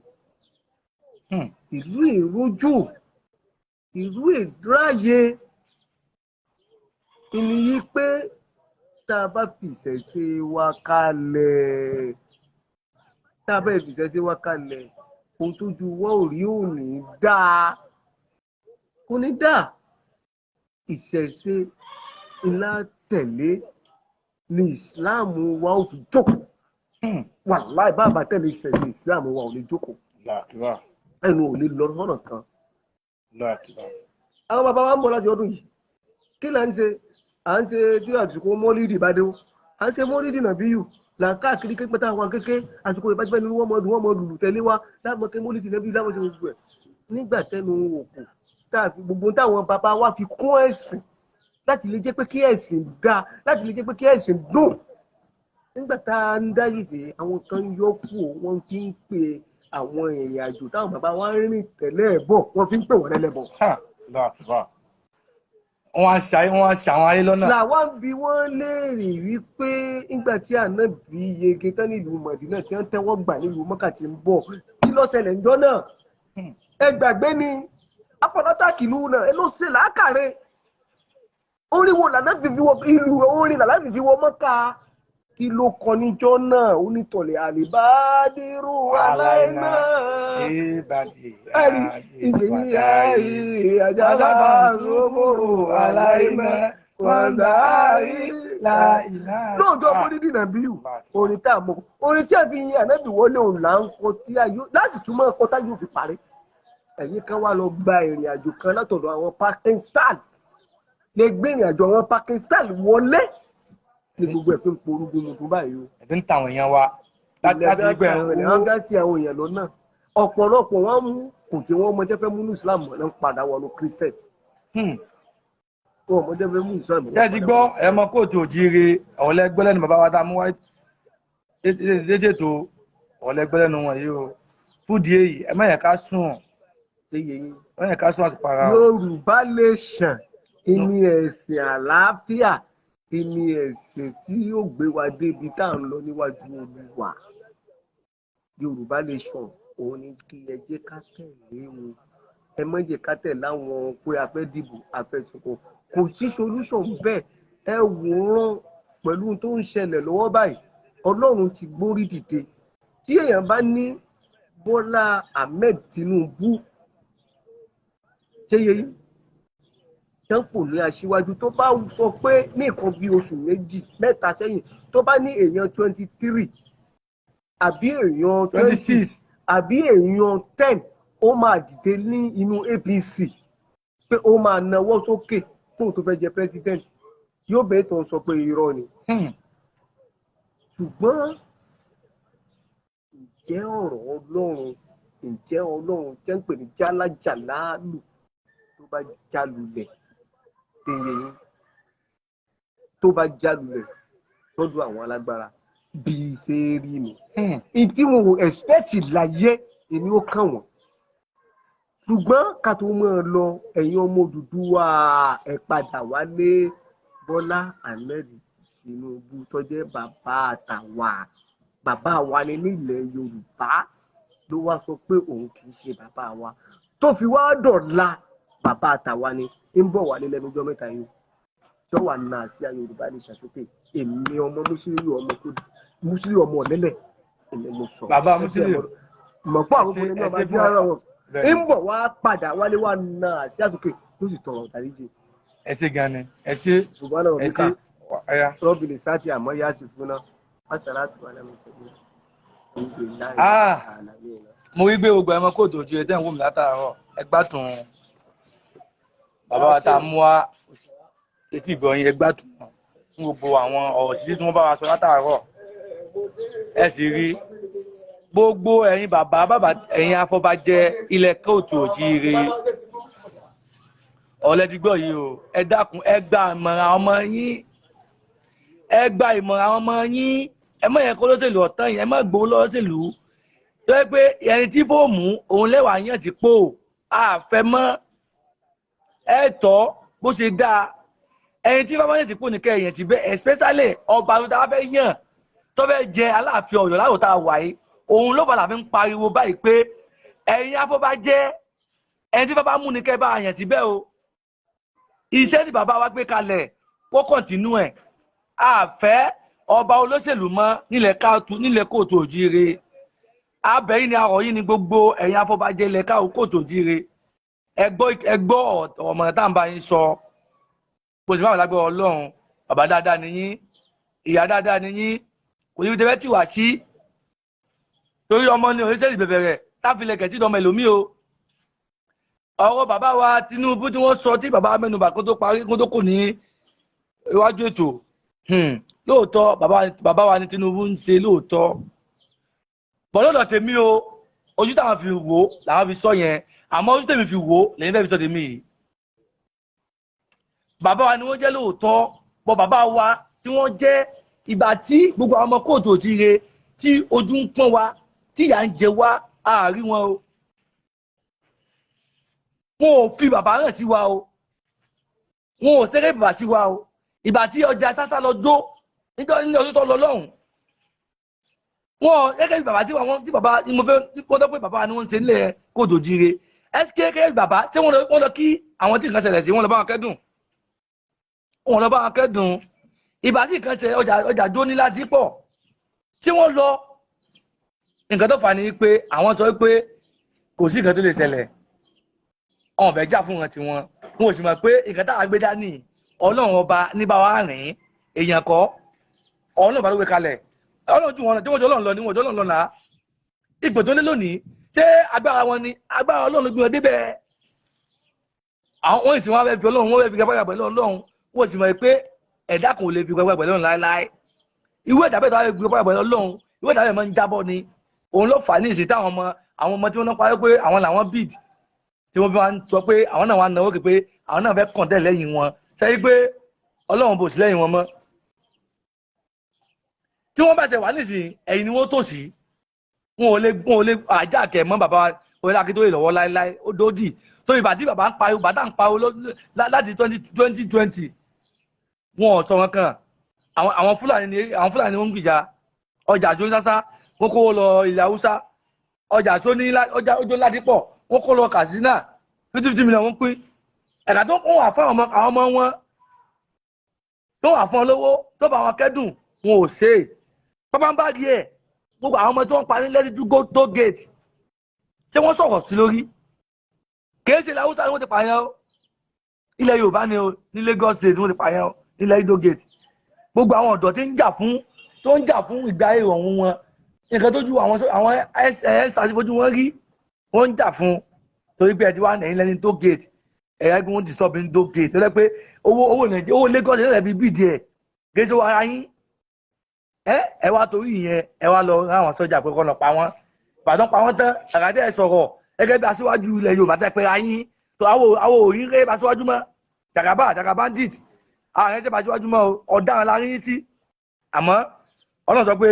yìí. Ìlú èròjò, ìlú èdúráyè ìníyí pé tá a bá fi ìṣẹ̀ṣe wa kalẹ̀, tá a bá fi ìṣẹ̀ṣe wa kalẹ̀, ohun tójú wa ò rí ò ní dáa, kò ní dáa. Ìṣẹ̀ṣe ńlá tẹ̀lé ni ìsìláàmù wa ò fi jókòó. Wàláì bàbá tẹ̀lé ìṣẹ̀ṣe, ìsìláàmù wa ò lè jókòó, ẹnu ò lè lọ sọ́nà kan. Àwọn bàbá wa ń bọ̀ láti ọdún yìí, kí là ń ṣe? À ń ṣe tí àsìkò mọ́lídì bá dé o, à ń ṣe mọ́lídì nàbíyù là ń káàkiri kékeré táwọn kékeré àsìkò ìbájúbẹ́ ni wọ́n mọ̀ ọdún, wọ́n mọ̀ lùlù tẹ̀lé wa láwọn ké mọ́lídì nàbíyù láwọn ṣe gbogbo ẹ̀. Nígbà tẹnu òkú gbogbo táwọn bàbá wa fi kún ẹ̀sìn láti lè jẹ́ pé kí ẹ̀sìn dáa, láti lè jẹ́ pé kí ẹ̀sìn dùn. Nígbà tá a ń dáyé sí, àwọn kan yọ kú, wọ́n fi ń pe àwọn ìrìn àjò táwọn bàbá wa ń rìn tẹ̀lé bọ̀, wọ́n fi ń pè wọ́n lẹ́lẹ́bọ̀. Wọ́n á ṣe àwọn ayé lọ́nà. Làwọn bí wọ́n léèrè wípé nígbà tí Ànábì yege tán nílùú Mọ̀dínà tí wọ́n tẹ́wọ́ gbà nílùú Mọ́kà tí ń bọ̀, kí ló ṣẹlẹ̀ ńjọ́ náà? Ẹ gbàgbé ni afọlátàkìlú náà ẹ ló ṣe làákàrẹ. Orin wo làná fífi wọ ìlú, orin làná fífi wọ Mọ́kà? Kí ló kọ níjọ́ náà? Onítọ̀lẹ̀ àlìbádìrú aláìná ẹ̀rí ìgbìmí ayé àjàlá sóbòrò aláìná wàndárí láìlá. Lóòjọ́ mọ́lídì nàbíyù, orin tá a mọ̀, orin tí a fi yin ànábì wọlé òun là ń kọ tí a yóò láti túmọ̀ ọkọ tá yóò fi parí. Ẹ̀yin kan wá lọ gba ìrìn àjò kan látọ̀dọ̀ àwọn Pakistan, lè gbé ìrìn àjò àwọn Pakistan wọlé ní gbogbo ẹ̀ fi ń porúgbó mu tó báyìí o. Ẹ̀fí ń ta àwọn èèyàn wa láti gbẹ owó. Wọ́n gá sí àwọn èèyàn lọ́nà. Ọ̀pọ̀lọpọ̀ wọn mú kò jẹ́ wọ́n ọmọdé fẹ́ mú ní Islam náà ń padà wọnú Christian. Wọ́n ọmọdé fẹ́ mú Islam. Ṣé ẹ ti gbọ́ ẹ mọ kóòtù òjíire ọ̀lẹ́gbẹ́ lẹ́nu bàbá wa tá a mú wáyé létètò ọ̀lẹ́gbẹ́ lẹ́nu wọn yìí o. Fúdi èyí ẹ má yẹ ká sùn. Ẹ má yẹ ká sùn àtùpàrà. Yorùbá lè ṣàn ìní ẹ̀sìn àlàáfíà, ìní ẹ̀sìn tí yóò gbé wa débi tá à ń lọ níwájú Olúwa. Yorùbá lè sàn òun ni kí ẹ jẹ́ ká tẹ̀lé wọn, ẹ má jẹ́ ká tẹ̀lé àwọn pé a fẹ́ dìbò a fẹ́ sọ̀kọ̀, kò sí solution bẹ́ẹ̀. Ẹ wòran pẹ̀lú tó ń ṣẹlẹ̀ lọ́wọ́ báyìí, Ọlọ́run ti gbórí dìde. Tí èèyàn bá ní Bọ́lá Ahmed Tinubu ṣé yẹ yìí tẹ́ǹpù ní aṣíwájú, tó bá sọ pé ní nǹkan bí oṣù méjì mẹ́ta sẹ́yìn, tó bá ní èèyàn 23 àbí èèyàn 26 àbí èèyàn 10 ó máa dìde ní inú APC pé ó máa nawọ́ sókè fóun tó fẹ́ jẹ president, yóò bẹ́ẹ̀ tó ń sọ pé irọ́ ni. Ṣùgbọ́n ǹjẹ́ ọ̀rọ̀ Ọlọ́run, ǹjẹ́ Ọlọ́run tẹ́ ń pè ní jálàjàlálù tó bá jálulẹ̀ tẹ̀yẹ yín, tó bá jálulẹ̀ sọ́dọ̀ àwọn alágbára bíi ṣe rí ni. Ìdí wọn ò expect láyé èmi ó kàn wọ́n. Ṣùgbọ́n ká tó máa lọ, ẹ̀yin ọmọ Odùduwà ẹ padà wálé. Bọ́lá Ahmed Tinubu tó jẹ́ bàbá àtàwà, bàbá wa ni nílẹ̀ Yorùbá, ló wá sọ pé òun kì í ṣe bàbá wa, tó fi wá dọ̀la bàbá àtàwa ni ń bọ̀ wálé lẹ́nu ọjọ́ mẹ́ta yìí tí ó wà náà sí Yorùbá ní ìṣàsókè. Èmi ọmọ Mùsùlùmí, ọmọ tó Mùsùlùmí, ọmọ ọ̀lẹ́lẹ̀ èmi mo sọ. Bàbá Mùsùlùmí mọ̀ pé àwọn ọmọ náà bá jẹ́ ara wọn ń bọ̀ wá padà wálé wá náà sí àsókè ló sì tọrọ ìdáríjì. Ẹ ṣé gan ni, ẹ ṣé. Ṣùgbọ́n náà ẹ ṣé rọ́bì lè sáàtì àmọ́ yá sí fún náà wàsálàtù alámísẹ́yìn. Mo wí gbé gbogbo ẹmọ kóòtù ojú ẹ tẹ́ ń wò mí látàárọ̀, ẹ gbádùn bàbá wa tá a mú wá etí ìgbọ̀nyìn, ẹ gbádùn fún gbogbo àwọn ọ̀rọ̀ sísí tí wọ́n bá wa sọ látàárọ̀. Ẹ sì rí gbogbo ẹ̀yin bàbá bàbá ẹ̀yin afọbajẹ ilẹ̀ kóòtù òjíire ọ̀lẹ́dígbọ̀ yìí o, ẹ dákun ẹ gba àmọ̀ràn ọmọ yín. Ẹ gba ìmọ̀ràn àwọn ọmọ yín. Ẹ má yẹ kó lóṣèlú ọ̀tán yìí, ẹ má gbowó lọ́sẹ̀lú tó yẹ pé ẹni tí fóòmù òun lẹ́wà yàn ti pò àfẹ́ mọ́. Ẹ tọ́ bó ṣe dáa, ẹni tí bàbá yẹn ti pò nìkẹ́ èèyàn ti bẹ́, especially ọba tó dáa fẹ́ yàn tó fẹ́ jẹ Aláàfin Ọ̀yọ́ láwùjọ tá a wà yìí. Òun ló fà láfi ń pariwo báyìí pé ẹ̀yin afọbajẹ́, ẹni tí bàbá mú nìkẹ́ bá yàn ti bẹ́ o. Iṣẹ́ tí bàbá wa gbé kalẹ̀ kó kọ̀ntínú ẹ̀. Àfẹ́ ọba olóṣèlú mọ́ nílẹ̀ káàtó, nílẹ̀ kóòtù òjíire. Abẹ́yìn ni arọ̀ yìí ni gbogbo ẹ̀yin afọbajẹ́ ilẹ̀ kóòtù òjíire. Ẹ gbọ́ ọ̀mọ̀ràn tá à ń bá yín sọ. Kò sì máa wà lágbára Ọlọ́run. Bàbá dáadáa ni yín, ìyá dáadáa ni yín, kò ní tẹ́fẹ́ tì wá sí torí ọmọ ni oníṣẹ́ ìbẹ̀bẹ̀ rẹ̀ táfilẹ̀ kẹ̀tì ọmọ ẹlòmíì o. Ọ̀rọ̀ bàbá wa Tinubu tí wọ́n sọ tí bàbá mẹ́nubà kó tó parí kó tó kù ní iwájú ètò, lóòótọ́ bàbá wa ní Tinubu ń ṣe lóòótọ́, bọ́lọ́dọ̀ tèmi o, ojú táwọn fi wò làwọn fi sọ yẹn, àmọ́ ojú tèmi fi wò lẹ́yìn fẹ́ fi sọ tèmi yìí. Bàbá wa ni wọ́n jẹ́ lóòótọ́, bọ́ bàbá wa tí wọ́n jẹ́ ìgbà tí gbogbo àwọn ọmọ kóòtù òtíire tí ojú ń pọ́n wa tí ìyà ń jẹ wá, àárí wọn o. Wọn ò fi bàbá hàn sí wa o, wọn ò ṣeré bàbá sí wa o. Ìgbà tí ọjà sásá lọ jó nítorí ní ọdún tó lọ lọ́hùn, wọn gẹ́gẹ́ bí bàbá tí wọn tí bàbá mo fẹ́ wọ́n tọ́ pé bàbá ni wọ́n ń ṣe nílẹ̀ kóòtù òjíire. Sk gẹ́gẹ́ bí bàbá ṣé wọ́n lọ kí àwọn tí nǹkan ṣẹlẹ̀ sí, wọ́n lọ bá wọn kẹ́dùn, wọ́n lọ bá wọn kẹ́dùn. Ìgbà tí nǹkan ṣe ọjà jó ní láti pọ̀ tí wọ́n lọ, nǹkan tó fà ní pé àwọn sọ pé kò sí nǹkan tó lè ṣẹlẹ̀, ọ̀n fẹ́ jà fún wọn tiwọn, wọn ò sì mọ̀ pé nǹkan táwa gbé dání Ọlọ́run ọba ní bá wa rìn, èèyàn kọ́, Ọlọ́run ọba ló gbé kalẹ̀. Ọlọ́run ju wọn tí wọ́n jọ Ọlọ́run lọ ni wọ́n jọ Ọlọ́run lọ náà. Ipò tó lé lónìí ṣé agbára wọn ni? Agbára Ọlọ́run ló gbé wọn débẹ̀. Àwọn wọ́n sì wọ́n fẹ́ fi Ọlọ́run, wọ́n fẹ́ fi gbàgbà pẹ̀lú Ọlọ́run, wọ́n sì mọ̀ pé ẹ̀dá kan ò lè fi gbàgbà pẹ̀lú Ọlọ́run láéláé. Ìwé ẹ̀dá bẹ́ẹ̀ tó wá fi gbàgbà pẹ̀lú Ọlọ́run, ìwé ẹ̀dá bẹ́ẹ̀ máa ń jábọ́ ni. Òun ló fà á ní ìsìn táwọn ọmọ àwọn ọmọ tí wọ́n náà parí pé àwọn làwọn bid tí wọ́n fi wá ń sọ pé àwọn náà wà náwó pé àwọn náà fẹ́ kọ̀ǹtẹ̀ lẹ́yìn wọn, sẹ́yìn pé Ọlọ́run bò sí lẹ́yìn wọn mọ́. Tí wọ́n bá ṣe wà nísìnyí, ẹ̀yìn ni wọ́n tò sí, wọn ò lè ajá kẹ̀ mọ́ bàbá Olú Akíntóyè lọ́wọ́ láéláé. Ó dòdì torí bàtí bàbá ń pariwo, bàtà ń pariwo láti 2020, wọn ò sọ wọn kan. Àwọn Fúlàní ni wọ́n ń gbìjà ọjà tó ń sásá, wọ́n kó lọ ilẹ̀ Haúsá, ọjà tó ní ọjà ojú Ládìpọ̀ wọ́n kó lọ Katsina, 50 million wọ́n pín. Ẹ̀ka tó ń wà fún àwọn ọmọ wọn tó wà fún ọ lówó tó bá wọn kẹ́dùn, wọn ò ṣe é. Pápá ń bá rí ẹ̀ gbogbo àwọn ọmọ tí wọ́n pa ní Lekki toll gate, ṣé wọ́n sọ̀rọ̀ sí lórí? Kìí ṣe ilẹ̀ Haúsá ni wọ́n ti pààyàn o, ilẹ̀ Yorùbá ni o, ní Lagos State wọ́n ti pààyàn o, nílẹ̀ Ido gate. Gbogbo àwọn ọ̀dọ́ tí ń jà fún tó ń jà fún ìgbà ìrọ̀rùn wọn, nǹkan tó ju àwọn ẹ̀ẹ́sà fojú wọn rí, wọ́n ń jà fún torí pé ẹ ti wá nẹ̀yìn lẹ́ni toll gate, ẹ̀yà gbé wọn ti stop ní toll gate tó lẹ́ pé owó Nàìjíríà, owó Lagos ẹ̀ fi bíìdì ẹ̀ kìí ṣe wọ ara yín. Ẹ wá torí ìyẹn ẹ wá lọ rán àwọn sọ́jà pé kọ́ lọ pa wọ́n. Ìbàdàn pa wọ́n tán, àgàdé ẹ sọ̀rọ̀ gẹ́gẹ́ bí aṣíwájú ilẹ̀ Yorùbá tẹ́ pé ayín tó àwọn òyìn rẹ́ aṣíwájú mọ́. Jàgàbá bandit àwọn ẹ̀ṣẹ̀ bá aṣíwájú mọ́, ọ̀daràn la rí sí. Àmọ́ Ọlọ́run sọ pé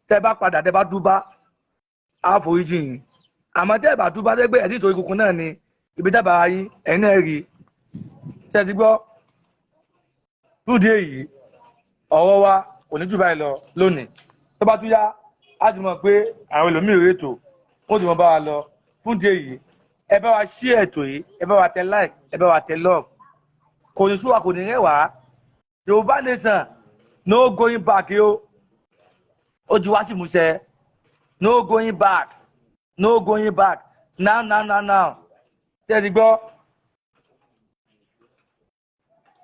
tẹ́ bá padà tẹ́ bá dúbá á foríjì yín, àmọ́ tẹ́ bá dúbá tẹ́ pé ẹ̀dí ìtòrí kunkun náà ni ibi tẹ́ bá yín ẹ̀yin náà rí. Ṣé ti gbọ́? Fún ìdí èyí ọ̀rọ̀ wa kò ní jù báyìí lọ lónìí. Tó bá tún yá á ti mọ̀ pé àwọn ẹlòmíì rèé tó wọ́n ti mọ̀ bá wa lọ. Fún ìdí èyí ẹ bá wa share ètò yìí, ẹ bá wa tẹ like, ẹ bá wa tẹ love. Kò ní sú wa, kò ní rẹ̀ wá. Yorùbá nation no going back o, ó ju wá sí ìmúṣẹ. No going back, no going back, now now now now. Ṣé ẹ ti gbọ́?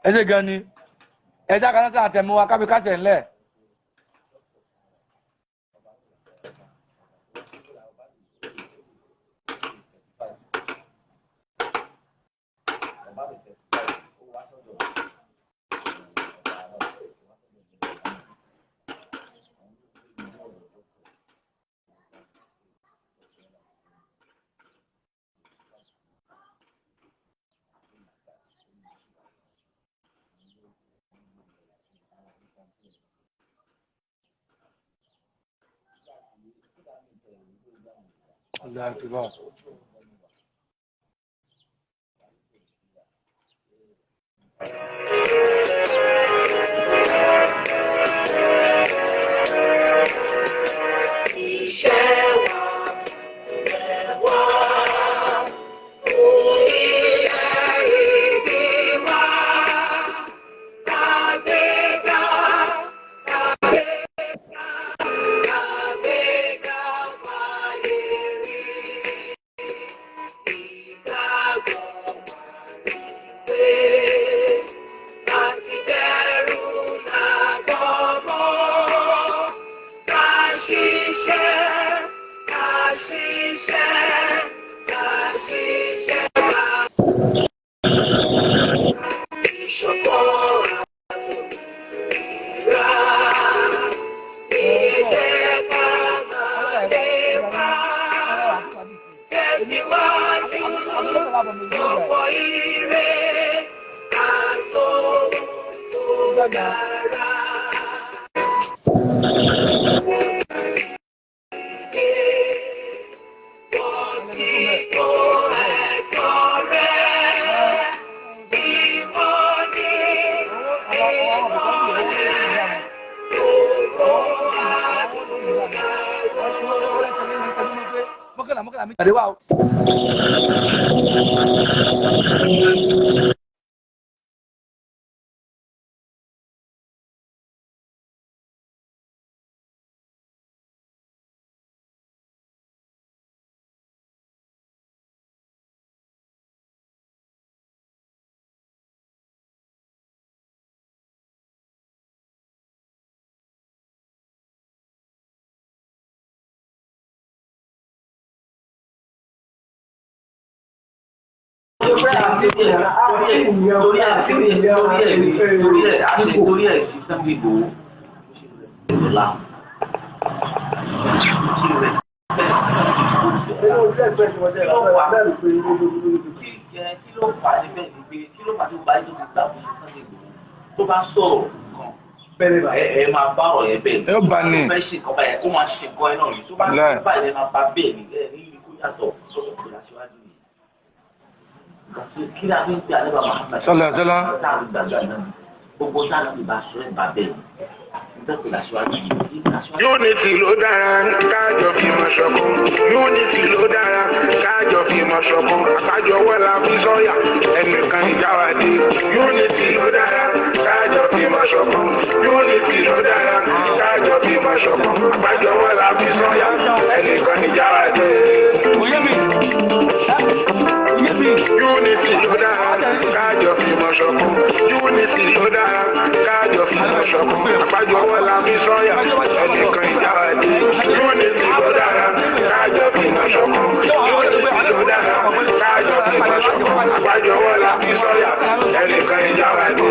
Ẹ ṣe gan ni. Ẹ já kaná sí àtẹ̀mú wa kábí kásẹ̀ ńlẹ̀. Unity ló dára kájọ fi mọ̀ ṣọ̀kan. Unity ló dára kájọ fi mọ̀ ṣọ̀kan. Àpájọ wọ́lá fi sọ́yà ẹnìkan ìjáwádé. Unity ló dára kájọ fi mọ̀ ṣọ̀kan. Unity ló dára kájọ fi mọ̀ ṣọ̀kan. Àpájọ wọ́lá fi sọ́yà ẹnìkan ìjáwádé. Unity ló dára kájọ fi mọ̀ ṣọ̀kan. Unity ló dára kájọ fi mọ̀ ṣọ̀kan. Àpájọ wọ́lá fi sọ́yà ẹnìkan ìjáwádé. Unity ló dára kájọ fi mọ̀ ṣọ̀kan. Unity ló dára kájọ fi mọ̀ ṣọ̀kan. Àpájọ wọ́lá fi sọ́yà ẹnìkan ìjáwádé.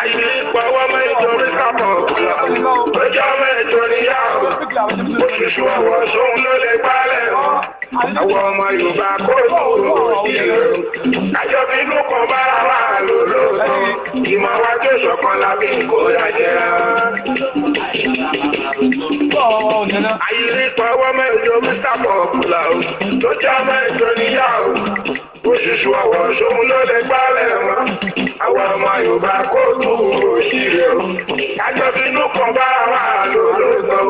Ayé ìpọ̀wọ́ mẹ́jọ rí sábọ̀ ọjọ́ mẹ́jọ níyàwó. Oṣooṣù ọwọ́ sóhun ló lè gbálẹ̀. Àwọn ọmọ Yorùbá kó lóòrò ìlú. Àjọ bínú kan bára wà lólóòtọ́. Ìmọ̀ wa tó ṣọ̀kan lábí kó dájẹ́. Ayé ìpọ̀wọ́ mẹ́jọ Mr. Pọ̀pùlà o. Tó jẹ́ mẹ́jọ níyàwó. Oṣooṣù ọwọ́ sóhun ló lè gbálẹ̀ wọn. Àwọn ọmọ Yorùbá kó lóòrò ìlú. Àjọ bínú kan bára wà lólóòtọ́.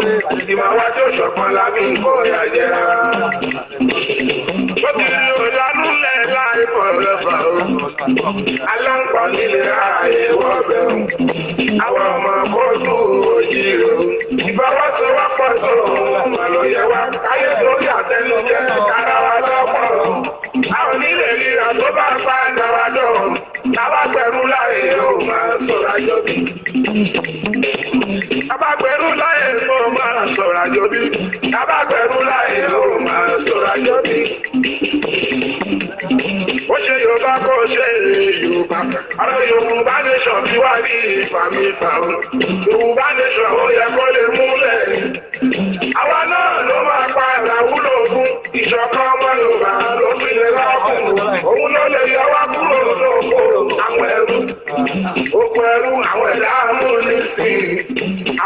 Ìmọ̀ wa tó ṣọ̀kan lábí kó dájẹ́. Aláǹpọ̀ nílé ààyè wọ́bẹ̀ o. Àwọn ọmọ kóòtù òjìrò. Ìfọwọ́sowọ́pọ̀ tó mà ló yẹ wá. Káyé torí àtẹnujẹ kára wa lọ́pọ̀ o. A ò nílè ríra tó bá pa dára dọ̀. Tábà gbẹ̀rú láyé o máa sọ̀rọ̀ àjọbí. Tábà gbẹ̀rú láyé o máa sọ̀rọ̀ àjọbí. Tábà gbẹ̀rú láyé o máa sọ̀rọ̀ àjọbí. Ó ṣe Yorùbá kó ṣe Yorùbá. Ọ̀rọ̀ Yorùbá nation bí wá bí ìfàmìfà o. Yorùbá nation ó yẹ kó lè múlẹ̀. Àwa náà ló máa pa ẹ̀rà wúlò fún ìṣọ̀kan ọmọ Yorùbá ló fi lè lọ́kùn. Òun ló lè yọ wá kúrò lóko àwọn ẹrú. Oko ẹrú àwọn ẹ̀dá amúnisìn.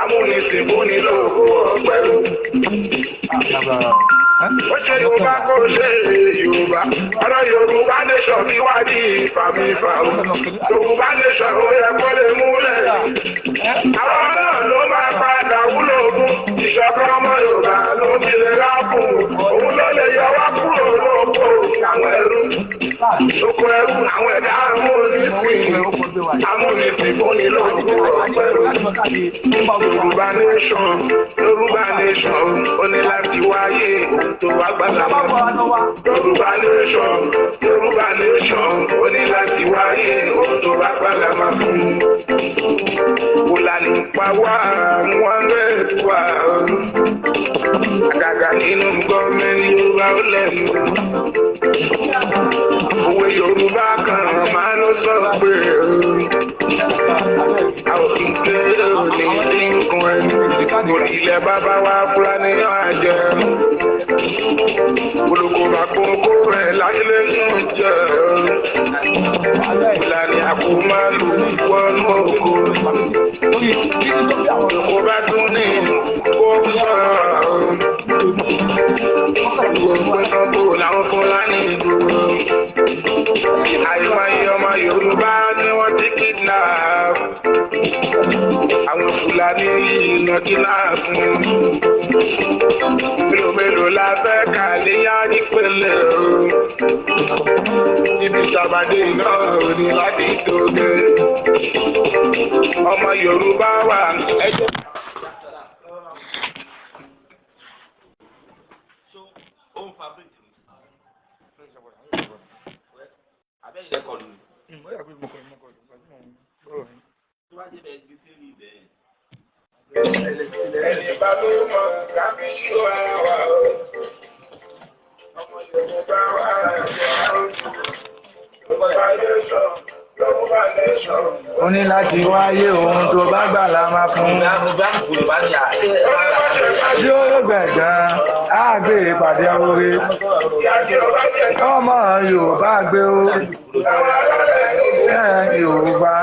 Amúnisìn fúnni lóko pẹ̀lú. Ó ṣe Yorùbá kó ṣe Yorùbá. Ọ̀rọ̀ Yorùbá nation bí wá di ìfàmìfà o. Yorùbá nation ó yẹ kó lè múlẹ̀. Àwọn náà ló máa padà wúlò fún. Ìṣọ̀kan ọmọ Yorùbá ló ti lè rákùn. Òun ló lè yọ wá kúrò lóko àwọn ẹrú. Oko ẹrú àwọn ẹ̀dá amúnisìn. Amúnisìn fúnni lóko ọ̀pẹ̀rù. Yorùbá nation, Yorùbá nation, ó ní láti wáyé ohun tó wá gbàgbà mọ́. Yorùbá nation, Yorùbá nation, ó ní láti wáyé ohun tó wá gbàgbà mọ́ fún. Fúlàní pa wá, wọ́n lè wá. Àgàgà nínú gọ́ọ̀mẹ̀ntì Yorùbá ó lẹ́nu. Òwe Yorùbá kan máa ló sọ pé a ò kí n ké òní dínkùn ẹni. Orílẹ̀ bàbá wa Fúlàní àjẹ. Olùkọ́ bá kókó rẹ̀ láyé lẹ́nu jẹ́. Fúlàní àkómálù wọnú oko. Olùkọ́ bá tún ní kó sọ̀rọ̀. Gbogbo sanko làwọn Fúlàní dúró. Àìmọye ọmọ Yorùbá ni wọ́n ti kidnap. Àwọn Fúlàní yìí nà kidnap fún. Mélòó mélòó la fẹ́ kà léyà nípele o. Ibi ìsàbàdé náà ò ní láti tóge. Ọmọ Yorùbá wà ẹjọ́. Ẹni bá ló mọ kábí sí ara wa o. Ọmọ Yorùbá wà ẹ̀jẹ̀ Yorùbá nation, Yorùbá nation. Ó ní láti wáyé ohun tó bá gbà la máa fún. Bí ó gbẹ̀gàn, á gbé ìpàdé oore. Ọmọ Yorùbá gbé o. Ẹ Yorùbá.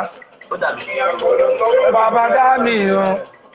Bàbá dá mi o.